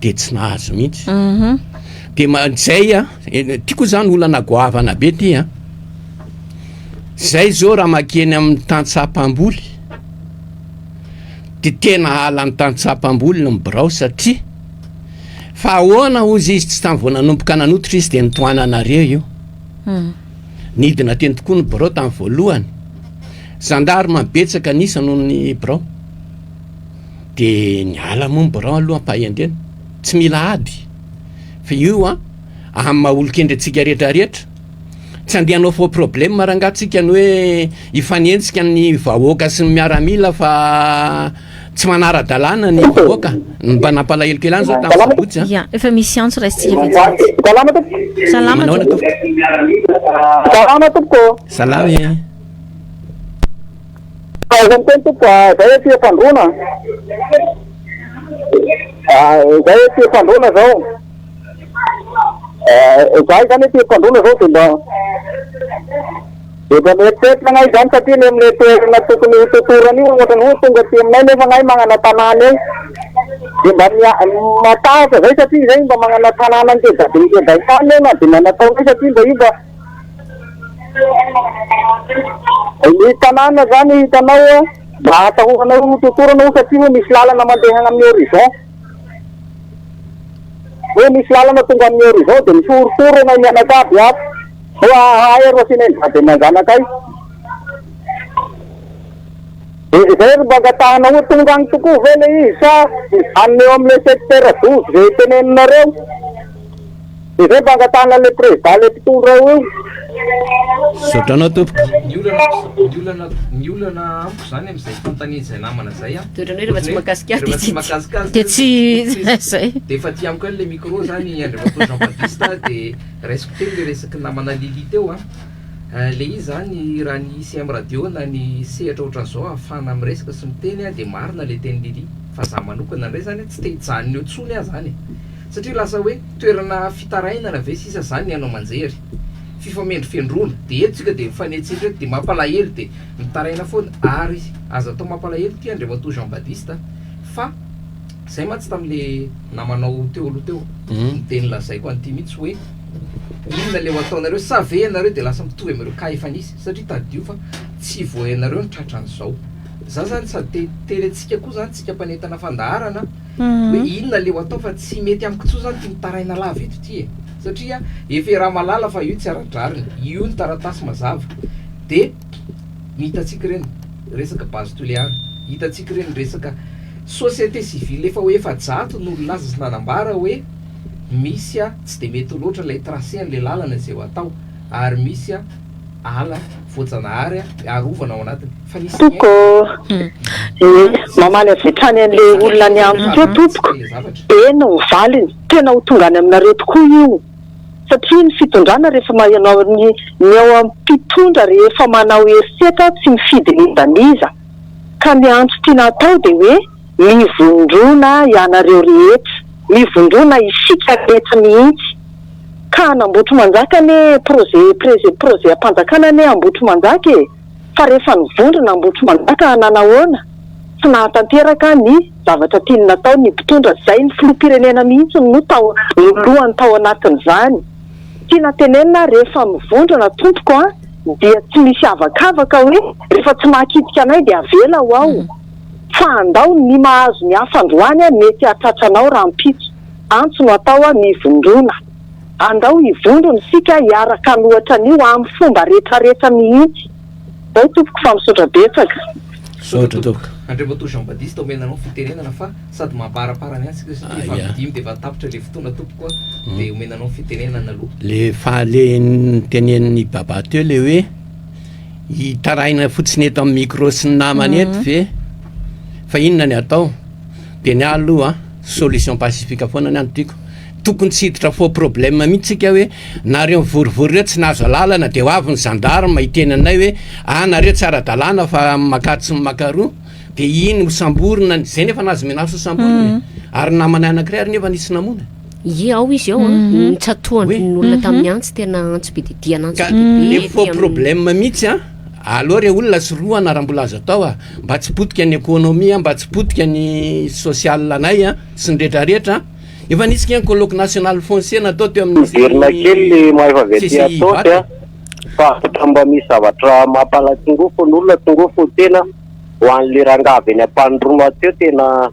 de tsy nahazo mihitsy. De ma- zay an, eh, ty koa zany olana goavana be ty an. Zay zao raha makeny amin'ny tantsaha mpamboly de tena halan'ny tantsaha mpamboly ny birao satria fa ahoana hozy izy tsy tamin'ny vao nanomboka nanototra izy de nitohananareo io. Nidina teny tokoa ny birao tamin'ny voalohany. Gendarme betsaka ny isa noho ny birao. De niala moa ny birao aloha am-pahendrena. Tsy mila ady. Fa io an, amin'ny maha olon-kendry antsika rehetra rehetra, Tsy andeha hanao faux problème rangaha tsika ny hoe hifanenjika ny vahoaka sy ny miaramila fa tsy manara-dalàna ny vahoaka. Ny mba nampalahelo kely any zao tamin'ny sabotsy an. Ya, efa misy antso raisintsika vitsivitsy. Salama tompoko. Salama Manahoana tompoko. tompoko? Salama tompoko. Salama e. Aiza miteny tompoko, zay aty Ampandroana. Zay aty Ampandroana zao. Izahay izany aty Ampandroana izao dia mba dia mba mieritreritra anay izany satria ny amin'ilay toerana tokony ho totorana io ohatran'ny hoe tonga aty aminay nefa anay mañana tanàna eo. Dia mba matahotra izay satria izay mba mañana tanàna ngeda be ngeda ihany eo na dia manataonay satria mba io mba ny tanàna izany hitanao mba atahoranay ho totorana io satria hoe misy lalana mandeha any amin'ny horizon. Hoe misy lalana tonga amin'ny horizon dia mihorohoro ianay mianakavy ato. Hoe ahay ro asianay ny vady aman-janakay. Dia izay ry mba angatahana hoe tonga any tokoa ve ilay izy sa mijanona eo amin'ilay secteur 12 izay teneninareo. Dia izay mba angatahana ilay président ilay mpitondra eo io. Misaotra anao tompoko. Ny olana ny olana ny olana amiko zany amin'izay fanontaniana izay namana izay an. Dia ohatran'ny hoe rehefa tsy mahakasika ahy Rehefa dia tsy mahakasika azy Dia tsy zay. Dia efa aty amiko ihany ilay micro zany Andriamatoa Jean Baptiste dia raisiko teny ilay resaky namana Lily teo an. Ilay izy zany raha ny CM radio na ny sehatra ohatran'izao ahafahana miresaka sy miteny dia marina ilay tenin'i Lily fa za manokana indray zany tsy te hijanona eo intsony aho zany e. Satria lasa hoe toerana fitarainana ve sisa zany ny haino aman-jery? Fifamendrofendroana. Dia eto tsika dia mifanetsetra eto dia mampalahelo dia mitaraina foana ary aza atao mampalahelo ity Andriamatoa Jean Badiste fa zay mantsy tamin'le namanao teo aloha teo dia nolazaiko an'ity mihitsy hoe inona le ho ataonareo sa ve ianareo dia lasa mitovy amin'ireo cas efa nisy satria tadidio fa tsy vao ianareo no tratran'izao. Za zany sady te hiteny antsika koa zany tsika mpanentana fandaharana hoe inona le ho atao fa tsy mety amiko intsony zany ity mitaraina lava eto ity e! Satria efa iaraha-mahalala fa io tsy ara-drariny, io ny taratasy mazava de ny hitantsika ireny. resaka Base Toliara, hitantsika ireny resaka société civile efa ho 400 no nilaza sy nanambara hoe misy tsy dia mety loatra ilay tracé an'ilay lalana izay ho atao ary misy ala voajanahary arovana ao anatiny fa nisy Tompoko, eh, mamaly avy hatrany an'ilay olona niantso teo tompoko, eny ny valiny, tena ho tonga any aminareo tokoa io, satria ny fitondrana rehefa manao ny ny ao amin'ny mpitondra rehefa manao herisetra tsy mifidy n'iza n'iza, ka ny antso tiana atao dia hoe mivondrona ianareo rehetra, mivondrona isika rehetra mihitsy, ka an'Ambohitrimanjaka anie projet preze projet am-panjakana anie Ambohitrimanjaka e! Fa rehefa nivondrona Ambohitrimanjaka nanahoana? Tsy nahatanteraka ny zavatra tiany natao ny mpitondra zay ny filoham-pirenena mihitsy no tao no lohany tao anatin'izany. Tiana tenenina rehefa mivondrona tompoko a dia tsy misy avakavaka hoe rehefa tsy mahakitika anay dia avela ho ao fa andao ny mahazo ny hafa androany a mety hahatratra anao rahampitso. Antso no atao a mivondrona. Andao hivondrona isika hiaraka hanohatra an'io amin'ny fomba retraretra mihitsy. Zay tompoko fa misaotra betsaka. Misaotra tompoko. Andriamatoa Jean Baptiste omena anao fitenenana fa sady mamparaparany ahy tsika satria efa amin'ny dimy dia efa tapitra ilay fotoana tompoko a, dia omena anao fitenenana aloha. Le fa le notenenin'i Baba teo le hoe hitaraina fotsiny eto amin'ny micro sy ny namany eto ve fa inona ny atao? De ny ahy aloha solution pacifique foana ny ahy no tiako. Tokony tsy hiditra faux problème mihitsy tsika hoe nareo mivorivory reo tsy nahazo alalana de ho avy ny gendarme hiteny anay hoe ah nareo tsy ara-dalàna fa makatsy sy makaroa de iny ho samborina, zay nefa nahazo menace ho samborina e. Ary namanay anankiray ary nefa nisy namono e. Ie ao izy ao an, nitsatohan'ny olona tamin'ny antsy tena antsy be dia dian'antsy Ka be dia be le ety faux amin'ny problème mihitsy an, aleo re olona sorohana raha mbola azo atao a, mba tsy potika ny économie mba tsy potika ny social anay an, sy ny retraretra an. Efa nisy kay ny colloque national foncier natao teo amin'ny Miverina kely le mahefa avy aty CCI Ataosy Ivato. a, fa ohatra mba misy zavatra mampalatsingofo ny olona tsingofo ny tena ho an'le rangahy avy eny Ampanondroma teo tena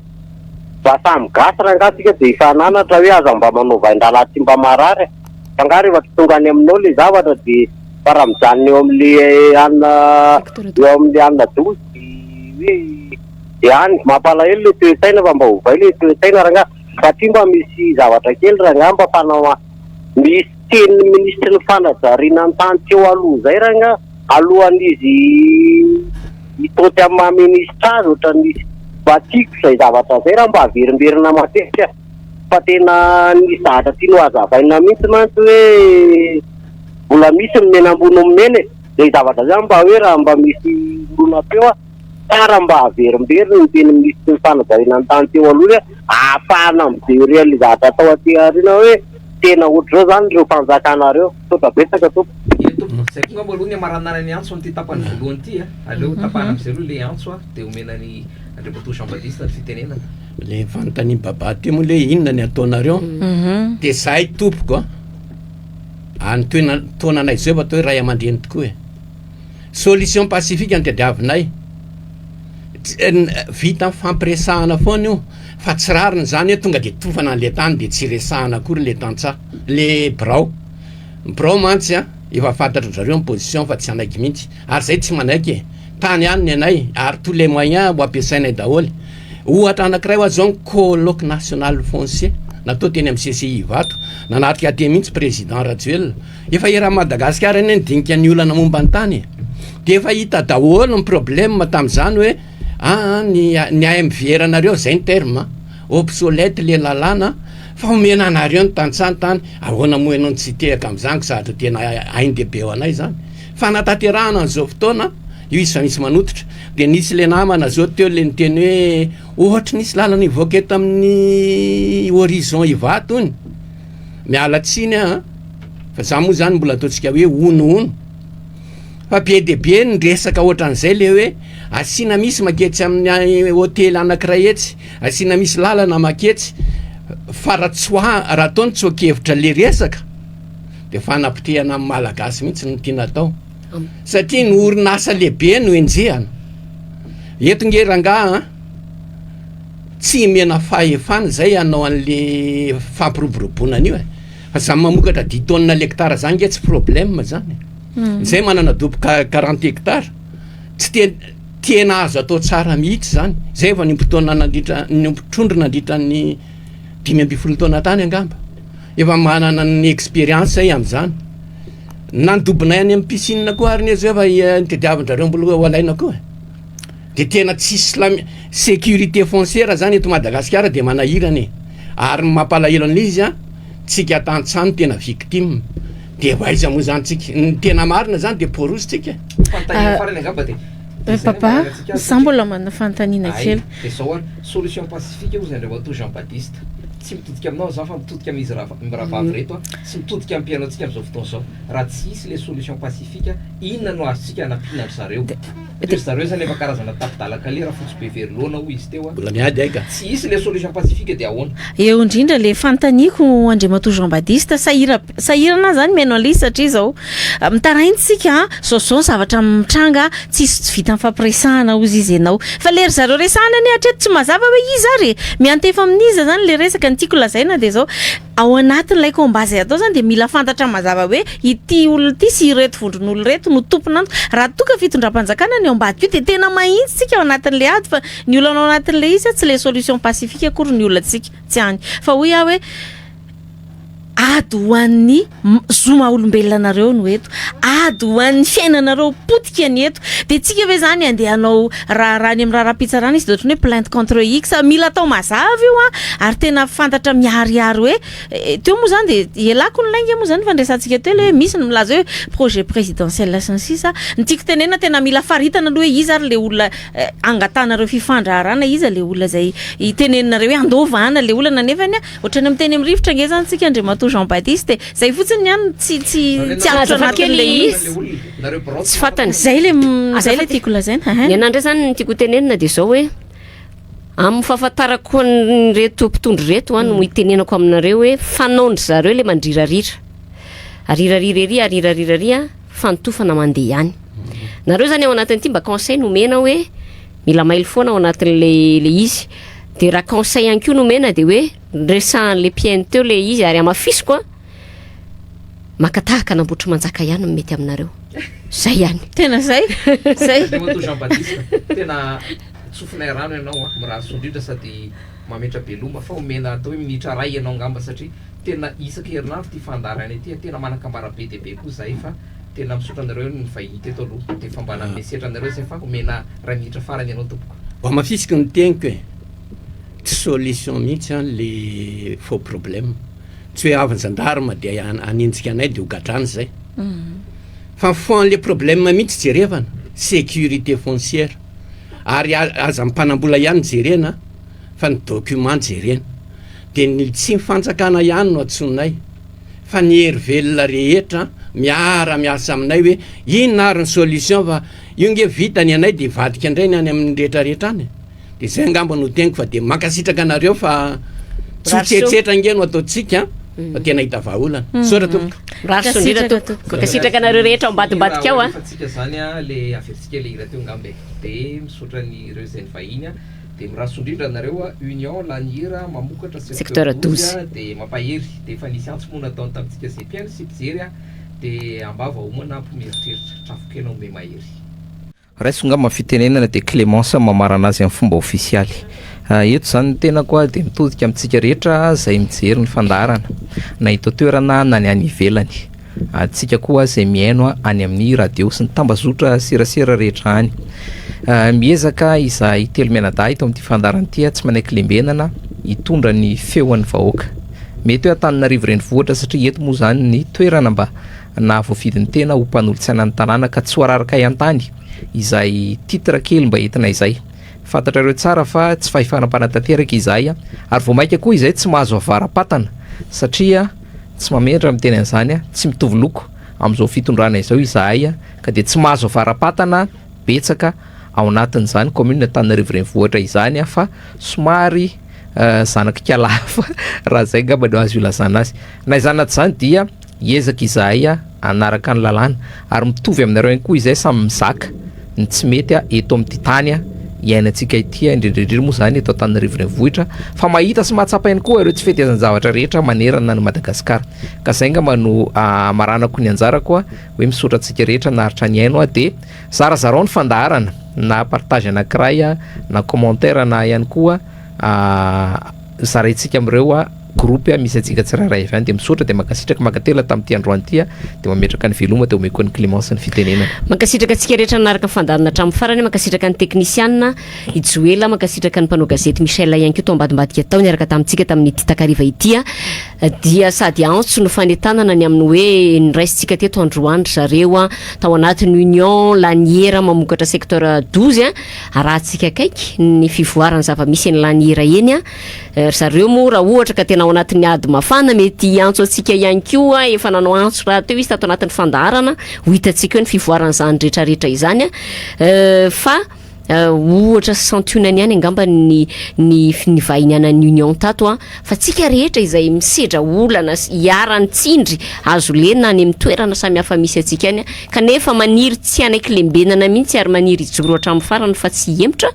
mba samy gasy rangahy tsika dia hifananatra hoe aza mba manao vain-drahalahy tsy mba marary e, fa nga rehefa tsy tonga any aminao le zavatra dia fa raha mijanona eo amin'le anona eo amin'le anona dolo dia hoe Dia any, mampalahelo le toe-tsaina fa mba ovay le toe-tsaina rangaha, fa ty mba misy zavatra kely rangaha mba fanao an, misy tenin'ny minisitry ny fanajariana ny tany teo aloha zay rangaha, alohan'izy hitaoty amin'ny maha minisitra azy ohatran'ny misy, mba tiako zay zavatra zay raha mba averimberina matetika fa tena nisy zavatra tiany ho hazavaina mihitsy mantsy hoe mbola misy ny mena ambony ny mena e, zay zavatra zay mba hoe raha mba misy horonam-peo a. Tsara mba averimberina ny teny minisitry ny fanajariana ny tany teo aloha hoe ahafahana mijery an'ilay zavatra atao aty aoriana hoe tena ohatr'izao izany ireo fanjakana ireo. Misaotra betsaka tompoko. Eny tompoko, izay koa angamba aloha ny hamaranana ny antso amin'ity tapany voalohany ity a. Aleo tapahana amin'izay aloha ilay antso a, dia omena an'i Andriamatoa Jean Baptiste ny fitenenana. Le fanontanian'i Baba teo moa le inona ny ataonareo de zahay tompoko a, any toena- taonanay zao efa atao hoe ray aman-dreny tokoa e. Solution pacifique no tadiavinay. Vita mifampiresahana foana io fa tsy rariny zany hoe tonga de tofana an'le tany de tsy resahana akory le tantsaha, le birao. Ny birao mantsy a, efa fantatry zareo ny position fa tsy hanaiky mihitsy ary zay tsy manaiky e. Tany ihany ny anay ary tous les moyens ho ampiasainay daholo. Ohatra anankiray hoa zao ny colloque national foncier natao teny amin'ny CCI Ivato, nanatrika aty mihitsy président Rajoelina. Efa eran'i Madagasikara anie nidinika ny olana momba ny tany e! Dia efa hita daholo ny problème tamin'izany hoe aa ny ny AMVR nareo zay ny terme an, obsolète le lalàna fa omena anareo ny tantsaha ny tany, ahoana moa ianao no tsy hitehaka amin'izany ko zavatra tena ain-dehibe ho anay izany. Fanatanterahana an'izao fotoana io izy fa misy manototra. Dia nisy le namana zao teo le niteny hoe ohatry nisy lalana hivoaka eto amin'ny horizon Ivato hono. Miala tsiny aho an, fa za moa zany mbola ataontsika hoe honohono, fa be dia be ny resaka ohatran'izay le hoe asiana misy maketsy amin'ny hotely anankiray etsy, asiana misy lalana maketsy, fa raha tsoa- raha atao ny tsoa-kevitra le resaka de fanapotehana ny malagasy mihitsy no tiana atao, satria ny orinasa lehibe no enjehana, eto nge rangaha an. Tsy omena fahefana izay hanao an'le fampiroboroboana an'io e! Fa zany mamokatra dix tonnes l'hectare zany nge tsy problème zany e! Zay manana dobo 40 hectares, tsy te. tena azo atao tsara mihitsy zany. Zay efa niompy taona nandritra, niompy trondro nandritra ny 15 taona tany angamba. Efa manana ny expérience zay am'zany. Na ny dobonay any amin'ny piscine koa ary ne zao efa tadiavin-drareo mbola ho alaina koa e. De tena tsisy lami- sécurité foncière zany eto Madagasikara de manahirana e. Ary ny mampalahelo an'ilay izy an, tsika tantsaha no tena victime. De ho aiza moa zany tsika? Ny tena marina zany de porosy tsika e. Fanontaniana farany angamba de Eh, papa, za mbola manana fanontaniana kely. De zao ary, solution pacifique hozy Andriamatoa Jean Baptiste. Tsy mitodika aminao za fa mitodika amin'izy mirahavavy reto a, sy mitodika amin'ny mpihaino antsika amin'izao fotoana izao. Raha tsy hisy le solution pacifique, inona no azontsika anampiana an-dry zareo? De ry zareo zany efa karazana tapi-dalan-kaleha raha fotsy be very loana hoy izy teo a. Mbola miady ay ka. Tsy hisy le solution pacifique de ahoana? Eo indrindra le fanontaniako Andriamatoa Jean Baptiste, sahira sahirana aho zany mihaino an'ilay izy satria zao mitaraina tsika an, zao zao ny zavatra mitranga, tsisy tsy vita mifampiresahana hozy izy ianao. Fa le ry zareo resahana anie hatreto tsy mazava hoe iza ary e! Miantefa amin'iza zany le resaka, ny tiako lazaina de zao, Ao anatin'ilay combat izay atao izany dia mila fantatra mazava hoe ity olona ity sy ireto vondron'olona ireto no tompon'antoka. Raha toa ka fitondram-panjakana ny ao ambadika io dia tena mahitsy tsika ao anatin'ilay ady fa ny olana ao anatin'ilay izy tsy ilay solution pacifique akory ny olantsika tsy any. Fa hoy aho hoe ady ho an'ny zo maha olombelona anareo no eto, ady ho an'ny fiainanareo potika ny eto. Dia tsika ve zany andeha hanao raharaha any amin'ny raharaham-pitsarana izy dia ohatran'ny hoe plainte contre X, mila atao mazava io an, ary tena fantatra miharihary hoe teo moa zany dia ialako ny lainga moa zany fa niresahantsika teo ilay hoe misy ny milaza hoe projet présidentiel sy ny sisa, ny tiako tenenina tena mila faritana aloha hoe iza ary ilay olona angatahanareo fifandraharahana, iza ilay olona izay iteneninareo hoe andao vahana ilay olana nefany Ohatran'ny miteny amin'ny rivotra ange zany tsika Andriamatoa Jean Baptiste e. Zay fotsiny ny any tsy tsy tsy azo anatin'ilay izy. Tsy fantany. Zay le zay le tiako lazaina. Ny anah ndray zany ny tiako hotenenina dia zao hoe amin'ny fahafantarako an'ireto mpitondra ireto an no itenenako aminareo hoe fanaon-dry zareo le mandrirarira. Arirarira ery arirarira ery an, fantofana mandeha ihany. Nareo zany ao anatin'ity mba conseil nomena hoe Mila mailo foana ao anatin'le le izy. De raha conseil ihany koa nomena de hoe resahan'le mpihaino teo le izy ary hamafisiko an, maka tahaka an'Ambohitrimanjaka ihany no mety aminareo. Zay ihany. Tena zay, zay. Andriamatoa Jean Baptiste, tena tsofinay rano ianao an, mirary soa indrindra sady mametra-beloma fa omena atao hoe minitra iray ianao angamba satria tena isaky herinandro ity fandaharana ity, tena manan-kambara be dia be koa izahay fa Tena misaotra anareo nivahiny teto aloha dia efa mba nanome setra anareo zay fa omena ray minitra farany ianao tompoko. Hamafisiko ny teniko e, tsy solution mihitsy an le faux problème, tsy hoe avy ny gendarme dia hanenjika anay dia ho gadrana izay, fa ny fond le problème mihitsy jerevana, sécurité foncière, ary aza ny mpanambola ihany jerena fa ny document jerena, dia ny tsy ny fanjakana ihany no antsoinay. fa ny hery velona rehetra miara miasa aminay hoe inona ary ny solution fa io nge vita ny anay de hivadika indray ny any amin'ny rehetra rehetra any de zay angamba no teniko fa de mankasitraka anareo fa tsy ho tsetsetra nge no ataontsika fa tena hita vahaolana. Misaotra tompoko. Mirary soa indrindra tompoko. Mankasitraka anareo rehetra ao ambadimbadika ao a. Alefantsika zany a le averintsika le hira teo angamba e. De misaotra an'ireo izay nivahiny a. Dia mirary soa indrindra anareo a Union Laniera mamokatra Secteur 12 dia mampahery dia efa nisy antso moa nataony tamintsika izay mpihaino sy mpijery a dia ambava homana ampo mieritreritra trafon-kena ome mahery. Raiso ngamba ny fitenenana dia Clémence mamarana azy amin'ny fomba ofisialy. Eto izany ny tenako dia mitodika amintsika rehetra izay mijery ny fandaharana na eto an-toerana na ny any ivelany. Antsika koa izay mihaino any amin'ny radio sy ny tambazotra serasera rehetra any. Miezaka izahay telo mianadahy eto amin'ity fandaharana ity tsy manaiky lembenana hitondra ny feon'ny vahoaka. Mety hoe Antananarivo renivohitra satria eto moa izany ny toerana mba nahavoafidy ny tena ho mpanolotsaina ny tanàna ka tsy ho ararakay an-tany izay titre kely mba entina izay. Fantatrareo tsara fa tsy fahefana mpanatanteraka izahay ary vao mainka koa izay tsy mahazo avara-patana satria Tsy mamenatra miteny an'izany aho, tsy mitovy loko amin'izao fitondrana izao izahay ka dia tsy mahazo avara-patana betsaka ao anatin'izany commune Antananarivo renivohitra izany aho fa somary zanak'ikala hafa raha izay angamba no azo ilazana azy. Na izany na tsy izany dia hiezaka izahay hanaraka ny lalàna ary mitovy aminareo ihany koa izay samy mizaka ny tsy mety eto amin'ity tany iainantsika ity indrindra indrindra moa izany eto Antananarivo renivohitra fa mahita sy mahatsapa ihany koa ireo tsy fetezan-javatra rehetra manerana an'i Madagasikara ka izay angamba no hamaranako ny anjarako hoe misaotra antsika rehetra naharitra nihaino aho dia zarazarao ny fandaharana. na partage anankiray a, na commentaire na ihany koa zaraintsika amin'ireo groupe misy antsika tsirairay avy any. De misaotra, de mankasitraka, mankatela tamin'ity androany ity de mametraka ny veloma, de omeko ny Clémence ny fitenenana. Mankasitraka antsika rehetra nanaraka fandaharana hatramin'ny farany, mankasitraka ny teknisianina Ijoela, mankasitraka ny mpanao gazety Michel ihany koa tao ambadimbadika tao niaraka tamintsika tamin'ity takariva ity dia sady antso no fanentanana ny amin'ny hoe niraisintsika teto androany ry zareo tao anatin'ny Union Laniera mamokatra secteur 12 arahantsika akaiky ny fivoaran'ny zava-misy eny Laniera eny ry zareo moa. Raha ohatra ka tena ao anatin'ny ady mafana, mety hiantso antsika ihany koa, efa nanao antso raha teo izy tato anatin'ny fandaharana. Ho hitantsika eo ny fivoaran'izany rehetrarehetra izany fa ohatra santionany ihany angamba ny vahiny anan'ny Union tato fa tsika rehetra izay misedra olana sy iharan'ny tsindry azo lena any amin'ny toerana samihafa misy antsika any kanefa maniry tsy hanaiky lembenana mihitsy ary maniry hijoro hatramin'ny farany fa tsy hiemotra,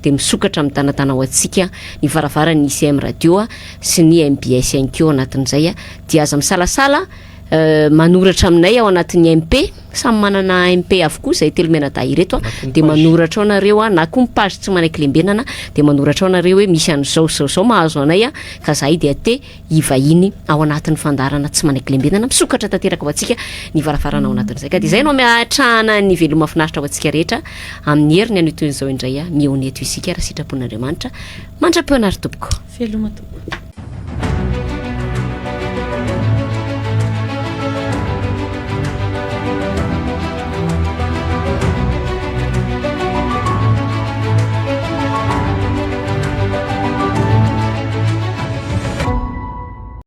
de misokatra midanadana ho antsika ny varavaran'ny ICM radio sy ny MBS ihany koa. Anatin'izay dia aza misalasala manoratra aminay ao anatin'ny MP. Samy manana MP avokoa zay telo mianadahy ireto de manoratra ao nareo na koa ny page tsy manaiky lembenana, de manoratra ao nareo hoe misy an'izao zao zao mahazo anay ka zahay dia te hivahiny ao anatin'ny fandaharana tsy manaiky lembenana. Misokatra tanteraka ho antsika ny varavarana ao anatin'izay, ka de izay no ametrahana ny veloma finaritra ho antsika rehetra amin'ny heriny anio toy izao indray mihaona eto isika raha sitrapon'Andriamanitra. Mandra-pihaona ary tompoko. Veloma tompoko.